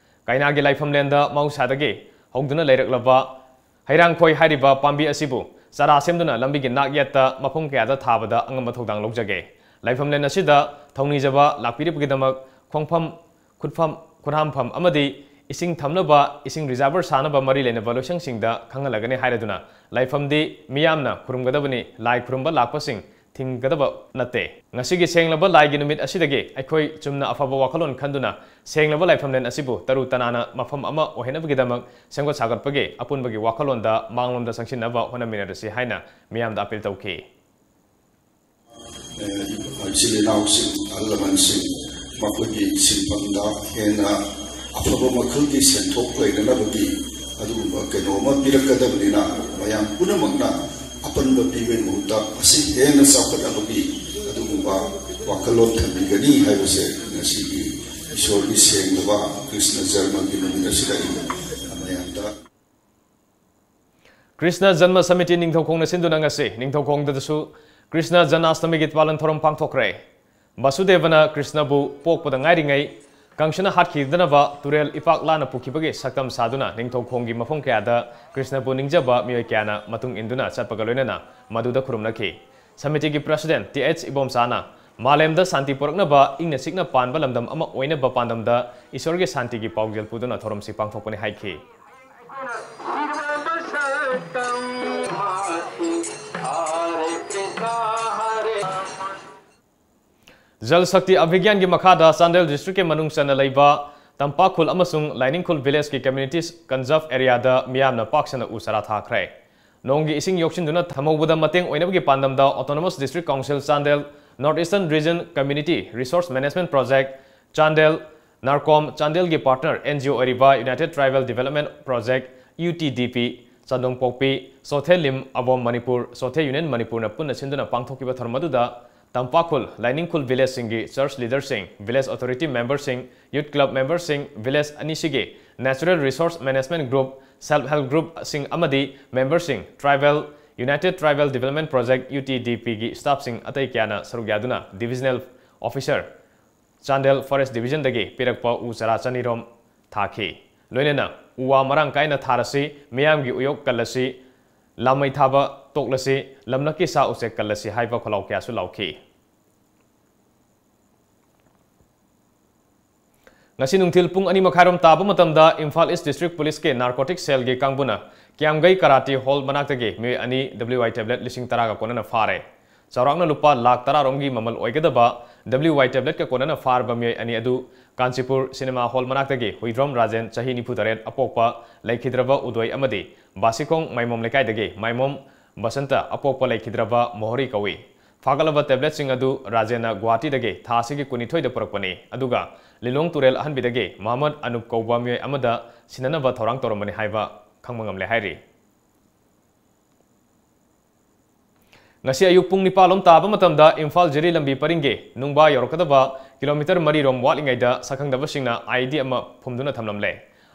ꯀꯩꯅꯥꯒꯤ ꯂꯥꯏꯐꯝꯂꯦꯟꯗ ꯃꯍꯧꯁꯥꯗꯒꯤ ꯍꯧꯗꯨꯅ ꯂꯩꯔꯛꯂꯕ ꯍꯩꯔꯥꯡꯈꯣꯏ ꯍꯥꯏꯔꯤꯕ ꯄꯥꯝꯕꯤ ꯑꯁꯤꯕꯨ ꯆꯥꯔꯥ ꯁꯦꯝꯗꯨꯅ ꯂꯝꯕꯤꯒꯤ ꯅꯥꯛ ꯌꯦꯠꯇ ꯃꯐꯝ ꯀꯌꯥꯗ ꯊꯥꯕꯗ ꯑꯉꯝꯕ ꯊꯧꯗꯥꯡ ꯂꯧꯖꯒꯦ꯫ ꯂꯥꯏꯐꯝꯂꯦꯟ ꯑꯁꯤꯗ ꯊꯧꯅꯤꯖꯕ ꯂꯥꯛꯄꯤꯔꯤꯕꯒꯤꯗꯃꯛ ꯈꯣꯡꯐꯝ ꯈꯨꯠꯐꯝ, ꯈꯨꯠꯍꯥꯝꯐꯝ ꯑꯃꯗꯤ ꯏꯁꯤꯡ ꯊꯝꯅꯕ, ꯏꯁꯤꯡ reservoir ꯁꯥꯅꯕ ꯃꯔꯤ ꯂꯩꯅꯕ ꯂꯣꯏꯁꯪꯁꯤꯡꯗ ꯈꯪꯍꯜꯂꯒꯅꯤ ꯍꯥꯏꯔꯗꯨꯅ ꯂꯥꯏꯐꯝꯗꯤ ꯃꯤꯌꯥꯝꯅ ꯈꯨꯔꯨꯝꯒꯗꯕꯅꯤ, ꯂꯥꯏ ꯈꯨꯔꯨꯝꯕ ꯂꯥꯛꯄꯁꯤꯡ ꯊꯤꯡꯒꯗꯕ ꯅꯠꯇꯦ꯫ ꯉꯁꯤꯒꯤ ꯁꯦꯡꯂꯕ ꯂꯥꯏꯒꯤ ꯅꯨꯃꯤꯠ ꯑꯁꯤꯗꯒꯤ ꯑꯩꯈꯣꯏ ꯆꯨꯝꯅ ꯑꯐꯕ ꯋꯥꯈꯜꯂꯣꯟ ꯈꯟꯗꯨꯅ ꯁꯦꯡꯂꯕ ꯂꯥꯏꯐꯝꯂꯦꯟ ꯑꯁꯤꯕꯨ ꯇꯔꯨ ꯇꯅꯥꯟꯅ ꯃꯐꯝ ꯑꯃ ꯑꯣꯏꯍꯟꯅꯕꯒꯤꯗꯃꯛ ꯁꯦꯝꯒꯠ ꯁꯥꯒꯠꯄꯒꯤ ꯑꯄꯨꯟꯕꯒꯤ ꯋꯥꯈꯜꯂꯣꯟꯗ ꯃꯥꯡꯂꯣꯝꯗ ꯆꯪꯁꯤꯟꯅꯕ ꯍꯣꯠꯅꯃꯤꯟꯅꯔꯁꯤ ꯍꯥꯏꯅ ꯃꯤꯌꯥꯝꯗ appeal ꯇꯧꯈꯤ꯫ ꯏꯆꯤꯜ ꯏꯅꯥꯎꯁꯤꯡ, ꯑꯍꯜ ꯂꯃꯟꯁꯤꯡ, ꯃꯈꯣꯏꯒꯤ ꯁꯤꯟꯐꯝꯗ ꯍꯦꯟꯅ ꯑꯐꯕ ꯃꯈꯜꯒꯤ ꯁꯦꯟꯊꯣꯛ ꯂꯩꯅꯅꯕꯒꯤ ꯑꯗꯨꯒꯨꯝꯕ ꯀꯩꯅꯣ ꯑꯃ ꯄꯤꯔꯛꯀꯗꯕꯅꯤꯅ, ꯃꯌꯥꯝ ꯄꯨꯝꯅꯃꯛꯅ ꯑꯄꯟꯕ ꯄꯤꯕꯒꯤ ꯃꯍꯨꯠꯇ ꯃꯁꯤ ꯍꯦꯟꯅ ꯆꯥꯎꯈꯠꯅꯕꯒꯤ ꯑꯗꯨꯒꯨꯝꯕ ꯋꯥꯈꯜꯂꯣꯟ ꯊꯝꯕꯤꯒꯅꯤ ꯍꯥꯏꯕꯁꯦ ꯉꯁꯤꯒꯤ ꯏꯁꯣꯔꯒꯤ ꯁꯦꯡꯂꯕ ꯀ꯭ꯔꯤꯁꯅ ꯖꯔꯃꯒꯤ ꯅꯨꯃꯤꯠ ꯑꯁꯤꯗ ꯑꯩꯅ ꯃꯌꯥꯝꯗ ꯀ꯭ꯔꯤꯁꯅ ꯖꯟꯃ ꯁꯃꯤꯇꯤ ꯅꯤꯡꯊꯧꯈꯣꯡꯅ ꯁꯤꯟꯗꯨꯅ ꯉꯁꯤ ꯅꯤꯡꯊꯧꯈꯣꯡꯗꯁꯨ ꯀ꯭ꯔꯤꯁꯅ ꯖꯟꯃꯥꯁꯇꯃꯤꯒꯤ ꯄꯥꯂꯟ ꯊꯧꯔꯝ ꯄꯥꯡꯊꯣꯛꯈ꯭ꯔꯦ꯫ ꯕꯁꯨꯗꯦꯕꯅ ꯀ꯭ꯔꯤꯁꯅꯕꯨ ꯄꯣꯛꯄꯗ ꯉꯥꯏꯔꯤꯉꯩ ꯀꯥꯡꯁꯅ ꯍꯥꯠꯈꯤꯗꯅꯕ ꯇꯨꯔꯦꯜ ꯏꯄꯥꯛ ꯂꯥꯅ ꯄꯨꯈꯤꯕꯒꯤ ꯁꯛꯇꯝ ꯁꯥꯗꯨꯅ ꯅꯤꯡꯊꯧ ꯈꯣꯡꯒꯤ ꯃꯐꯝ ꯀꯌꯥꯗ ꯀ꯭ꯔꯤꯁꯅꯕꯨ ꯅꯤꯡꯖꯕ ꯃꯤꯑꯣꯏ ꯀꯌꯥꯅ ꯃꯇꯨꯡ ꯏꯟꯗꯨꯅ ꯆꯠꯄꯒ ꯂꯣꯏꯅꯅ ꯃꯗꯨꯗ ꯈꯨꯔꯨꯝꯅꯈꯤ꯫ ꯁꯃꯤꯇꯤꯒꯤ ꯄ꯭ꯔꯁꯤꯗꯦꯟ ꯇꯤ ꯑꯩꯆ ꯏꯕꯣꯝꯆꯥꯅ ꯃꯥꯂꯦꯝꯗ ꯁꯥꯟꯇꯤ ꯄꯨꯔꯛꯅꯕ ꯏꯪꯅ ꯆꯤꯛꯅ ꯄꯥꯟꯕ ꯂꯝꯗꯝ ꯑꯃ ꯑꯣꯏꯅꯕ ꯄꯥꯟꯗꯝꯗ ꯏꯁꯣꯔꯒꯤ ꯁꯥꯟꯇꯤꯒꯤ ꯄꯥꯎꯖꯦꯜ ꯄꯨꯗꯨꯅ ꯊꯧꯔꯝꯁꯤ ꯄꯥꯡꯊꯣꯛꯄꯅꯤ ꯍꯥꯏꯈꯤ꯫ ꯖꯜ ꯁꯛꯇꯤ ꯑꯚꯤꯌꯥꯟꯒꯤ ꯃꯈꯥꯗ ꯆꯥꯟꯗꯦꯜ ꯗꯤꯁꯇ꯭ꯔꯤꯛꯀꯤ ꯃꯅꯨꯡ ꯆꯟꯅ ꯂꯩꯕ ꯇꯝꯄꯥꯛꯈꯨꯜ ꯑꯃꯁꯨꯡ ꯂꯥꯏꯅꯤꯡꯈꯨꯜ ꯚꯤꯂꯦꯖꯀꯤ ꯀꯝꯃ꯭ꯌꯨꯅꯤꯇꯤꯁ ꯀꯟꯖꯥꯔꯚ ꯑꯦꯔꯤꯌꯥꯗ ꯃꯤꯌꯥꯝꯅ ꯄꯥꯛ ꯁꯟꯅ ꯎ ꯆꯥꯔꯥ ꯊꯥꯈ꯭ꯔꯦ꯫ ꯅꯣꯡꯒꯤ ꯏꯁꯤꯡ ꯌꯣꯛꯁꯤꯟꯗꯨꯅ ꯊꯝꯍꯧꯕꯗ ꯃꯇꯦꯡ ꯑꯣꯏꯅꯕꯒꯤ ꯄꯥꯟꯗꯝꯗ Autonomous District Council Chandel, North Eastern Region Community Resource Management Project, Chandel, ꯅꯥꯔꯀꯣꯝ, ꯆꯥꯟꯗꯦꯜꯒꯤ ꯄꯥꯔꯠꯅꯔ ꯑꯦꯟ ꯖꯤ ꯑꯣ ꯑꯣꯏꯔꯤꯕ United Tribal Development Project, U T D P, Chadongpokpi, Chothe Lim Abom Manipur, Chothe union ꯃꯅꯤꯄꯨꯔꯅ ꯄꯨꯟꯅ ꯁꯤꯟꯗꯨꯅ ꯄꯥꯡꯊꯣꯛꯈꯤꯕ ꯊꯧꯔꯝ ꯑꯗꯨꯗ ꯇꯝꯄꯥꯛꯈꯨꯜ, ꯂꯥꯏꯅꯤꯡꯈꯨꯜ ꯚꯤꯂꯦꯖꯁꯤꯡꯒꯤ ꯆꯔꯆ ꯂꯤꯗꯔꯁꯤꯡ, ꯚꯤꯂꯦꯖ ꯑꯣꯊꯣꯔꯤꯇꯤ ꯃꯦꯝꯕꯔꯁꯤꯡ, ꯌꯨꯊ ꯀ꯭ꯂꯕ ꯃꯦꯝꯕꯔꯁꯤꯡ, ꯚꯤꯂꯦꯖ ꯑꯅꯤꯁꯤꯒꯤ Natural Resource Management Group, Self Help Groupꯁꯤꯡ ꯑꯃꯗꯤ ꯃꯦꯝꯕꯔꯁꯤꯡ, tribal, United Tribal Development Project, U T D ꯄꯤꯒꯤ ꯁ꯭ꯇꯥꯐꯁꯤꯡ ꯑꯇꯩ ꯀꯌꯥꯅ ꯁꯔꯨꯛ ꯌꯥꯗꯨꯅ ꯗꯤꯚꯤꯖꯅꯦꯜ ꯑꯣꯐꯤꯁꯔ, ꯆꯥꯟꯗꯦꯜ ꯐꯣꯔꯦꯁ ꯗꯤꯚꯤꯖꯟꯗꯒꯤ ꯄꯤꯔꯛꯄ ꯎ ꯆꯥꯔꯥ ꯆꯅꯤꯔꯣꯝ ꯊꯥꯈꯤ꯫ ꯂꯣꯏꯅꯅ ꯎ ꯋꯥ ꯃꯔꯥꯡ ꯀꯥꯏꯅ ꯊꯥꯔꯁꯤ, ꯃꯤꯌꯥꯝꯒꯤ ꯎꯌꯣꯛ ꯀꯜꯂꯁꯤ, ꯂꯥꯃꯩ ꯊꯥꯕ ꯇꯣꯛꯂꯁꯤ, ꯂꯝꯂꯛꯀꯤ ꯁꯥ ꯎꯆꯦꯛ ꯀꯜꯂꯁꯤ ꯍꯥꯏꯕ ꯈꯣꯜꯂꯥꯎ ꯀꯌꯥꯁꯨ ꯂꯥꯎꯈꯤ꯫ ꯉꯁꯤ ꯅꯨꯡꯊꯤꯜ ꯄꯨꯡ ꯑꯅꯤ ꯃꯈꯥꯏꯔꯣꯝ ꯇꯥꯕ ꯃꯇꯝꯗ ꯏꯝꯐꯥꯜ ꯏꯁ ꯗꯤꯁꯇ꯭ꯔꯤꯛ ꯄꯨꯂꯤꯁꯀꯤ ꯅꯥꯔꯀꯣꯇꯤꯛ ꯁꯦꯜꯒꯤ ꯀꯥꯡꯕꯨꯅ ꯀꯤꯌꯥꯝꯒꯩ ꯀꯔꯥꯇꯤ ꯍꯣꯜ ꯃꯅꯥꯛꯇꯒꯤ ꯃꯤꯑꯣꯏ ꯑꯅꯤ ꯗꯕ꯭ꯂꯤꯌꯨ ꯑꯥꯏ ꯇꯦꯕ꯭ꯂꯦꯠ ꯂꯤꯁꯤꯡ ꯇꯔꯥꯒ ꯀꯣꯟꯅꯅ ꯐꯥꯔꯦ꯫ ꯆꯥꯎꯔꯥꯛꯅ ꯂꯨꯄꯥ ꯂꯥꯈ ꯇꯔꯥꯔꯣꯝꯒꯤ ꯃꯃꯜ ꯑꯣꯏꯒꯗꯕ ꯗꯕ꯭ꯂꯤꯌꯨ ꯑꯥꯏ ꯇꯦꯕ꯭ꯂꯦꯠꯀ ꯀꯣꯟꯅꯅ ꯐꯥꯔꯕ ꯃꯤꯑꯣꯏ ꯑꯅꯤ ꯑꯗꯨ ꯀꯥꯟꯆꯤꯄꯨꯔ ꯁꯤꯅꯦꯃꯥ ꯍꯣꯜ ꯃꯅꯥꯛꯇꯒꯤ ꯍꯨꯏꯗ꯭ꯔꯣꯝ ꯔꯥꯖꯦꯟ, ꯆꯍꯤ ꯅꯤꯐꯨ ꯇꯔꯦꯠ, ꯑꯄꯣꯛꯄ ꯂꯩꯈꯤꯗ꯭ꯔꯕ ꯎꯗꯣꯏ ꯑꯃꯗꯤ ꯕꯥꯁꯤꯈꯣꯡ ꯃꯥꯏꯃꯣꯝ ꯂꯩꯀꯥꯏꯗꯒꯤ ꯃꯥꯏꯃꯣꯝ ꯕꯁꯟꯇ, ꯑꯄꯣꯛꯄ ꯂꯩꯈꯤꯗ꯭ꯔꯕ ꯃꯣꯍꯣꯔꯤ ꯀꯧꯏ꯫ ꯐꯥꯒꯠꯂꯕ ꯇꯦꯕ꯭ꯂꯦꯠꯁꯤꯡ ꯑꯗꯨ ꯔꯥꯖꯦꯟꯅ ꯒꯨꯋꯥꯍꯥꯇꯤꯗꯒꯤ ꯊꯥ ꯑꯁꯤꯒꯤ ꯀꯨꯟꯅꯤꯊꯣꯏꯗ ꯄꯨꯔꯛꯄꯅꯤ, ꯑꯗꯨꯒ ꯂꯤꯂꯣꯡ ꯇꯨꯔꯦꯜ ꯑꯍꯟꯕꯤꯗꯒꯤ ꯃꯍꯃꯗ ꯑꯅꯨꯞ ꯀꯧꯕ ꯃꯤꯑꯣꯏ ꯑꯃꯗ ꯁꯤꯟꯅꯅꯕ ꯊꯧꯔꯥꯡ ꯇꯧꯔꯝꯕꯅꯤ ꯍꯥꯏꯕ ꯈꯪꯕ ꯉꯝꯂꯦ ꯍꯥꯏꯔꯤ꯫ ꯉꯁꯤ ꯑꯌꯨꯛ ꯄꯨꯡ ꯅꯤꯄꯥꯜ ꯂꯣꯝ ꯇꯥꯕ ꯃꯇꯝꯗ ꯏꯝꯐꯥꯜ ꯖꯤꯔꯤ ꯂꯝꯕꯤ ꯄꯔꯤꯡꯒꯤ ꯅꯨꯡꯕꯥ ꯌꯧꯔꯛꯀꯗꯕ ꯀꯤꯂꯣꯃꯤꯇꯔ ꯃꯔꯤ ꯔꯣꯝ ꯋꯥꯠꯂꯤꯉꯩꯗ ꯁꯛꯈꯪꯗꯕꯁꯤꯡꯅ ꯑꯥꯏ ꯏ ꯗꯤ ꯑꯃ ꯐꯨꯝꯗꯨꯅ ꯊꯝꯂꯝꯂꯦ꯫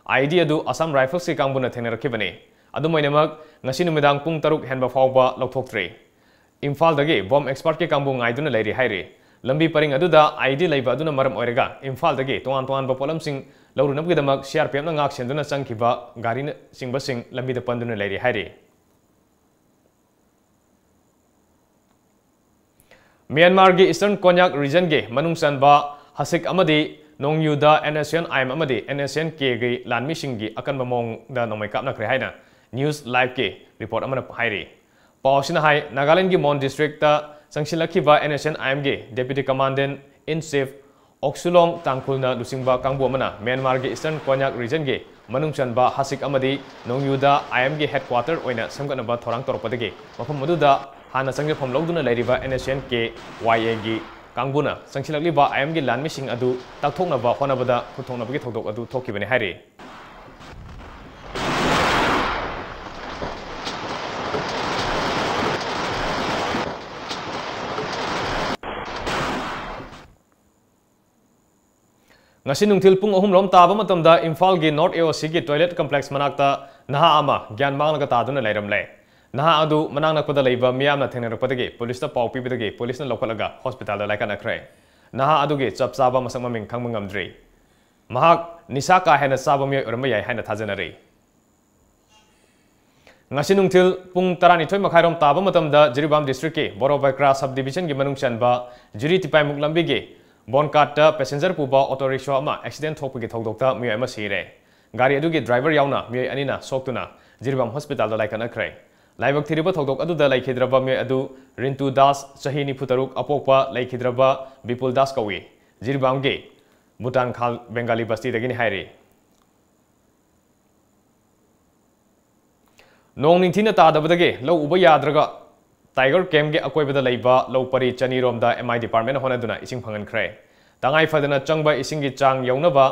ꯑꯥꯏ ꯏ ꯗꯤ ꯑꯗꯨ ꯑꯁꯥꯝ ꯔꯥꯏꯐꯜꯁꯀꯤ ꯀꯥꯡꯕꯨꯅ ꯊꯦꯡꯅꯔꯛꯈꯤꯕꯅꯤ꯫ ꯑꯗꯨꯝ ꯑꯣꯏꯅꯃꯛ, ꯉꯁꯤ ꯅꯨꯃꯤꯗꯥꯡ ꯄꯨꯡ ꯇꯔꯨꯛ ꯍꯦꯟꯕ ꯐꯥꯎꯕ ꯂꯧꯊꯣꯛꯇ꯭ꯔꯤ꯫ ꯏꯝꯐꯥꯜꯗꯒꯤ ꯕꯣꯝ ꯑꯦꯛꯁꯄꯔꯠꯀꯤ ꯀꯥꯡꯕꯨ ꯉꯥꯏꯗꯨꯅ ꯂꯩꯔꯤ ꯍꯥꯏꯔꯤ꯫ ꯂꯝꯕꯤ ꯄꯔꯤꯡ ꯑꯗꯨꯗ ꯑꯥꯏ ꯏ ꯗꯤ ꯂꯩꯕ ꯑꯗꯨꯅ ꯃꯔꯝ ꯑꯣꯏꯔꯒ ꯏꯝꯐꯥꯜꯗꯒꯤ ꯇꯣꯉꯥꯟ ꯇꯣꯉꯥꯟꯕ ꯄꯣꯠꯂꯝꯁꯤꯡ ꯂꯧꯔꯨꯅꯕꯒꯤꯗꯃꯛ ꯁꯤ ꯑꯥꯔ ꯄꯤ ꯑꯦꯐꯅ ꯉꯥꯛ ꯁꯦꯟꯗꯨꯅ ꯆꯪꯈꯤꯕ ꯒꯥꯔꯤꯅꯆꯤꯡꯕꯁꯤꯡ ꯂꯝꯕꯤꯗ ꯄꯟꯗꯨꯅ ꯂꯩꯔꯤ ꯍꯥꯏꯔꯤ꯫ ꯃ꯭ꯌꯥꯟꯃꯥꯔꯒꯤ ꯏꯁꯇꯔꯟ ꯀꯣꯟꯌꯥꯛ ꯔꯤꯖꯟꯒꯤ ꯃꯅꯨꯡ ꯆꯟꯕ ꯍꯁꯤꯛ ꯑꯃꯗꯤ ꯅꯣꯡꯌꯨꯗ N S N I M ꯑꯃꯗꯤ ꯑꯦꯟ ꯑꯦꯁ ꯑꯦꯟ ꯀꯦꯒꯤ ꯂꯥꯟꯃꯤꯁꯤꯡꯒꯤ ꯑꯀꯟꯕ ꯃꯑꯣꯡꯗ ꯅꯣꯡꯃꯩ ꯀꯥꯞꯅꯈ꯭ꯔꯦ ꯍꯥꯏꯅ ꯅ꯭ꯌꯨꯁ ꯂꯥꯏꯚꯀꯤ ꯔꯤꯄꯣꯔꯠ ꯑꯃꯅ ꯍꯥꯏꯔꯤ꯫ ꯄꯥꯎ ꯑꯁꯤꯅ ꯍꯥꯏ, ꯅꯥꯒꯥꯂꯦꯟꯗꯒꯤ ꯃꯣꯟ ꯗꯤꯁꯇ꯭ꯔꯤꯛꯇ ꯆꯪꯁꯤꯜꯂꯛꯈꯤꯕ ꯑꯦꯟ ꯑꯦꯁ ꯑꯦꯟ ꯑꯥꯏ ꯑꯦꯝꯒꯤ ꯗꯦꯄ꯭ꯌꯨꯇꯤ ꯀꯃꯥꯟꯗꯦꯟ ꯏꯟ ꯆꯤꯐ ꯑꯣꯛꯁꯨꯂꯣꯡ ꯇꯥꯡꯈꯨꯜꯅ ꯂꯨꯆꯤꯡꯕ ꯀꯥꯡꯕꯨ ꯑꯃꯅ ꯃ꯭ꯌꯥꯟꯃꯥꯔꯒꯤ ꯏꯁꯇꯔꯟ ꯀꯣꯟꯌꯥꯛ ꯔꯤꯖꯟꯒꯤ ꯃꯅꯨꯡ ꯆꯟꯕ ꯍꯁꯤꯛ ꯑꯃꯗꯤ ꯅꯣꯡꯌꯨꯗ ꯑꯥꯏ ꯑꯦꯝꯒꯤ ꯍꯦꯗꯀ꯭ꯋꯥꯇꯔ ꯑꯣꯏꯅ ꯁꯦꯝꯒꯠꯅꯕ ꯊꯧꯔꯥꯡ ꯇꯧꯔꯛꯄꯗꯒꯤ ꯃꯐꯝ ꯑꯗꯨꯗ ꯍꯥꯟꯅ ꯆꯪꯖꯐꯝ ꯂꯧꯗꯨꯅ ꯂꯩꯔꯤꯕ and S and K Y ꯑꯦꯒꯤ ꯀꯥꯡꯕꯨꯅ ꯆꯪꯁꯤꯜꯂꯛꯂꯤꯕ ꯑꯥꯏ ꯑꯦꯝꯒꯤ ꯂꯥꯟꯃꯤꯁꯤꯡ ꯑꯗꯨ ꯇꯛꯊꯣꯛꯅꯕ ꯍꯣꯠꯅꯕꯗ ꯈꯨꯠ ꯊꯣꯛꯅꯕꯒꯤ ꯊꯧꯗꯣꯛ ꯑꯗꯨ ꯊꯣꯛꯈꯤꯕꯅꯤ ꯍꯥꯏꯔꯤ꯫ ꯉꯁꯤ ꯅꯨꯡꯊꯤꯜ ꯄꯨꯡ ꯑꯍꯨꯝ ꯔꯣꯝ ꯇꯥꯕ ꯃꯇꯝꯗ ꯏꯝꯐꯥꯜꯒꯤ ꯅꯣꯔꯠ ꯑꯦ ꯑꯣ ꯁꯤꯒꯤ ꯇꯣꯏꯂꯦꯠ ꯀꯝꯄ꯭ꯂꯦꯛꯁ ꯃꯅꯥꯛꯇ ꯅꯍꯥ ꯑꯃ ꯒ꯭ꯌꯥꯟ ꯃꯥꯡꯂꯒ ꯇꯥꯗꯨꯅ ꯂꯩꯔꯝꯂꯦ꯫ ꯅꯍꯥ ꯑꯗꯨ ꯃꯅꯥꯛ ꯅꯛꯄꯗ ꯂꯩꯕ ꯃꯤꯌꯥꯝꯅ ꯊꯦꯡꯅꯔꯛꯄꯗꯒꯤ ꯄꯨꯂꯤꯁꯇ ꯄꯥꯎ ꯄꯤꯕꯗꯒꯤ ꯄꯨꯂꯤꯁꯅ ꯂꯧꯈꯠꯂꯒ ꯍꯣꯁꯄꯤꯇꯥꯜꯗ ꯂꯥꯏꯀꯠꯅꯈ꯭ꯔꯦ꯫ ꯅꯍꯥ ꯑꯗꯨꯒꯤ ꯆꯞ ꯆꯥꯕ ꯃꯁꯛ ꯃꯃꯤꯡ ꯈꯪꯕ ꯉꯝꯗ꯭ꯔꯤ꯫ ꯃꯍꯥꯛ ꯅꯤꯁꯥ ꯀꯥ ꯍꯦꯟꯅ ꯆꯥꯕ ꯃꯤꯑꯣꯏ ꯑꯣꯏꯔꯝꯕ ꯌꯥꯏ ꯍꯥꯏꯅ ꯊꯥꯖꯅꯔꯤ꯫ ꯉꯁꯤ ꯅꯨꯡꯊꯤꯜ ꯄꯨꯡ ꯇꯔꯥꯅꯤꯊꯣꯏ ꯃꯈꯥꯏꯔꯣꯝ ꯇꯥꯕ ꯃꯇꯝꯗ ꯖꯤꯔꯤꯕꯥꯝ ꯗꯤꯁꯇ꯭ꯔꯤꯛꯀꯤ ꯕꯣꯔꯣꯕꯩꯀ꯭ꯔꯥ ꯁꯕ ꯗꯤꯕꯤꯖꯟꯒꯤ ꯃꯅꯨꯡ ꯆꯟꯕ ꯖꯤꯔꯤ ꯇꯤꯄꯥꯏꯃꯨꯛ ꯂꯝꯕꯤꯒꯤ ꯕꯣꯟꯀꯥꯠꯇ ꯄꯦꯁꯦꯟꯖꯔ ꯄꯨꯕ ꯑꯣꯇꯣ ꯔꯤꯛꯁꯣ ꯑꯃ ꯑꯦꯛꯁꯤꯗꯦꯟ ꯊꯣꯛꯄꯒꯤ ꯊꯧꯗꯣꯛꯇ ꯃꯤꯑꯣꯏ ꯑꯃ ꯁꯤꯔꯦ꯫ ꯒꯥꯔꯤ ꯑꯗꯨꯒꯤ ꯗ꯭ꯔꯥꯏꯚꯔ ꯌꯥꯎꯅ ꯃꯤꯑꯣꯏ ꯑꯅꯤꯅ ꯁꯣꯛꯇꯨꯅ ꯖꯤꯔꯤꯕꯥꯝ ꯍꯣꯁꯄꯤꯇꯥꯜꯗ ꯂꯥꯏꯀꯠꯅꯈ꯭ꯔꯦ꯫ ꯂꯥꯏꯕꯛ ꯊꯤꯔꯤꯕ ꯊꯧꯗꯣꯛ ꯑꯗꯨꯗ ꯂꯩꯈꯤꯗ꯭ꯔꯕ ꯃꯤꯑꯣꯏ ꯑꯗꯨ ꯔꯤꯟꯇꯨ ꯗꯥꯁ, ꯆꯍꯤ ꯅꯤꯐꯨ ꯇꯔꯨꯛ, ꯑꯄꯣꯛꯄ ꯂꯩꯈꯤꯗ꯭ꯔꯕ ꯕꯤꯄꯨꯜ ꯗꯥꯁ ꯀꯧꯏ꯫ ꯖꯤꯔꯤꯕꯥꯝꯒꯤ ꯚꯨꯇꯥꯟ ꯈꯥꯜ ꯕꯦꯡꯒꯥꯂꯤ ꯕꯁꯇꯤꯗꯒꯤꯅꯤ ꯍꯥꯏꯔꯤ꯫ ꯅꯣꯡ ꯅꯤꯡꯊꯤꯅ ꯇꯥꯗꯕꯗꯒꯤ ꯂꯧ ꯎꯕ ꯌꯥꯗ꯭ꯔꯒ ꯇꯥꯏꯒꯔ ꯀꯦꯝꯞꯀꯤ ꯑꯀꯣꯏꯕꯗ ꯂꯩꯕ ꯂꯧ ꯄꯔꯤ ꯆꯅꯤꯔꯣꯝꯗ ꯑꯦꯝ ꯑꯥꯏ ꯗꯤꯄꯥꯔꯠꯃꯦꯟꯠꯅ ꯍꯣꯠꯅꯗꯨꯅ ꯏꯁꯤꯡ ꯐꯪꯍꯟꯈ꯭ꯔꯦ꯫ ꯇꯉꯥꯏ ꯐꯗꯅ ꯆꯪꯕ ꯏꯁꯤꯡꯒꯤ ꯆꯥꯡ ꯌꯧꯅꯕ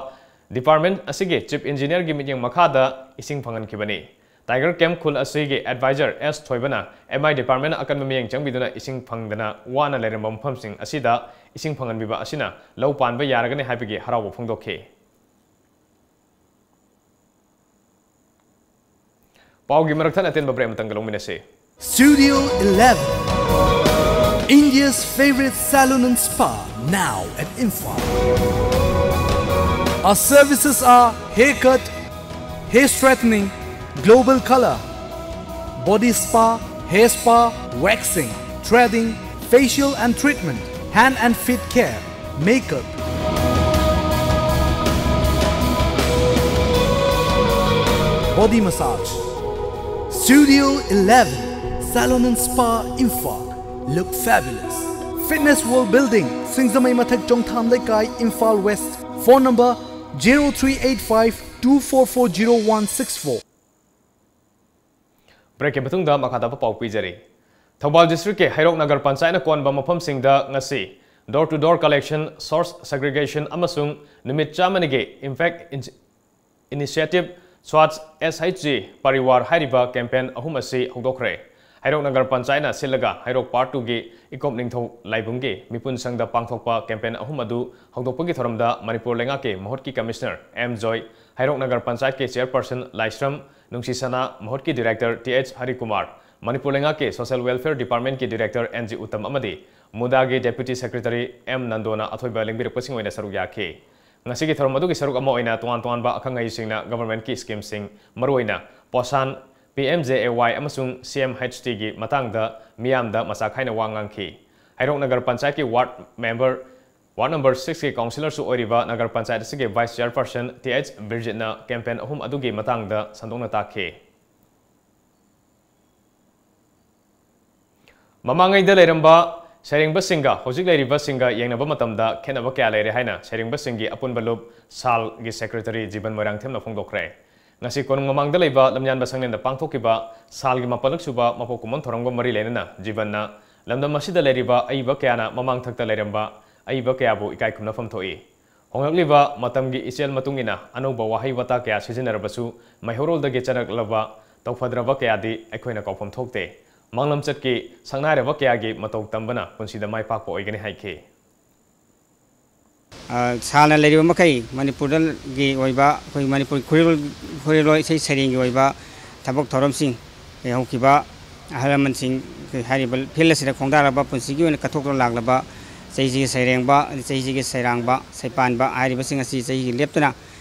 ꯗꯤꯄꯥꯔꯠꯃꯦꯟꯠ ꯑꯁꯤꯒꯤ ꯆꯤꯐ ꯏꯟꯖꯤꯅꯤꯌꯔꯒꯤ ꯃꯤꯠꯌꯦꯡ ꯃꯈꯥꯗ ꯏꯁꯤꯡ ꯐꯪꯍꯟꯈꯤꯕꯅꯤ꯫ ꯇꯥꯏꯒꯔ ꯀꯦꯝꯞ ꯈꯨꯜ ꯑꯁꯤꯒꯤ ꯑꯦꯗꯚꯥꯏꯖꯔ ꯑꯦꯁ ꯊꯣꯏꯕꯅ ꯑꯦꯝ ꯑꯥꯏ ꯗꯤꯄꯥꯔꯠꯃꯦꯟꯠꯅ ꯑꯀꯟꯕ ꯃꯤꯠꯌꯦꯡ ꯆꯪꯕꯤꯗꯨꯅ ꯏꯁꯤꯡ ꯐꯪꯗꯅ ꯋꯥꯅ ꯂꯩꯔꯝꯕ ꯃꯐꯝꯁꯤꯡ ꯑꯁꯤꯗ ꯏꯁꯤꯡ ꯐꯪꯍꯟꯕꯤꯕ ꯑꯁꯤꯅ ꯂꯧ ꯄꯥꯟꯕ ꯌꯥꯔꯒꯅꯤ ꯍꯥꯏꯕꯒꯤ ꯍꯔꯥꯎꯕ ꯐꯣꯡꯗꯣꯛꯈꯤ꯫ ꯄꯥꯎꯒꯤ ꯃꯔꯛꯊꯠ ꯑꯇꯦꯟꯕ break ꯑꯃꯇꯪꯒ ꯂꯧꯃꯤꯟꯅꯁꯤ꯫ Studio eleven. India's favorite salon and spa, now at Imphal. Our services are haircut, hair straightening, global color, body spa, hair spa, waxing, threading, facial and treatment, hand and feet care, makeup, body massage. Studio eleven, Salon and Spa, Imphal. Look fabulous. Fitness World Building, Singzamei Mathak, Chongtham Leikai, Imphal West. Phone number zero three eight five two four four zero one six four. Break ꯀꯤ ꯃꯇꯨꯡꯗ ꯃꯈꯥ ꯇꯥꯕ ꯄꯥꯎ ꯄꯤꯖꯔꯤ꯫ Thoubal district ꯀꯤ ꯍꯩꯔꯣꯛ ꯅꯒꯔ ꯄꯟꯆꯥꯌꯠꯅ ꯀꯣꯟꯕ ꯃꯐꯝꯁꯤꯡꯗ ꯉꯁꯤ door to door collection, source segregation ꯑꯃꯁꯨꯡ ꯅꯨꯃꯤꯠ ꯆꯥꯝꯃꯅꯤꯒꯤ Impact Initiative Swachh S H G Parivar ꯍꯥꯏꯔꯤꯕ campaign ꯑꯍꯨꯝ ꯑꯁꯤ ꯍꯧꯗꯣꯛꯈ꯭ꯔꯦ꯫ ꯍꯩꯔꯣꯛ ꯅꯒꯔ ꯄꯟꯆꯥꯌꯠꯅ ꯁꯤꯜꯂꯒ ꯍꯩꯔꯣꯛ Part two ꯒꯤ ꯏꯀꯣꯞ ꯅꯤꯡꯊꯧ ꯂꯥꯏꯕꯨꯡꯒꯤ ꯃꯤꯄꯨꯟ ꯁꯪꯗ ꯄꯥꯡꯊꯣꯛꯄ campaign ꯑꯍꯨꯝ ꯑꯗꯨ ꯍꯧꯗꯣꯛꯄꯒꯤ ꯊꯧꯔꯝꯗ ꯃꯅꯤꯄꯨꯔ ꯂꯩꯉꯥꯛꯀꯤ ꯃꯍꯨꯠꯀꯤ commissioner ꯑꯦꯝ ꯖꯣꯏ, ꯍꯩꯔꯣꯛ ꯅꯒꯔ ꯄꯟꯆꯥꯌꯠꯀꯤ chairperson ꯂꯥꯏꯁ꯭ꯔꯝ ꯅꯨꯡꯁꯤꯁꯅꯥ, ꯃꯍꯨꯠꯀꯤ director ꯇꯤ ꯑꯩꯆ ꯍꯔꯤꯀꯨꯃꯥꯔ, ꯃꯅꯤꯄꯨꯔ ꯂꯩꯉꯥꯛꯀꯤ social welfare department ꯀꯤ director ꯑꯦꯟ ꯖꯤ ꯎꯠꯇꯝ ꯑꯃꯗꯤ ꯃꯨꯗꯥꯒꯤ deputy secretary ꯑꯦꯝ ꯅꯟꯗꯣꯅ ꯑꯊꯣꯏꯕ ꯂꯦꯡꯕꯤꯔꯛꯄꯁꯤꯡ ꯑꯣꯏꯅ ꯁꯔꯨꯛ ꯌꯥꯈꯤ꯫ ꯉꯁꯤꯒꯤ ꯊꯧꯔꯝ ꯑꯗꯨꯒꯤ ꯁꯔꯨꯛ ꯑꯃ ꯑꯣꯏꯅ ꯇꯣꯉꯥꯟ ꯇꯣꯉꯥꯟꯕ ꯑꯈꯪ ꯑꯍꯩꯁꯤꯡꯅ government ꯀꯤ scheme ꯁꯤꯡ, ꯃꯔꯨꯑꯣꯏꯅ ꯄꯣꯁꯥꯟ, ꯄꯤ ꯑꯦꯝ ꯖꯦ ꯑꯦ ꯋꯥꯏ ꯑꯃꯁꯨꯡ ꯁꯤ ꯑꯦꯝ ꯍꯩꯆ ꯇꯤ ꯒꯤ ꯃꯇꯥꯡꯗ ꯃꯤꯌꯥꯝꯗ ꯃꯆꯥ ꯈꯥꯏꯅ ꯋꯥ ꯉꯥꯡꯈꯤ꯫ ꯍꯩꯔꯣꯛ ꯅꯒꯔ ꯄꯟꯆꯥꯌꯠꯀꯤ ward member, ward number six ꯀꯤ councillor ꯁꯨ ꯑꯣꯏꯔꯤꯕ ꯅꯒꯔ ꯄꯟꯆꯥꯌꯠ ꯑꯁꯤꯒꯤ vice chairperson ꯇꯤ ꯑꯩꯆ ꯕꯤꯔꯖꯤꯠꯅ campaign ꯑꯍꯨꯝ ꯑꯗꯨꯒꯤ ꯃꯇꯥꯡꯗ ꯁꯟꯗꯣꯛꯅ ꯇꯥꯛꯈꯤ꯫ ꯃꯃꯥꯡꯉꯩꯗ ꯂꯩꯔꯝꯕ ꯁꯩꯔꯦꯡꯕꯁꯤꯡꯒ ꯍꯧꯖꯤꯛ ꯂꯩꯔꯤꯕꯁꯤꯡꯒ ꯌꯦꯡꯅꯕ ꯃꯇꯝꯗ ꯈꯦꯠꯅꯕ ꯀꯌꯥ ꯂꯩꯔꯦ ꯍꯥꯏꯅ ꯁꯩꯔꯦꯡꯕꯁꯤꯡꯒꯤ ꯑꯄꯨꯟꯕ ꯂꯨꯞ ꯁꯥꯜꯒꯤ secretary ꯖꯤꯕꯟ ꯃꯣꯏꯔꯥꯡꯊꯦꯝꯅ ꯐꯣꯡꯗꯣꯛꯈ꯭ꯔꯦ꯫ ꯉꯁꯤ ꯀꯣꯅꯨꯡ ꯃꯃꯥꯡꯗ ꯂꯩꯕ ꯂꯝꯌꯥꯟꯕ ꯁꯪꯂꯦꯟꯗ ꯄꯥꯡꯊꯣꯛꯈꯤꯕ ꯁꯥꯜꯒꯤ ꯃꯥꯄꯜꯂꯛ ꯁꯨꯕ ꯃꯄꯣꯛ ꯀꯨꯝꯑꯣꯟ ꯊꯧꯔꯝꯒ ꯃꯔꯤ ꯂꯩꯅꯅ ꯖꯤꯕꯟꯅ ꯂꯝꯗꯝ ꯑꯁꯤꯗ ꯂꯩꯔꯤꯕ ꯑꯏꯕ ꯀꯌꯥꯅ ꯃꯃꯥꯡ ꯊꯛꯇ ꯂꯩꯔꯝꯕ ꯑꯏꯕ ꯀꯌꯥꯕꯨ ꯏꯀꯥꯏ ꯈꯨꯝꯅꯐꯝ ꯊꯣꯛꯏ꯫ ꯍꯣꯡꯂꯛꯂꯤꯕ ꯃꯇꯝꯒꯤ ꯏꯆꯦꯜ ꯃꯇꯨꯡ ꯏꯟꯅ ꯑꯅꯧꯕ ꯋꯥꯍꯩ ꯋꯥꯇꯥ ꯀꯌꯥ ꯁꯤꯖꯤꯟꯅꯔꯕꯁꯨ, ꯃꯩꯍꯧꯔꯣꯜꯗꯒꯤ ꯆꯠꯂꯛꯂꯕ ꯇꯧꯐꯗ꯭ꯔꯕ ꯀꯌꯥꯗꯤ ꯑꯩꯈꯣꯏꯅ ꯀꯥꯎꯐꯝ ꯊꯣꯛꯇꯦ꯫ ꯃꯥꯡꯂꯝꯆꯠꯀꯤ ꯁꯛꯅꯥꯏꯔꯕ ꯀꯌꯥꯒꯤ ꯃꯇꯧ ꯇꯝꯕꯅ ꯄꯨꯟꯁꯤꯗ ꯃꯥꯏ ꯄꯥꯛꯄ ꯑꯣꯏꯒꯅꯤ ꯍꯥꯏꯈꯤ꯫ ꯑ, ꯁꯥꯜꯅ ꯂꯩꯔꯤꯕ ꯃꯈꯩ ꯃꯅꯤꯄꯨꯔꯗꯒꯤ ꯑꯣꯏꯕ, ꯑꯩꯈꯣꯏ ꯃꯅꯤꯄꯨꯔ ꯈꯨꯔꯣꯜ-, ꯈꯨꯔꯣꯜ ꯏꯁꯩ ꯁꯩꯔꯦꯡꯒꯤ ꯑꯣꯏꯕ ꯊꯕꯛ ꯊꯧꯔꯝꯁꯤꯡ, ꯑꯦ, ꯍꯧꯈꯤꯕ ꯑꯍꯜ ꯂꯃꯟꯁꯤꯡ, ꯑꯩꯈꯣꯏ ꯍꯥꯏꯔꯤꯕ ꯐꯤꯜ ꯑꯁꯤꯗ ꯈꯣꯡꯗꯥꯔꯕ, ꯄꯨꯟꯁꯤꯒꯤ ꯑꯣꯏꯅ ꯀꯠꯊꯣꯛꯇꯨꯅ ꯂꯥꯛꯂꯕ ꯆꯍꯤꯁꯤꯒꯤ ꯁꯩꯔꯦꯡꯕ, ꯆꯍꯤꯁꯤꯒꯤ ꯁꯩꯔꯥꯡꯕ, ꯁꯩꯄꯥꯟꯕ ꯍꯥꯏꯔꯤꯕꯁꯤꯡ ꯑꯁꯤ ꯆꯍꯤꯒꯤ ꯂꯦꯞꯇꯅ,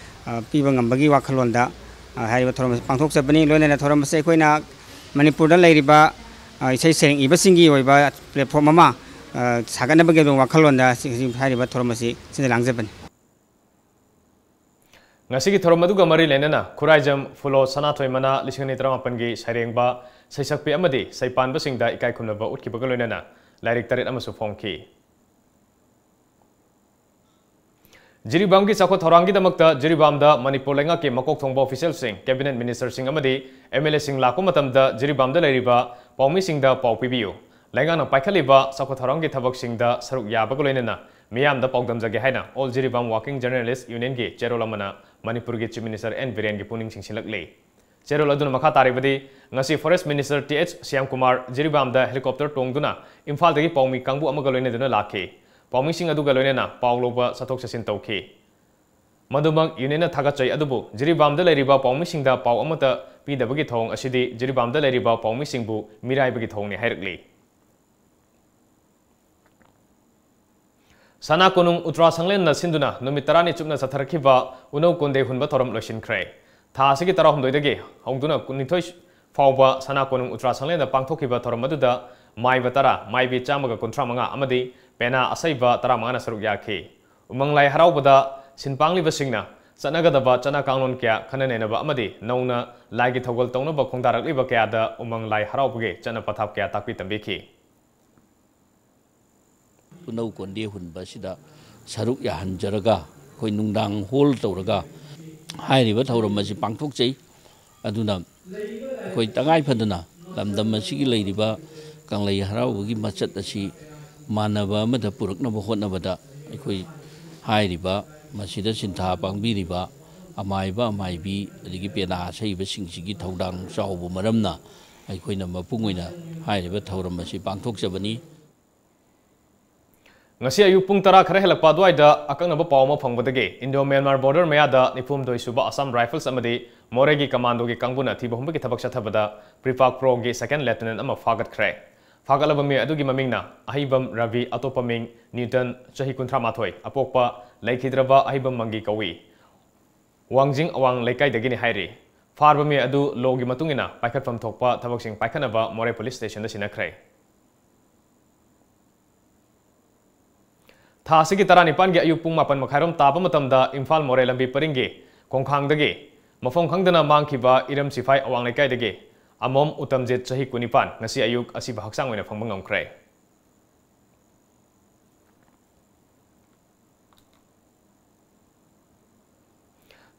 ꯑ, ꯄꯤꯕ ꯉꯝꯕꯒꯤ ꯋꯥꯈꯜꯂꯣꯟꯗ, ꯑ, ꯍꯥꯏꯔꯤꯕ ꯊꯧꯔꯝ ꯑꯁꯤ ꯄꯥꯡꯊꯣꯛꯆꯕꯅꯤ꯫ ꯂꯣꯏꯅꯅ ꯊꯧꯔꯝ ꯑꯁꯤ ꯑꯩꯈꯣꯏꯅ ꯃꯅꯤꯄꯨꯔꯗ ꯂꯩꯔꯤꯕ, ꯑ, ꯏꯁꯩ ꯁꯩꯔꯦꯡ ꯏꯕꯁꯤꯡꯒꯤ ꯑꯣꯏꯕ platform ꯑꯃ, ꯑ, ꯁꯥꯒꯠꯅꯕꯒꯤ ꯑꯗꯨꯝ ꯋꯥꯈꯜꯂꯣꯟꯗ ꯁꯤ-, ꯍꯧꯖꯤꯛ ꯍꯥꯏꯔꯤꯕ ꯊꯧꯔꯝ ꯑꯁꯤ ꯁꯤꯟꯖ ꯂꯥꯡꯖꯕꯅꯤ꯫ ꯉꯁꯤꯒꯤ ꯊꯧꯔꯝ ꯑꯗꯨꯒ ꯃꯔꯤ ꯂꯩꯅꯅ ꯈꯨꯔꯥꯏꯖꯝ ꯐꯨꯂꯣ ꯁꯅꯥꯊꯣꯏ ꯃꯅꯥ ꯂꯤꯁꯤꯡ ꯑꯅꯤ ꯇꯔꯥꯃꯥꯄꯟꯒꯤ ꯁꯩꯔꯦꯡꯕ, ꯁꯩꯁꯛꯄꯤ ꯑꯃꯗꯤ ꯁꯩꯄꯥꯟꯕꯁꯤꯡꯗ ꯏꯀꯥꯏ ꯈꯨꯝꯅꯕ ꯎꯠꯈꯤꯕꯒ ꯂꯣꯏꯅꯅ ꯂꯥꯏꯔꯤꯛ ꯇꯔꯦꯠ ꯑꯃꯁꯨ ꯐꯣꯡꯈꯤ꯫ ꯖꯤꯔꯤꯕꯥꯝꯒꯤ ꯆꯥꯎꯈꯠ ꯊꯧꯔꯥꯡꯒꯤꯗꯃꯛꯇ ꯖꯤꯔꯤꯕꯥꯝꯗ ꯃꯅꯤꯄꯨꯔ ꯂꯩꯉꯥꯛꯀꯤ ꯃꯀꯣꯛ ꯊꯣꯡꯕ officialꯁꯤꯡ, cabinet ministerꯁꯤꯡ ꯑꯃꯗꯤ MLAꯁꯤꯡ ꯂꯥꯛꯄ ꯃꯇꯝꯗ ꯖꯤꯔꯤꯕꯥꯝꯗ ꯂꯩꯔꯤꯕ ꯄꯥꯎꯃꯤꯁꯤꯡꯗ ꯄꯥꯎ ꯄꯤꯕꯤꯌꯨ꯫ ꯂꯩꯉꯥꯛꯅ ꯄꯥꯏꯈꯠꯂꯤꯕ ꯆꯥꯎꯈꯠ ꯊꯧꯔꯥꯡꯒꯤ ꯊꯕꯛꯁꯤꯡꯗ ꯁꯔꯨꯛ ꯌꯥꯕꯒ ꯂꯣꯏꯅꯅ ꯃꯤꯌꯥꯝꯗ ꯄꯥꯎꯗꯝꯖꯒꯦ ꯍꯥꯏꯅ All Jiribam Working Journalist Unionꯒꯤ ꯆꯦꯔꯣꯜ ꯑꯃꯅ ꯃꯅꯤꯄꯨꯔꯒꯤ Chief Minister ꯑꯦꯟ ꯕꯤꯔꯦꯟꯒꯤ ꯄꯨꯛꯅꯤꯡ ꯆꯤꯡꯁꯤꯜꯂꯛꯂꯤ꯫ ꯆꯦꯔꯣꯜ ꯑꯗꯨꯅ ꯃꯈꯥ ꯇꯥꯔꯤꯕꯗꯤ, ꯉꯁꯤ Forest Minister T H Shyamkumar ꯖꯤꯔꯤꯕꯥꯝꯗ helicopter ꯇꯣꯡꯗꯨꯅ ꯏꯝꯐꯥꯜꯗꯒꯤ ꯄꯥꯎꯃꯤ ꯀꯥꯡꯕꯨ ꯑꯃꯒ ꯂꯣꯏꯅꯗꯨꯅ ꯂꯥꯛꯈꯤ꯫ ꯄꯥꯎꯃꯤꯁꯤꯡ ꯑꯗꯨꯒ ꯂꯣꯏꯅꯅ ꯄꯥꯎ ꯂꯧꯕ, ꯆꯠꯊꯣꯛ ꯆꯠꯁꯤꯟ ꯇꯧꯈꯤ꯫ ꯃꯗꯨꯃꯛ unionꯅ ꯊꯥꯒꯠꯆꯩ, ꯑꯗꯨꯕꯨ ꯖꯤꯔꯤꯕꯥꯝꯗ ꯂꯩꯔꯤꯕ ꯄꯥꯎꯃꯤꯁꯤꯡꯗ ꯄꯥꯎ ꯑꯃꯠꯇ ꯄꯤꯗꯕꯒꯤ ꯊꯧꯑꯣꯡ ꯑꯁꯤꯗꯤ ꯖꯤꯔꯤꯕꯥꯝꯗ ꯂꯩꯔꯤꯕ ꯄꯥꯎꯃꯤꯁꯤꯡꯕꯨ ꯃꯤꯔꯥꯏꯕꯒꯤ ꯊꯧꯑꯣꯡꯅꯤ ꯍꯥꯏꯔꯛꯂꯤ꯫ ꯁꯅꯥ ꯀꯣꯅꯨꯡ ꯎꯇ꯭ꯔꯥ ꯁꯪꯂꯦꯟꯅ ꯁꯤꯟꯗꯨꯅ ꯅꯨꯃꯤꯠ ꯇꯔꯥꯅꯤ ꯆꯨꯞꯅ ꯆꯠꯊꯔꯛꯈꯤꯕ ꯎꯅꯧ ꯀꯣꯟꯗꯦ ꯍꯨꯟꯕ ꯊꯧꯔꯝ ꯂꯣꯏꯁꯤꯟꯈ꯭ꯔꯦ꯫ ꯊꯥ ꯑꯁꯤꯒꯤ ꯇꯔꯥꯍꯨꯝꯗꯣꯏꯗꯒꯤ ꯍꯧꯗꯨꯅ ꯀꯨꯟꯅꯤꯊꯣꯏ ꯐꯥꯎꯕ ꯁꯅꯥ ꯀꯣꯅꯨꯡ ꯎꯇ꯭ꯔꯥ ꯁꯪꯂꯦꯟꯗ ꯄꯥꯡꯊꯣꯛꯈꯤꯕ ꯊꯧꯔꯝ ꯑꯗꯨꯗ ꯃꯥꯏꯕ ꯇꯔꯥ, ꯃꯥꯏꯕꯤ ꯆꯥꯝꯃꯒ ꯀꯨꯟꯊ꯭ꯔꯥ ꯃꯉꯥ ꯑꯃꯗꯤ ꯄꯦꯅꯥ ꯑꯁꯩꯕ ꯇꯔꯥꯃꯉꯥꯅ ꯁꯔꯨꯛ ꯌꯥꯈꯤ꯫ ꯎꯃꯪ ꯂꯥꯏ ꯍꯔꯥꯎꯕꯗ ꯁꯤꯟ ꯄꯥꯡꯂꯤꯕꯁꯤꯡꯅ ꯆꯠꯅꯒꯗꯕ ꯆꯠꯅ ꯀꯥꯡꯂꯣꯟ ꯀꯌꯥ ꯈꯟꯅ ꯅꯩꯅꯕ ꯑꯃꯗꯤ ꯅꯧꯅ ꯂꯥꯏꯒꯤ ꯊꯧꯒꯜ ꯇꯧꯅꯕ ꯈꯣꯡꯗꯥꯔꯛꯂꯤꯕ ꯀꯌꯥꯗ ꯎꯃꯪ ꯂꯥꯏ ꯍꯔꯥꯎꯕꯒꯤ ꯆꯠꯅ ꯄꯊꯥꯞ ꯀꯌꯥ ꯇꯥꯛꯄꯤ ꯇꯝꯕꯤꯈꯤ꯫ ꯎꯅꯧ ꯀꯣꯟꯗꯦ ꯍꯨꯟꯕ ꯑꯁꯤꯗ ꯁꯔꯨꯛ ꯌꯥꯍꯟꯖꯔꯒ, ꯑꯩꯈꯣꯏ ꯅꯨꯡꯗꯥꯡ ꯍꯣꯜ ꯇꯧꯔꯒ ꯍꯥꯏꯔꯤꯕ ꯊꯧꯔꯝ ꯑꯁꯤ ꯄꯥꯡꯊꯣꯛꯆꯩ꯫ ꯑꯗꯨꯅ ꯑꯩꯈꯣꯏ ꯇꯉꯥꯏ ꯐꯗꯅ ꯂꯝꯗꯝ ꯑꯁꯤꯒꯤ ꯂꯩꯔꯤꯕ ꯀꯪꯂꯩ ꯍꯔꯥꯎꯕꯒꯤ ꯃꯆꯠ ꯑꯁꯤ ꯃꯥꯟꯅꯕ ꯑꯃꯗ ꯄꯨꯔꯛꯅꯕ ꯍꯣꯠꯅꯕꯗ, ꯑꯩꯈꯣꯏ ꯍꯥꯏꯔꯤꯕ, ꯃꯁꯤꯗ ꯁꯤꯟꯊꯥ ꯄꯥꯡꯕꯤꯔꯤꯕ ꯑꯃꯥꯏꯕ ꯑꯃꯥꯏꯕꯤ ꯑꯗꯒꯤ ꯄꯦꯅꯥ ꯑꯁꯩꯕꯁꯤꯡꯁꯤꯒꯤ ꯊꯧꯗꯥꯡ ꯆꯥꯎꯕ ꯃꯔꯝꯅ ꯑꯩꯈꯣꯏꯅ ꯃꯄꯨꯡ ꯑꯣꯏꯅ ꯍꯥꯏꯔꯤꯕ ꯊꯧꯔꯝ ꯑꯁꯤ ꯄꯥꯡꯊꯣꯛꯆꯕꯅꯤ꯫ ꯉꯁꯤ ꯑꯌꯨꯛ ꯄꯨꯡ ꯇꯔꯥ ꯈꯔ ꯍꯦꯜꯂꯛꯄ ꯑꯗꯨꯋꯥꯏꯗ ꯑꯀꯛꯅꯕ ꯄꯥꯎ ꯑꯃ ꯐꯪꯕꯗꯒꯤ Indo-Myanmar border ꯃꯌꯥꯗ ꯅꯤꯐꯨ ꯍꯨꯝꯗꯣꯏ ꯁꯨꯕ Assam Rifles ꯑꯃꯗꯤ ꯃꯣꯔꯦꯒꯤ ꯀꯃꯥꯟꯗꯣꯒꯤ ꯀꯥꯡꯕꯨꯅ ꯊꯤꯕ ꯍꯨꯝꯕꯒꯤ ꯊꯕꯛ ꯆꯠꯊꯕꯗ PREPAK Pro ꯒꯤ second lieutenant ꯑꯃ ꯐꯥꯒꯠꯈ꯭ꯔꯦ꯫ ꯐꯥꯒꯠꯂꯕ ꯃꯤꯑꯣꯏ ꯑꯗꯨꯒꯤ ꯃꯃꯤꯡꯅ ꯑꯍꯩꯕꯝ ꯔꯕꯤ, ꯑꯇꯣꯞꯄ ꯃꯤꯡ ꯅ꯭ꯌꯨꯇꯟ, ꯆꯍꯤ ꯀꯨꯟꯊ꯭ꯔꯥ ꯃꯥꯊꯣꯏ, ꯑꯄꯣꯛꯄ ꯂꯩꯈꯤꯗ꯭ꯔꯕ ꯑꯍꯩꯕꯝ ꯃꯪꯒꯤ ꯀꯧꯏ꯫ ꯋꯥꯡꯖꯤꯡ ꯑꯋꯥꯡ ꯂꯩꯀꯥꯏꯗꯒꯤꯅꯤ ꯍꯥꯏꯔꯤ꯫ ꯐꯥꯔꯕ ꯃꯤ ꯑꯗꯨ ꯂꯣꯒꯤ ꯃꯇꯨꯡ ꯏꯟꯅ ꯄꯥꯏꯈꯠꯐꯝ ꯊꯣꯛꯄ ꯊꯕꯛꯁꯤꯡ ꯄꯥꯏꯈꯠꯅꯕ ꯃꯣꯔꯦ ꯄꯨꯂꯤꯁ ꯁ꯭ꯇꯦꯁꯟꯗ ꯁꯤꯟꯅꯈ꯭ꯔꯦ꯫ ꯊꯥ ꯑꯁꯤꯒꯤ ꯇꯔꯥꯅꯤꯄꯥꯟꯒꯤ ꯑꯌꯨꯛ ꯄꯨꯡ ꯃꯥꯄꯟ ꯃꯈꯥꯏꯔꯣꯝ ꯇꯥꯕ ꯃꯇꯝꯗ ꯏꯝꯐꯥꯜ ꯃꯣꯔꯦ ꯂꯝꯕꯤ ꯄꯔꯤꯡꯒꯤ ꯈꯣꯡꯈꯥꯡꯗꯒꯤ ꯃꯐꯝ ꯈꯪꯗꯅ ꯃꯥꯡꯈꯤꯕ ꯏꯔꯝ ꯁꯤꯐꯥꯏ ꯑꯋꯥꯡ ꯂꯩꯀꯥꯏꯗꯒꯤ ꯑꯃꯣꯝ ꯎꯇꯝꯖꯤꯠ, ꯆꯍꯤ ꯀꯨꯟꯅꯤꯄꯥꯟ, ꯉꯁꯤ ꯑꯌꯨꯛ ꯑꯁꯤꯕ ꯍꯛꯆꯥꯡ ꯑꯣꯏꯅ ꯐꯪꯕ ꯉꯝꯈ꯭ꯔꯦ꯫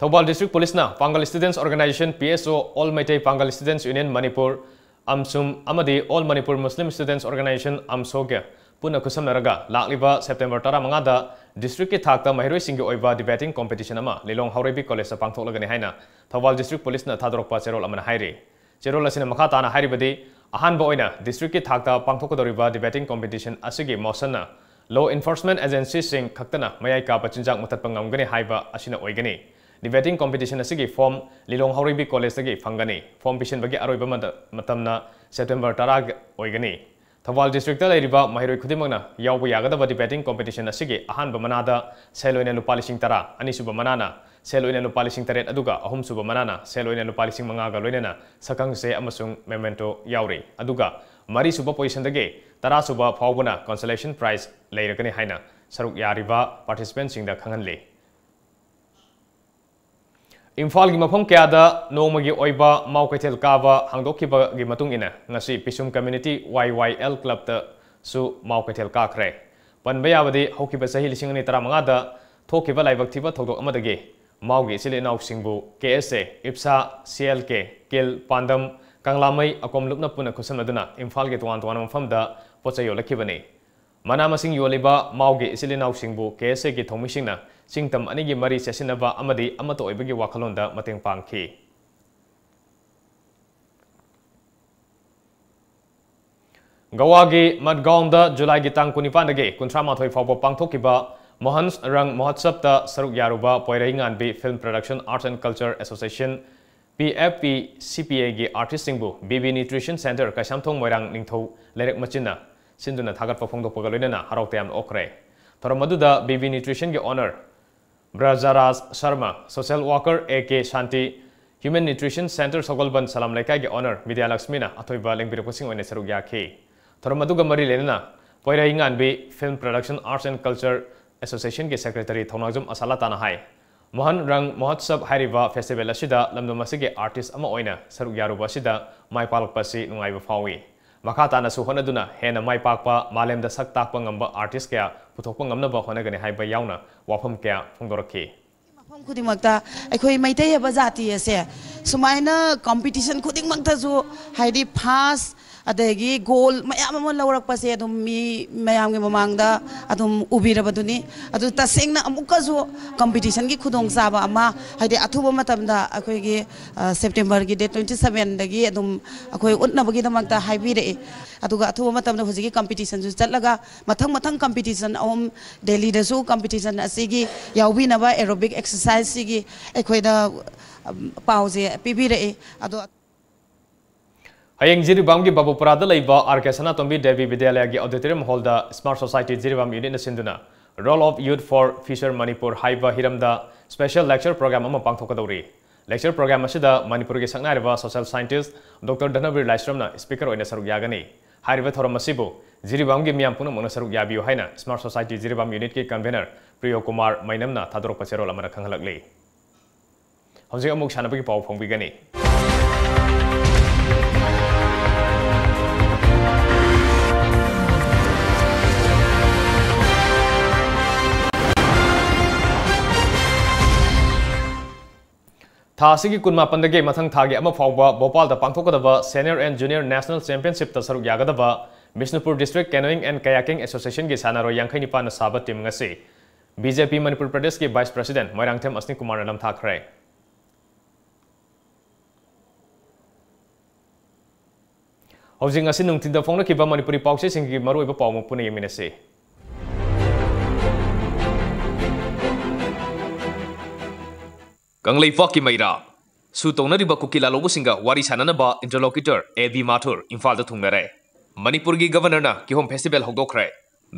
ꯊꯧꯕꯥꯜ District Police ꯅ Pangal Students Organisation, PSO, All Meitei Pangal Students Union Manipur, AMSUM, ꯑꯃꯗꯤ All Manipur Muslim Students Organisation, AMSO ꯒ ꯄꯨꯟꯅ ꯈꯨꯠꯁꯝꯅꯔꯒ ꯂꯥꯛꯂꯤꯕ September ꯇꯔꯥꯃꯉꯥꯗ district ꯀꯤ ꯊꯥꯛꯇ ꯃꯍꯩꯔꯣꯏꯁꯤꯡꯒꯤ ꯑꯣꯏꯕ debating competition ꯑꯃ ꯂꯤꯂꯣꯡ ꯍꯥꯎꯔꯩꯕꯤ College ꯇ ꯄꯥꯡꯊꯣꯛꯂꯒꯅꯤ ꯍꯥꯏꯅ ꯊꯧꯕꯥꯜ District Police ꯅ ꯊꯥꯗꯣꯔꯛꯄ ꯆꯦꯔꯣꯜ ꯑꯃꯅ ꯍꯥꯏꯔꯤ꯫ ꯆꯦꯔꯣꯜ ꯑꯁꯤꯅ ꯃꯈꯥ ꯇꯥꯅ ꯍꯥꯏꯔꯤꯕꯗꯤ, ꯑꯍꯥꯟꯕ ꯑꯣꯏꯅ district ꯀꯤ ꯊꯥꯛꯇ ꯄꯥꯡꯊꯣꯛꯀꯗꯧꯔꯤꯕ debating competition ꯑꯁꯤꯒꯤ ꯃꯣꯁꯟꯅ law enforcement agency ꯁꯤꯡ ꯈꯛꯇꯅ ꯃꯌꯥꯏ ꯀꯥꯕ ꯆꯤꯟꯖꯥꯛ ꯃꯨꯊꯠꯄ ꯉꯝꯒꯅꯤ ꯍꯥꯏꯕ ꯑꯁꯤꯅ ꯑꯣꯏꯒꯅꯤ꯫ Debating competition ꯑꯁꯤꯒꯤ form ꯂꯤꯂꯣꯡ ꯍꯥꯎꯔꯩꯕꯤ College ꯇꯒꯤ ꯐꯪꯒꯅꯤ꯫ Form ꯄꯤꯁꯤꯟꯕꯒꯤ ꯑꯔꯣꯏꯕ ꯃꯇ-, ꯃꯇꯝꯅ September ꯇꯔꯥ ꯑꯣꯏꯒꯅꯤ꯫ ꯊꯧꯕꯥꯜ district ꯇ ꯂꯩꯔꯤꯕ ꯃꯍꯩꯔꯣꯏ ꯈꯨꯗꯤꯡꯃꯛꯅ ꯌꯥꯎꯕ ꯌꯥꯒꯗꯕ debating competition ꯑꯁꯤꯒꯤ ꯑꯍꯥꯟꯕ ꯃꯅꯥꯗ ꯁꯦꯜ ꯑꯣꯏꯅ ꯂꯨꯄꯥ ꯂꯤꯁꯤꯡ ꯇꯔꯥ, ꯑꯅꯤꯁꯨꯕ ꯃꯅꯥꯅ ꯁꯦꯜ ꯑꯣꯏꯅ ꯂꯨꯄꯥ ꯂꯤꯁꯤꯡ ꯇꯔꯦꯠ, ꯑꯗꯨꯒ ꯑꯍꯨꯝꯁꯨꯕ ꯃꯅꯥꯅ ꯁꯦꯜ ꯑꯣꯏꯅ ꯂꯨꯄꯥ ꯂꯤꯁꯤꯡ ꯃꯉꯥꯒ ꯂꯣꯏꯅꯅ ꯁꯛꯈꯪ ꯆꯦ ꯑꯃꯁꯨꯡ memento ꯌꯥꯎꯔꯤ꯫ ꯑꯗꯨꯒ ꯃꯔꯤꯁꯨꯕ position ꯗꯒꯤ ꯇꯔꯥꯁꯨꯕ ꯐꯥꯎꯕꯅ consolation prize ꯂꯩꯔꯒꯅꯤ ꯍꯥꯏꯅ ꯁꯔꯨꯛ ꯌꯥꯔꯤꯕ participant ꯁꯤꯡꯗ ꯈꯪꯍꯜꯂꯤ꯫ ꯏꯝꯐꯥꯜꯒꯤ ꯃꯐꯝ ꯀꯌꯥꯗ ꯅꯣꯡꯃꯒꯤ ꯑꯣꯏꯕ ꯃꯥꯎ ꯀꯩꯊꯦꯜ ꯀꯥꯕ ꯍꯥꯡꯗꯣꯛꯈꯤꯕꯒꯤ ꯃꯇꯨꯡ ꯏꯟꯅ ꯉꯁꯤ ꯄꯤꯁꯨꯝ Community Y Y L Club ꯇꯁꯨ ꯃꯥꯎ ꯀꯩꯊꯦꯜ ꯀꯥꯈ꯭ꯔꯦ꯫ ꯄꯟꯕ ꯌꯥꯕꯗꯤ, ꯍꯧꯈꯤꯕ ꯆꯍꯤ ꯂꯤꯁꯤꯡ ꯑꯅꯤ ꯇꯔꯥꯃꯉꯥꯗ ꯊꯣꯛꯈꯤꯕ ꯂꯥꯏꯕꯛ ꯊꯤꯕ ꯊꯧꯗꯣꯛ ꯑꯃꯗꯒꯤ ꯃꯥꯎꯒꯤ ꯏꯆꯤꯜ ꯏꯅꯥꯎꯁꯤꯡꯕꯨ K S A, ꯏꯞꯁꯥ, C L K, ꯀꯤꯜ, ꯄꯥꯟꯗꯝ, ꯀꯪꯂꯥꯃꯩ, ꯑꯀꯣꯝ ꯂꯨꯞꯅ ꯄꯨꯟꯅ ꯈꯨꯠꯁꯝꯅꯗꯨꯅ ꯏꯝꯐꯥꯜꯒꯤ ꯇꯣꯉꯥꯟ ꯇꯣꯉꯥꯟꯕ ꯃꯐꯝꯗ ꯄꯣꯠ ꯆꯩ ꯌꯣꯜꯂꯛꯈꯤꯕꯅꯤ꯫ ꯃꯅꯥ ꯃꯁꯤꯡ ꯌꯣꯜꯂꯤꯕ ꯃꯥꯎꯒꯤ ꯏꯆꯤꯜ ꯏꯅꯥꯎꯁꯤꯡꯕꯨ K S A ꯒꯤ ꯊꯧꯃꯤꯁꯤꯡꯅ ꯆꯤꯡ ꯇꯝ ꯑꯅꯤꯒꯤ ꯃꯔꯤ ꯆꯦꯠꯁꯤꯟꯅꯕ ꯑꯃꯗꯤ ꯑꯃꯠꯇ ꯑꯣꯏꯕꯒꯤ ꯋꯥꯈꯜꯂꯣꯟꯗ ꯃꯇꯦꯡ ꯄꯥꯡꯈꯤ꯫ ꯒꯋꯥꯒꯤ ꯃꯠꯒꯥꯎꯟꯗ ꯖꯨꯂꯥꯏꯒꯤ ꯇꯥꯡ ꯀꯨꯟꯅꯤꯄꯥꯟꯗꯒꯤ ꯀꯨꯟꯊ꯭ꯔꯥ ꯃꯥꯊꯣꯏ ꯐꯥꯎꯕ ꯄꯥꯡꯊꯣꯛꯈꯤꯕ ꯃꯣꯍꯟ ꯔꯪ ꯃꯍꯣꯠꯁꯕꯇ ꯁꯔꯨꯛ ꯌꯥꯔꯨꯕ ꯄꯣꯏꯔꯩꯉꯥꯟꯕꯤ Film Production Arts and Culture Association, P F P C P A ꯒꯤ artistꯁꯤꯡꯕꯨ B B Nutrition Center, Keishamthong ꯃꯣꯏꯔꯥꯡ ꯅꯤꯡꯊꯧ ꯂꯩꯔꯛ ꯃꯆꯤꯟꯅ ꯁꯤꯟꯗꯨꯅ ꯊꯥꯒꯠꯄ ꯐꯣꯡꯗꯣꯛꯄꯒ ꯂꯣꯏꯅꯅ ꯍꯔꯥꯎ ꯇꯌꯥꯝꯅ ꯑꯣꯛꯈ꯭ꯔꯦ꯫ ꯊꯧꯔꯝ ꯑꯗꯨꯗ B B Nutritionꯒꯤ owner ꯕ꯭ꯔꯖꯔꯥꯖ Sharma, social worker A K Shanti, Human Nutrition Center ꯁꯒꯣꯜꯕꯟ ꯁꯂꯥꯝ ꯂꯩꯀꯥꯏꯒꯤ owner ꯕꯤꯗ꯭ꯌꯥꯂꯛꯁꯃꯤꯅ ꯑꯊꯣꯏꯕ ꯂꯦꯡꯕꯤꯔꯛꯄꯁꯤꯡ ꯑꯣꯏꯅ ꯁꯔꯨꯛ ꯌꯥꯈꯤ꯫ ꯊꯧꯔꯝ ꯑꯗꯨꯒ ꯃꯔꯤ ꯂꯩꯅꯅ ꯄꯣꯏꯔꯩꯉꯥꯟꯕꯤ Film Production Arts and Culture Associationꯒꯤ secretary ꯊꯧꯅꯥꯖꯝ ꯑꯁꯥꯂꯥꯇꯥꯅ ꯍꯥꯏ, ꯃꯣꯍꯟ ꯔꯪ ꯃꯍꯣꯠꯁꯕ ꯍꯥꯏꯔꯤꯕ festival ꯑꯁꯤꯗ ꯂꯝꯗꯝ ꯑꯁꯤꯒꯤ artist ꯑꯃ ꯑꯣꯏꯅ ꯁꯔꯨꯛ ꯌꯥꯔꯨꯕ ꯑꯁꯤꯗ ꯃꯥꯏ ꯄꯥꯛꯂꯛꯄ ꯑꯁꯤ ꯅꯨꯡꯉꯥꯏꯕ ꯐꯥꯎꯏ꯫ ꯃꯈꯥ ꯇꯥꯅꯁꯨ ꯍꯣꯠꯅꯗꯨꯅ ꯍꯦꯟꯅ ꯃꯥꯏ ꯄꯥꯛꯄ, ꯃꯥꯂꯦꯝꯗ ꯁꯛ ꯇꯥꯛꯄ ꯉꯝꯕ artist ꯀꯌꯥ ꯄꯨꯊꯣꯛꯄ ꯉꯝꯅꯕ ꯍꯣꯠꯅꯒꯅꯤ ꯍꯥꯏꯕ ꯌꯥꯎꯅ ꯋꯥꯐꯝ ꯀꯌꯥ ꯐꯣꯡꯗꯣꯔꯛꯈꯤ꯫ ꯃꯐꯝ ꯈꯨꯗꯤꯡꯃꯛꯇ ꯑꯩꯈꯣꯏ ꯃꯩꯇꯩ ꯍꯥꯏꯕ ꯖꯥꯇꯤ ꯑꯁꯦ ꯁꯨꯃꯥꯏꯅ competition ꯈꯨꯗꯤꯡꯃꯛꯇꯁꯨ, ꯍꯥꯏꯗꯤ first, ꯑꯗꯒꯤ gold ꯃꯌꯥꯝ ꯑꯃ ꯂꯧꯔꯛꯄꯁꯦ ꯑꯗꯨꯝ ꯃꯤ ꯃꯌꯥꯝꯒꯤ ꯃꯃꯥꯡꯗ ꯑꯗꯨꯝ ꯎꯕꯤꯔꯕꯗꯨꯅꯤ꯫ ꯑꯗꯨ ꯇꯁꯦꯡꯅ ꯑꯃꯨꯛꯀꯁꯨ competitionꯒꯤ ꯈꯨꯗꯣꯡꯆꯥꯕ ꯑꯃ, ꯍꯥꯏꯗꯤ ꯑꯊꯨꯕ ꯃꯇꯝꯗ ꯑꯩꯈꯣꯏꯒꯤ, ꯑ, Septemberꯒꯤ date twenty sevenꯗꯒꯤ ꯑꯗꯨꯝ ꯑꯩꯈꯣꯏ ꯎꯠꯅꯕꯒꯤꯗꯃꯛꯇ ꯍꯥꯏꯕꯤꯔꯛꯏ꯫ ꯑꯗꯨꯒ ꯑꯊꯨꯕ ꯃꯇꯝꯗ ꯍꯧꯖꯤꯛꯀꯤ competitionꯁꯨ ꯆꯠꯂꯒ ꯃꯊꯪ ꯃꯊꯪ competition ꯑꯍꯨꯝ, ꯗꯦꯜꯂꯤꯗꯁꯨ competition ꯑꯁꯤꯒꯤ ꯌꯥꯎꯕꯤꯅꯕ aerobic exerciseꯁꯤꯒꯤ ꯑꯩꯈꯣꯏꯗ, ꯑꯝ, ꯄꯥꯎꯁꯦ ꯄꯤꯕꯤꯔꯛꯏ꯫ ꯑꯗꯣ ꯍꯌꯦꯡ ꯖꯤꯔꯤꯕꯥꯝꯒꯤ ꯕꯥꯕꯨꯄꯨꯔꯥꯗ ꯂꯩꯕ ꯑꯥꯔ ꯀꯦ ꯁꯅꯥꯇꯣꯝꯕꯤ ꯗꯦꯕꯤ ꯕꯤꯗ꯭ꯌꯥꯂꯌꯒꯤ auditorium hallꯗ Smart Society ꯖꯤꯔꯤꯕꯥꯝ unitꯅ ꯁꯤꯟꯗꯨꯅ Role of Youth for Future Manipur ꯍꯥꯏꯕ ꯍꯤꯔꯝꯗ special lecture program ꯑꯃ ꯄꯥꯡꯊꯣꯛꯀꯗꯧꯔꯤ꯫ Lecture program ꯑꯁꯤꯗ ꯃꯅꯤꯄꯨꯔꯒꯤ ꯁꯛꯅꯥꯏꯔꯕ social scientist Doctor ꯙꯅꯕꯤꯔ ꯂꯥꯏꯁ꯭ꯔꯝꯅ speaker ꯑꯣꯏꯅ ꯁꯔꯨꯛ ꯌꯥꯒꯅꯤ꯫ ꯍꯥꯏꯔꯤꯕ ꯊꯧꯔꯝ ꯑꯁꯤꯕꯨ ꯖꯤꯔꯤꯕꯥꯝꯒꯤ ꯃꯤꯌꯥꯝ ꯄꯨꯝꯅꯃꯛꯅ ꯁꯔꯨꯛ ꯌꯥꯕꯤꯌꯨ ꯍꯥꯏꯅ Smart Society Jiribam unitꯀꯤ convener ꯄ꯭ꯔꯤꯌꯣ Kumar ꯃꯩꯅꯝꯅ ꯊꯥꯗꯣꯔꯛꯄ ꯆꯦꯔꯣꯜ ꯑꯃꯅ ꯈꯪꯍꯜꯂꯛꯂꯤ꯫ ꯍꯧꯖꯤꯛ ꯑꯃꯨꯛ ꯁꯥꯟꯅꯕꯒꯤ ꯄꯥꯎ ꯐꯣꯡꯕꯤꯒꯅꯤ꯫ ꯊꯥ ꯑꯁꯤꯒꯤ ꯀꯨꯟꯃꯥꯄꯟꯗꯒꯤ ꯃꯊꯪ ꯊꯥꯒꯤ ꯑꯃ ꯐꯥꯎꯕ ꯚꯣꯄꯥꯜꯗ ꯄꯥꯡꯊꯣꯛꯀꯗꯕ Senior and Junior National Championshipꯇ ꯁꯔꯨꯛ ꯌꯥꯒꯗꯕ Bishnupur District Canoeing and Kayaking Associationꯒꯤ ꯁꯥꯟꯅꯔꯣꯏ ꯌꯥꯡꯈꯩ ꯅꯤꯄꯥꯟꯅ ꯁꯥꯕ team ꯉꯁꯤ ꯕꯤ ꯖꯦ ꯄꯤ ꯃꯅꯤꯄꯨꯔ ꯄ꯭ꯔꯗꯦꯁꯀꯤ Vice President ꯃꯣꯏꯔꯥꯡꯊꯦꯝ ꯑꯁꯅꯤ ꯀꯨꯃꯥꯔꯅ ꯅꯝꯊꯥꯈ꯭ꯔꯦ꯫ ꯍꯧꯖꯤꯛ ꯉꯁꯤ ꯅꯨꯡꯊꯤꯜꯗ ꯐꯣꯡꯂꯛꯈꯤꯕ ꯃꯅꯤꯄꯨꯔꯤ ꯄꯥꯎꯆꯦꯁꯤꯡꯒꯤ ꯃꯔꯨꯑꯣꯏꯕ ꯄꯥꯎ ꯑꯃꯨꯛ ꯄꯨꯟꯅ ꯌꯦꯡꯃꯤꯟꯅꯁꯤ꯫ ꯀꯪꯂꯩꯄꯥꯛꯀꯤ ꯃꯩꯔꯥ꯫ ꯁꯨ ꯇꯧꯅꯔꯤꯕ ꯀꯨꯀꯤ ꯂꯥꯜꯍꯧꯕꯁꯤꯡꯒ ꯋꯥꯔꯤ ꯁꯥꯅꯅꯕ interlocutor ꯑꯦ ꯕꯤ ꯃꯥꯊꯨꯔ ꯏꯝꯐꯥꯜꯗ ꯊꯨꯡꯂꯔꯦ꯫ ꯃꯅꯤꯄꯨꯔꯒꯤ Governorꯅ ꯀꯤꯍꯣꯝ festival ꯍꯧꯗꯣꯛꯈ꯭ꯔꯦ꯫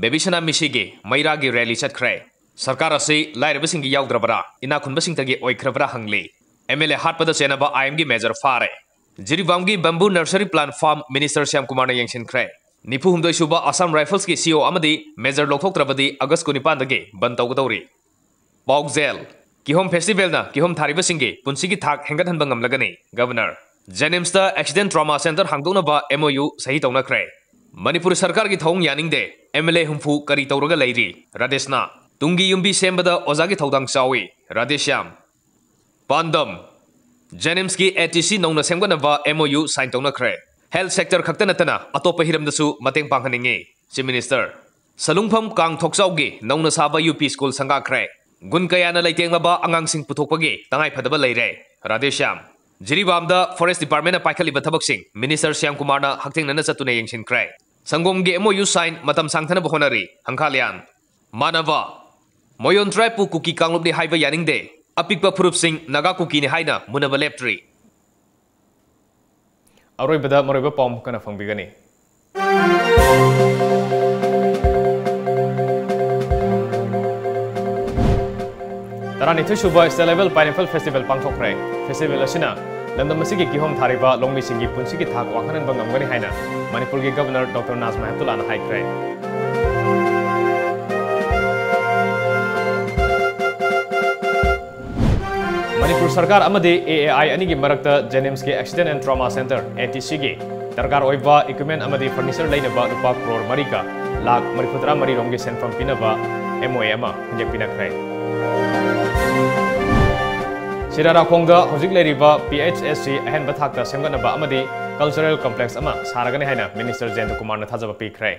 ꯕꯦꯕꯤꯁꯅꯥ ꯃꯤꯁꯤꯒꯤ ꯃꯩꯔꯥꯒꯤ rally ꯆꯠꯈ꯭ꯔꯦ꯫ ꯁꯔꯀꯥꯔ ꯑꯁꯤ ꯂꯥꯏꯔꯕꯁꯤꯡꯒꯤ ꯌꯥꯎꯗ꯭ꯔꯕ꯭ꯔꯥ, ꯏꯅꯥꯛ ꯈꯨꯟꯕꯁꯤꯡꯇꯒꯤ ꯑꯣꯏꯈ꯭ꯔꯕ꯭ꯔꯥ ꯍꯪꯂꯤ꯫ M L A ꯍꯥꯠꯄꯗ ꯆꯦꯟꯅꯕ I M ꯒꯤ major ꯐꯥꯔꯦ꯫ ꯖꯤꯔꯤꯕꯥꯝꯒꯤ bamboo nursery plant farm Minister Shyam ꯀꯨꯃꯥꯔꯅ ꯌꯦꯡꯁꯤꯟꯈ꯭ꯔꯦ꯫ ꯅꯤꯐꯨ ꯍꯨꯝꯗꯣꯏ ꯁꯨꯕ Assam Riflesꯀꯤ C O ꯑꯃꯗꯤ major ꯂꯧꯊꯣꯛꯇ꯭ꯔꯕꯗꯤ August ꯀꯨꯟꯅꯤꯄꯥꯟꯗꯒꯤ ꯕꯟ ꯇꯧꯒꯗꯧꯔꯤ꯫ ꯄꯥꯎꯖꯦꯜ: ꯀꯤꯍꯣꯝ festivalꯅ ꯀꯤꯍꯣꯝ ꯊꯥꯔꯤꯕꯁꯤꯡꯒꯤ ꯄꯨꯟꯁꯤꯒꯤ ꯊꯥꯛ ꯍꯦꯟꯒꯠꯍꯟꯕ ꯉꯝꯂꯒꯅꯤ꯫ Governor: JNIMSꯇ accident trauma center ꯍꯥꯡꯗꯣꯛꯅꯕ M O U ꯁꯍꯤ ꯇꯧꯅꯈ꯭ꯔꯦ꯫ Manipur ꯁꯔꯀꯥꯔꯒꯤ ꯊꯧꯑꯣꯡ ꯌꯥꯅꯤꯡꯗꯦ꯫ M L A ꯍꯨꯝꯐꯨ ꯀꯔꯤ ꯇꯧꯔꯒ ꯂꯩꯔꯤ? ꯔꯥꯙꯦꯁ꯭ꯌꯥꯝ: ꯇꯨꯡꯒꯤ ꯌꯨꯝꯕꯤ ꯁꯦꯝꯕꯗ ꯑꯣꯖꯥꯒꯤ ꯊꯧꯗꯥꯡ ꯆꯥꯎꯏ꯫ ꯔꯥꯙꯦꯁ꯭ꯌꯥꯝ꯫ ꯄꯥꯟꯗꯝ: JNIMSꯀꯤ A T C ꯅꯧꯅ ꯁꯦꯝꯒꯠꯅꯕ M O U sign ꯇꯧꯅꯈ꯭ꯔꯦ꯫ Health sector ꯈꯛꯇ ꯅꯠꯇꯅ ꯑꯇꯣꯞꯄ ꯍꯤꯔꯝꯗꯁꯨ ꯃꯇꯦꯡ ꯄꯥꯡꯍꯟꯅꯤꯡꯏ꯫ Chief Minister: ꯁꯂꯨꯡꯐꯝ ꯀꯥꯡ ꯊꯣꯛꯆꯥꯎꯒꯤ ꯅꯧꯅ ꯁꯥꯕ U P school ꯁꯪꯒꯥꯈ꯭ꯔꯦ꯫ ꯒꯨꯟ ꯀꯌꯥꯅ ꯂꯩꯇꯦꯡꯂꯕ ꯑꯉꯥꯡꯁꯤꯡ ꯄꯨꯊꯣꯛꯄꯒꯤ ꯇꯉꯥꯏꯐꯗꯕ ꯂꯩꯔꯦ꯫ ꯔꯥꯙꯦꯁ꯭ꯌꯥꯝ꯫ ꯖꯤꯔꯤꯕꯥꯝꯗ Forest Departmentꯅ ꯄꯥꯏꯈꯠꯂꯤꯕ ꯊꯕꯛꯁꯤꯡ Minister ꯁ꯭ꯌꯥꯝ ꯀꯨꯃꯥꯔꯅ ꯍꯛꯊꯦꯡꯅꯅ ꯆꯠꯇꯨꯅ ꯌꯦꯡꯁꯤꯟꯈ꯭ꯔꯦ꯫ ꯁꯪꯒꯣꯝꯒꯤ M O U sign ꯃꯇꯝ ꯁꯥꯡꯊꯅꯕ ꯍꯣꯠꯅꯔꯤ꯫ ꯍꯪꯈꯥꯂꯤꯌꯥꯟ꯫ ꯃꯥꯟꯅꯕ꯫ ꯃꯣꯌꯣꯟ tribeꯄꯨ ꯀꯨꯀꯤ ꯀꯥꯡꯂꯨꯞꯅꯤ ꯍꯥꯏꯕ ꯌꯥꯅꯤꯡꯗꯦ꯫ ꯑꯄꯤꯛꯄ ꯐꯨꯔꯨꯞꯁꯤꯡ ꯅꯥꯒꯥ ꯀꯨꯀꯤꯅꯤ ꯍꯥꯏꯅ ꯃꯨꯟꯅꯕ ꯂꯦꯞꯇ꯭ꯔꯤ꯫ ꯑꯔꯣꯏꯕꯗ ꯃꯔꯨꯑꯣꯏꯕ ꯄꯥꯎ ꯑꯃꯨꯛ ꯍꯟꯅ ꯐꯪꯕꯤꯒꯅꯤ꯫ ꯇꯔꯥꯅꯤꯊꯣꯏ ꯁꯨꯕ State Level Pineapple Festival ꯄꯥꯡꯊꯣꯛꯈ꯭ꯔꯦ꯫ Festival ꯑꯁꯤꯅ ꯂꯝꯗꯝ ꯑꯁꯤꯒꯤ ꯀꯤꯍꯣꯝ ꯊꯥꯔꯤꯕ ꯂꯧꯃꯤꯁꯤꯡꯒꯤ ꯄꯨꯟꯁꯤꯒꯤ ꯊꯥꯛ ꯋꯥꯡꯈꯠꯍꯟꯕ ꯉꯝꯒꯅꯤ ꯍꯥꯏꯅ ꯃꯅꯤꯄꯨꯔꯒꯤ Governor Doctor ꯅꯥꯖꯃꯥ ꯍꯦꯞꯇꯨꯂꯥꯅ ꯍꯥꯏꯈ꯭ꯔꯦ꯫ ꯃꯅꯤꯄꯨꯔ ꯁꯔꯀꯥꯔ ꯑꯃꯗꯤ A A I ꯑꯅꯤꯒꯤ ꯃꯔꯛꯇ JNIMSꯀꯤ Accident and Trauma Center, A T Cꯒꯤ ꯗꯔꯀꯥꯔ ꯑꯣꯏꯕ equipment ꯑꯃꯗꯤ furniture ꯂꯩꯅꯕ ꯂꯨꯄꯥ ꯀ꯭ꯔꯣꯔ ꯃꯔꯤꯒ ꯂꯥꯈ ꯃꯔꯤꯐꯨꯇꯔꯥ ꯃꯔꯤ ꯔꯣꯝꯒꯤ ꯁꯦꯟꯐꯝ ꯄꯤꯅꯕ M O A ꯑꯃ ꯍꯟꯖꯤꯟ ꯄꯤꯅꯈ꯭ꯔꯦ꯫ ꯁꯤꯔꯥꯔꯥꯈꯣꯡꯗ ꯍꯧꯖꯤꯛ ꯂꯩꯔꯤꯕ P H S C ꯑꯍꯦꯟꯕ ꯊꯥꯛꯇ ꯁꯦꯝꯒꯠꯅꯕ ꯑꯃꯗꯤ cultural complex ꯑꯃ ꯁꯥꯔꯒꯅꯤ ꯍꯥꯏꯅ Minister ꯖꯌꯟꯇ ꯀꯨꯃꯥꯔꯅ ꯊꯥꯖꯕ ꯄꯤꯈ꯭ꯔꯦ꯫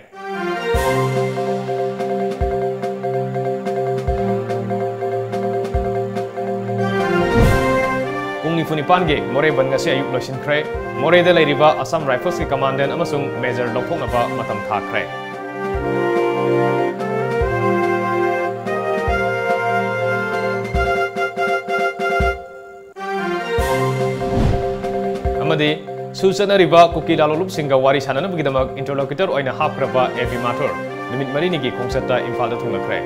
ꯄꯨꯡ ꯅꯤꯐꯨ ꯅꯤꯄꯥꯟꯒꯤ ꯃꯣꯔꯦ ꯕꯟ ꯉꯁꯤ ꯑꯌꯨꯛ ꯂꯣꯏꯁꯤꯟꯈ꯭ꯔꯦ꯫ ꯃꯣꯔꯦꯗ ꯂꯩꯔꯤꯕ ꯑꯁꯥꯝ ꯔꯥꯏꯐꯜꯁꯀꯤ ꯀꯃꯥꯟꯗꯦꯟ ꯑꯃꯁꯨꯡ ꯃꯦꯖꯔ ꯂꯧꯊꯣꯛꯅꯕ ꯃꯇꯝ ꯊꯥꯈ꯭ꯔꯦ꯫ ꯑꯃꯗꯤ ꯁꯨ ꯆꯠꯅꯔꯤꯕ ꯀꯨꯀꯤ ꯂꯥꯂꯣꯡꯂꯨꯞꯁꯤꯡꯒ ꯋꯥꯔꯤ ꯁꯥꯟꯅꯅꯕꯒꯤꯗꯃꯛ interlocutor ꯑꯣꯏꯅ ꯍꯥꯞꯈ꯭ꯔꯕ ꯑꯦ ꯕꯤ ꯃꯥꯊꯨꯔ ꯅꯨꯃꯤꯠ ꯃꯔꯤꯅꯤꯒꯤ ꯈꯣꯡꯆꯠꯇ ꯏꯝꯐꯥꯜꯗ ꯊꯨꯡꯂꯈ꯭ꯔꯦ꯫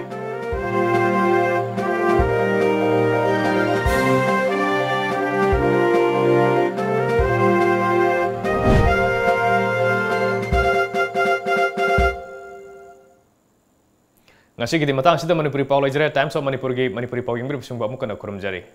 ꯉꯁꯤꯒꯤꯗꯤ ꯃꯇꯥꯡꯁꯤꯗ ꯃꯅꯤꯄꯨꯔꯤ ꯄꯥꯎ ꯂꯣꯏꯖꯔꯦ꯫ Times of ꯃꯅꯤꯄꯨꯔꯒꯤ ꯃꯅꯤꯄꯨꯔꯤ ꯄꯥꯎ ꯌꯦꯡꯕꯤꯔꯤꯕꯁꯤꯡꯕꯨ ꯑꯃꯨꯛ ꯍꯟꯅ ꯈꯨꯔꯨꯝꯖꯔꯤ꯫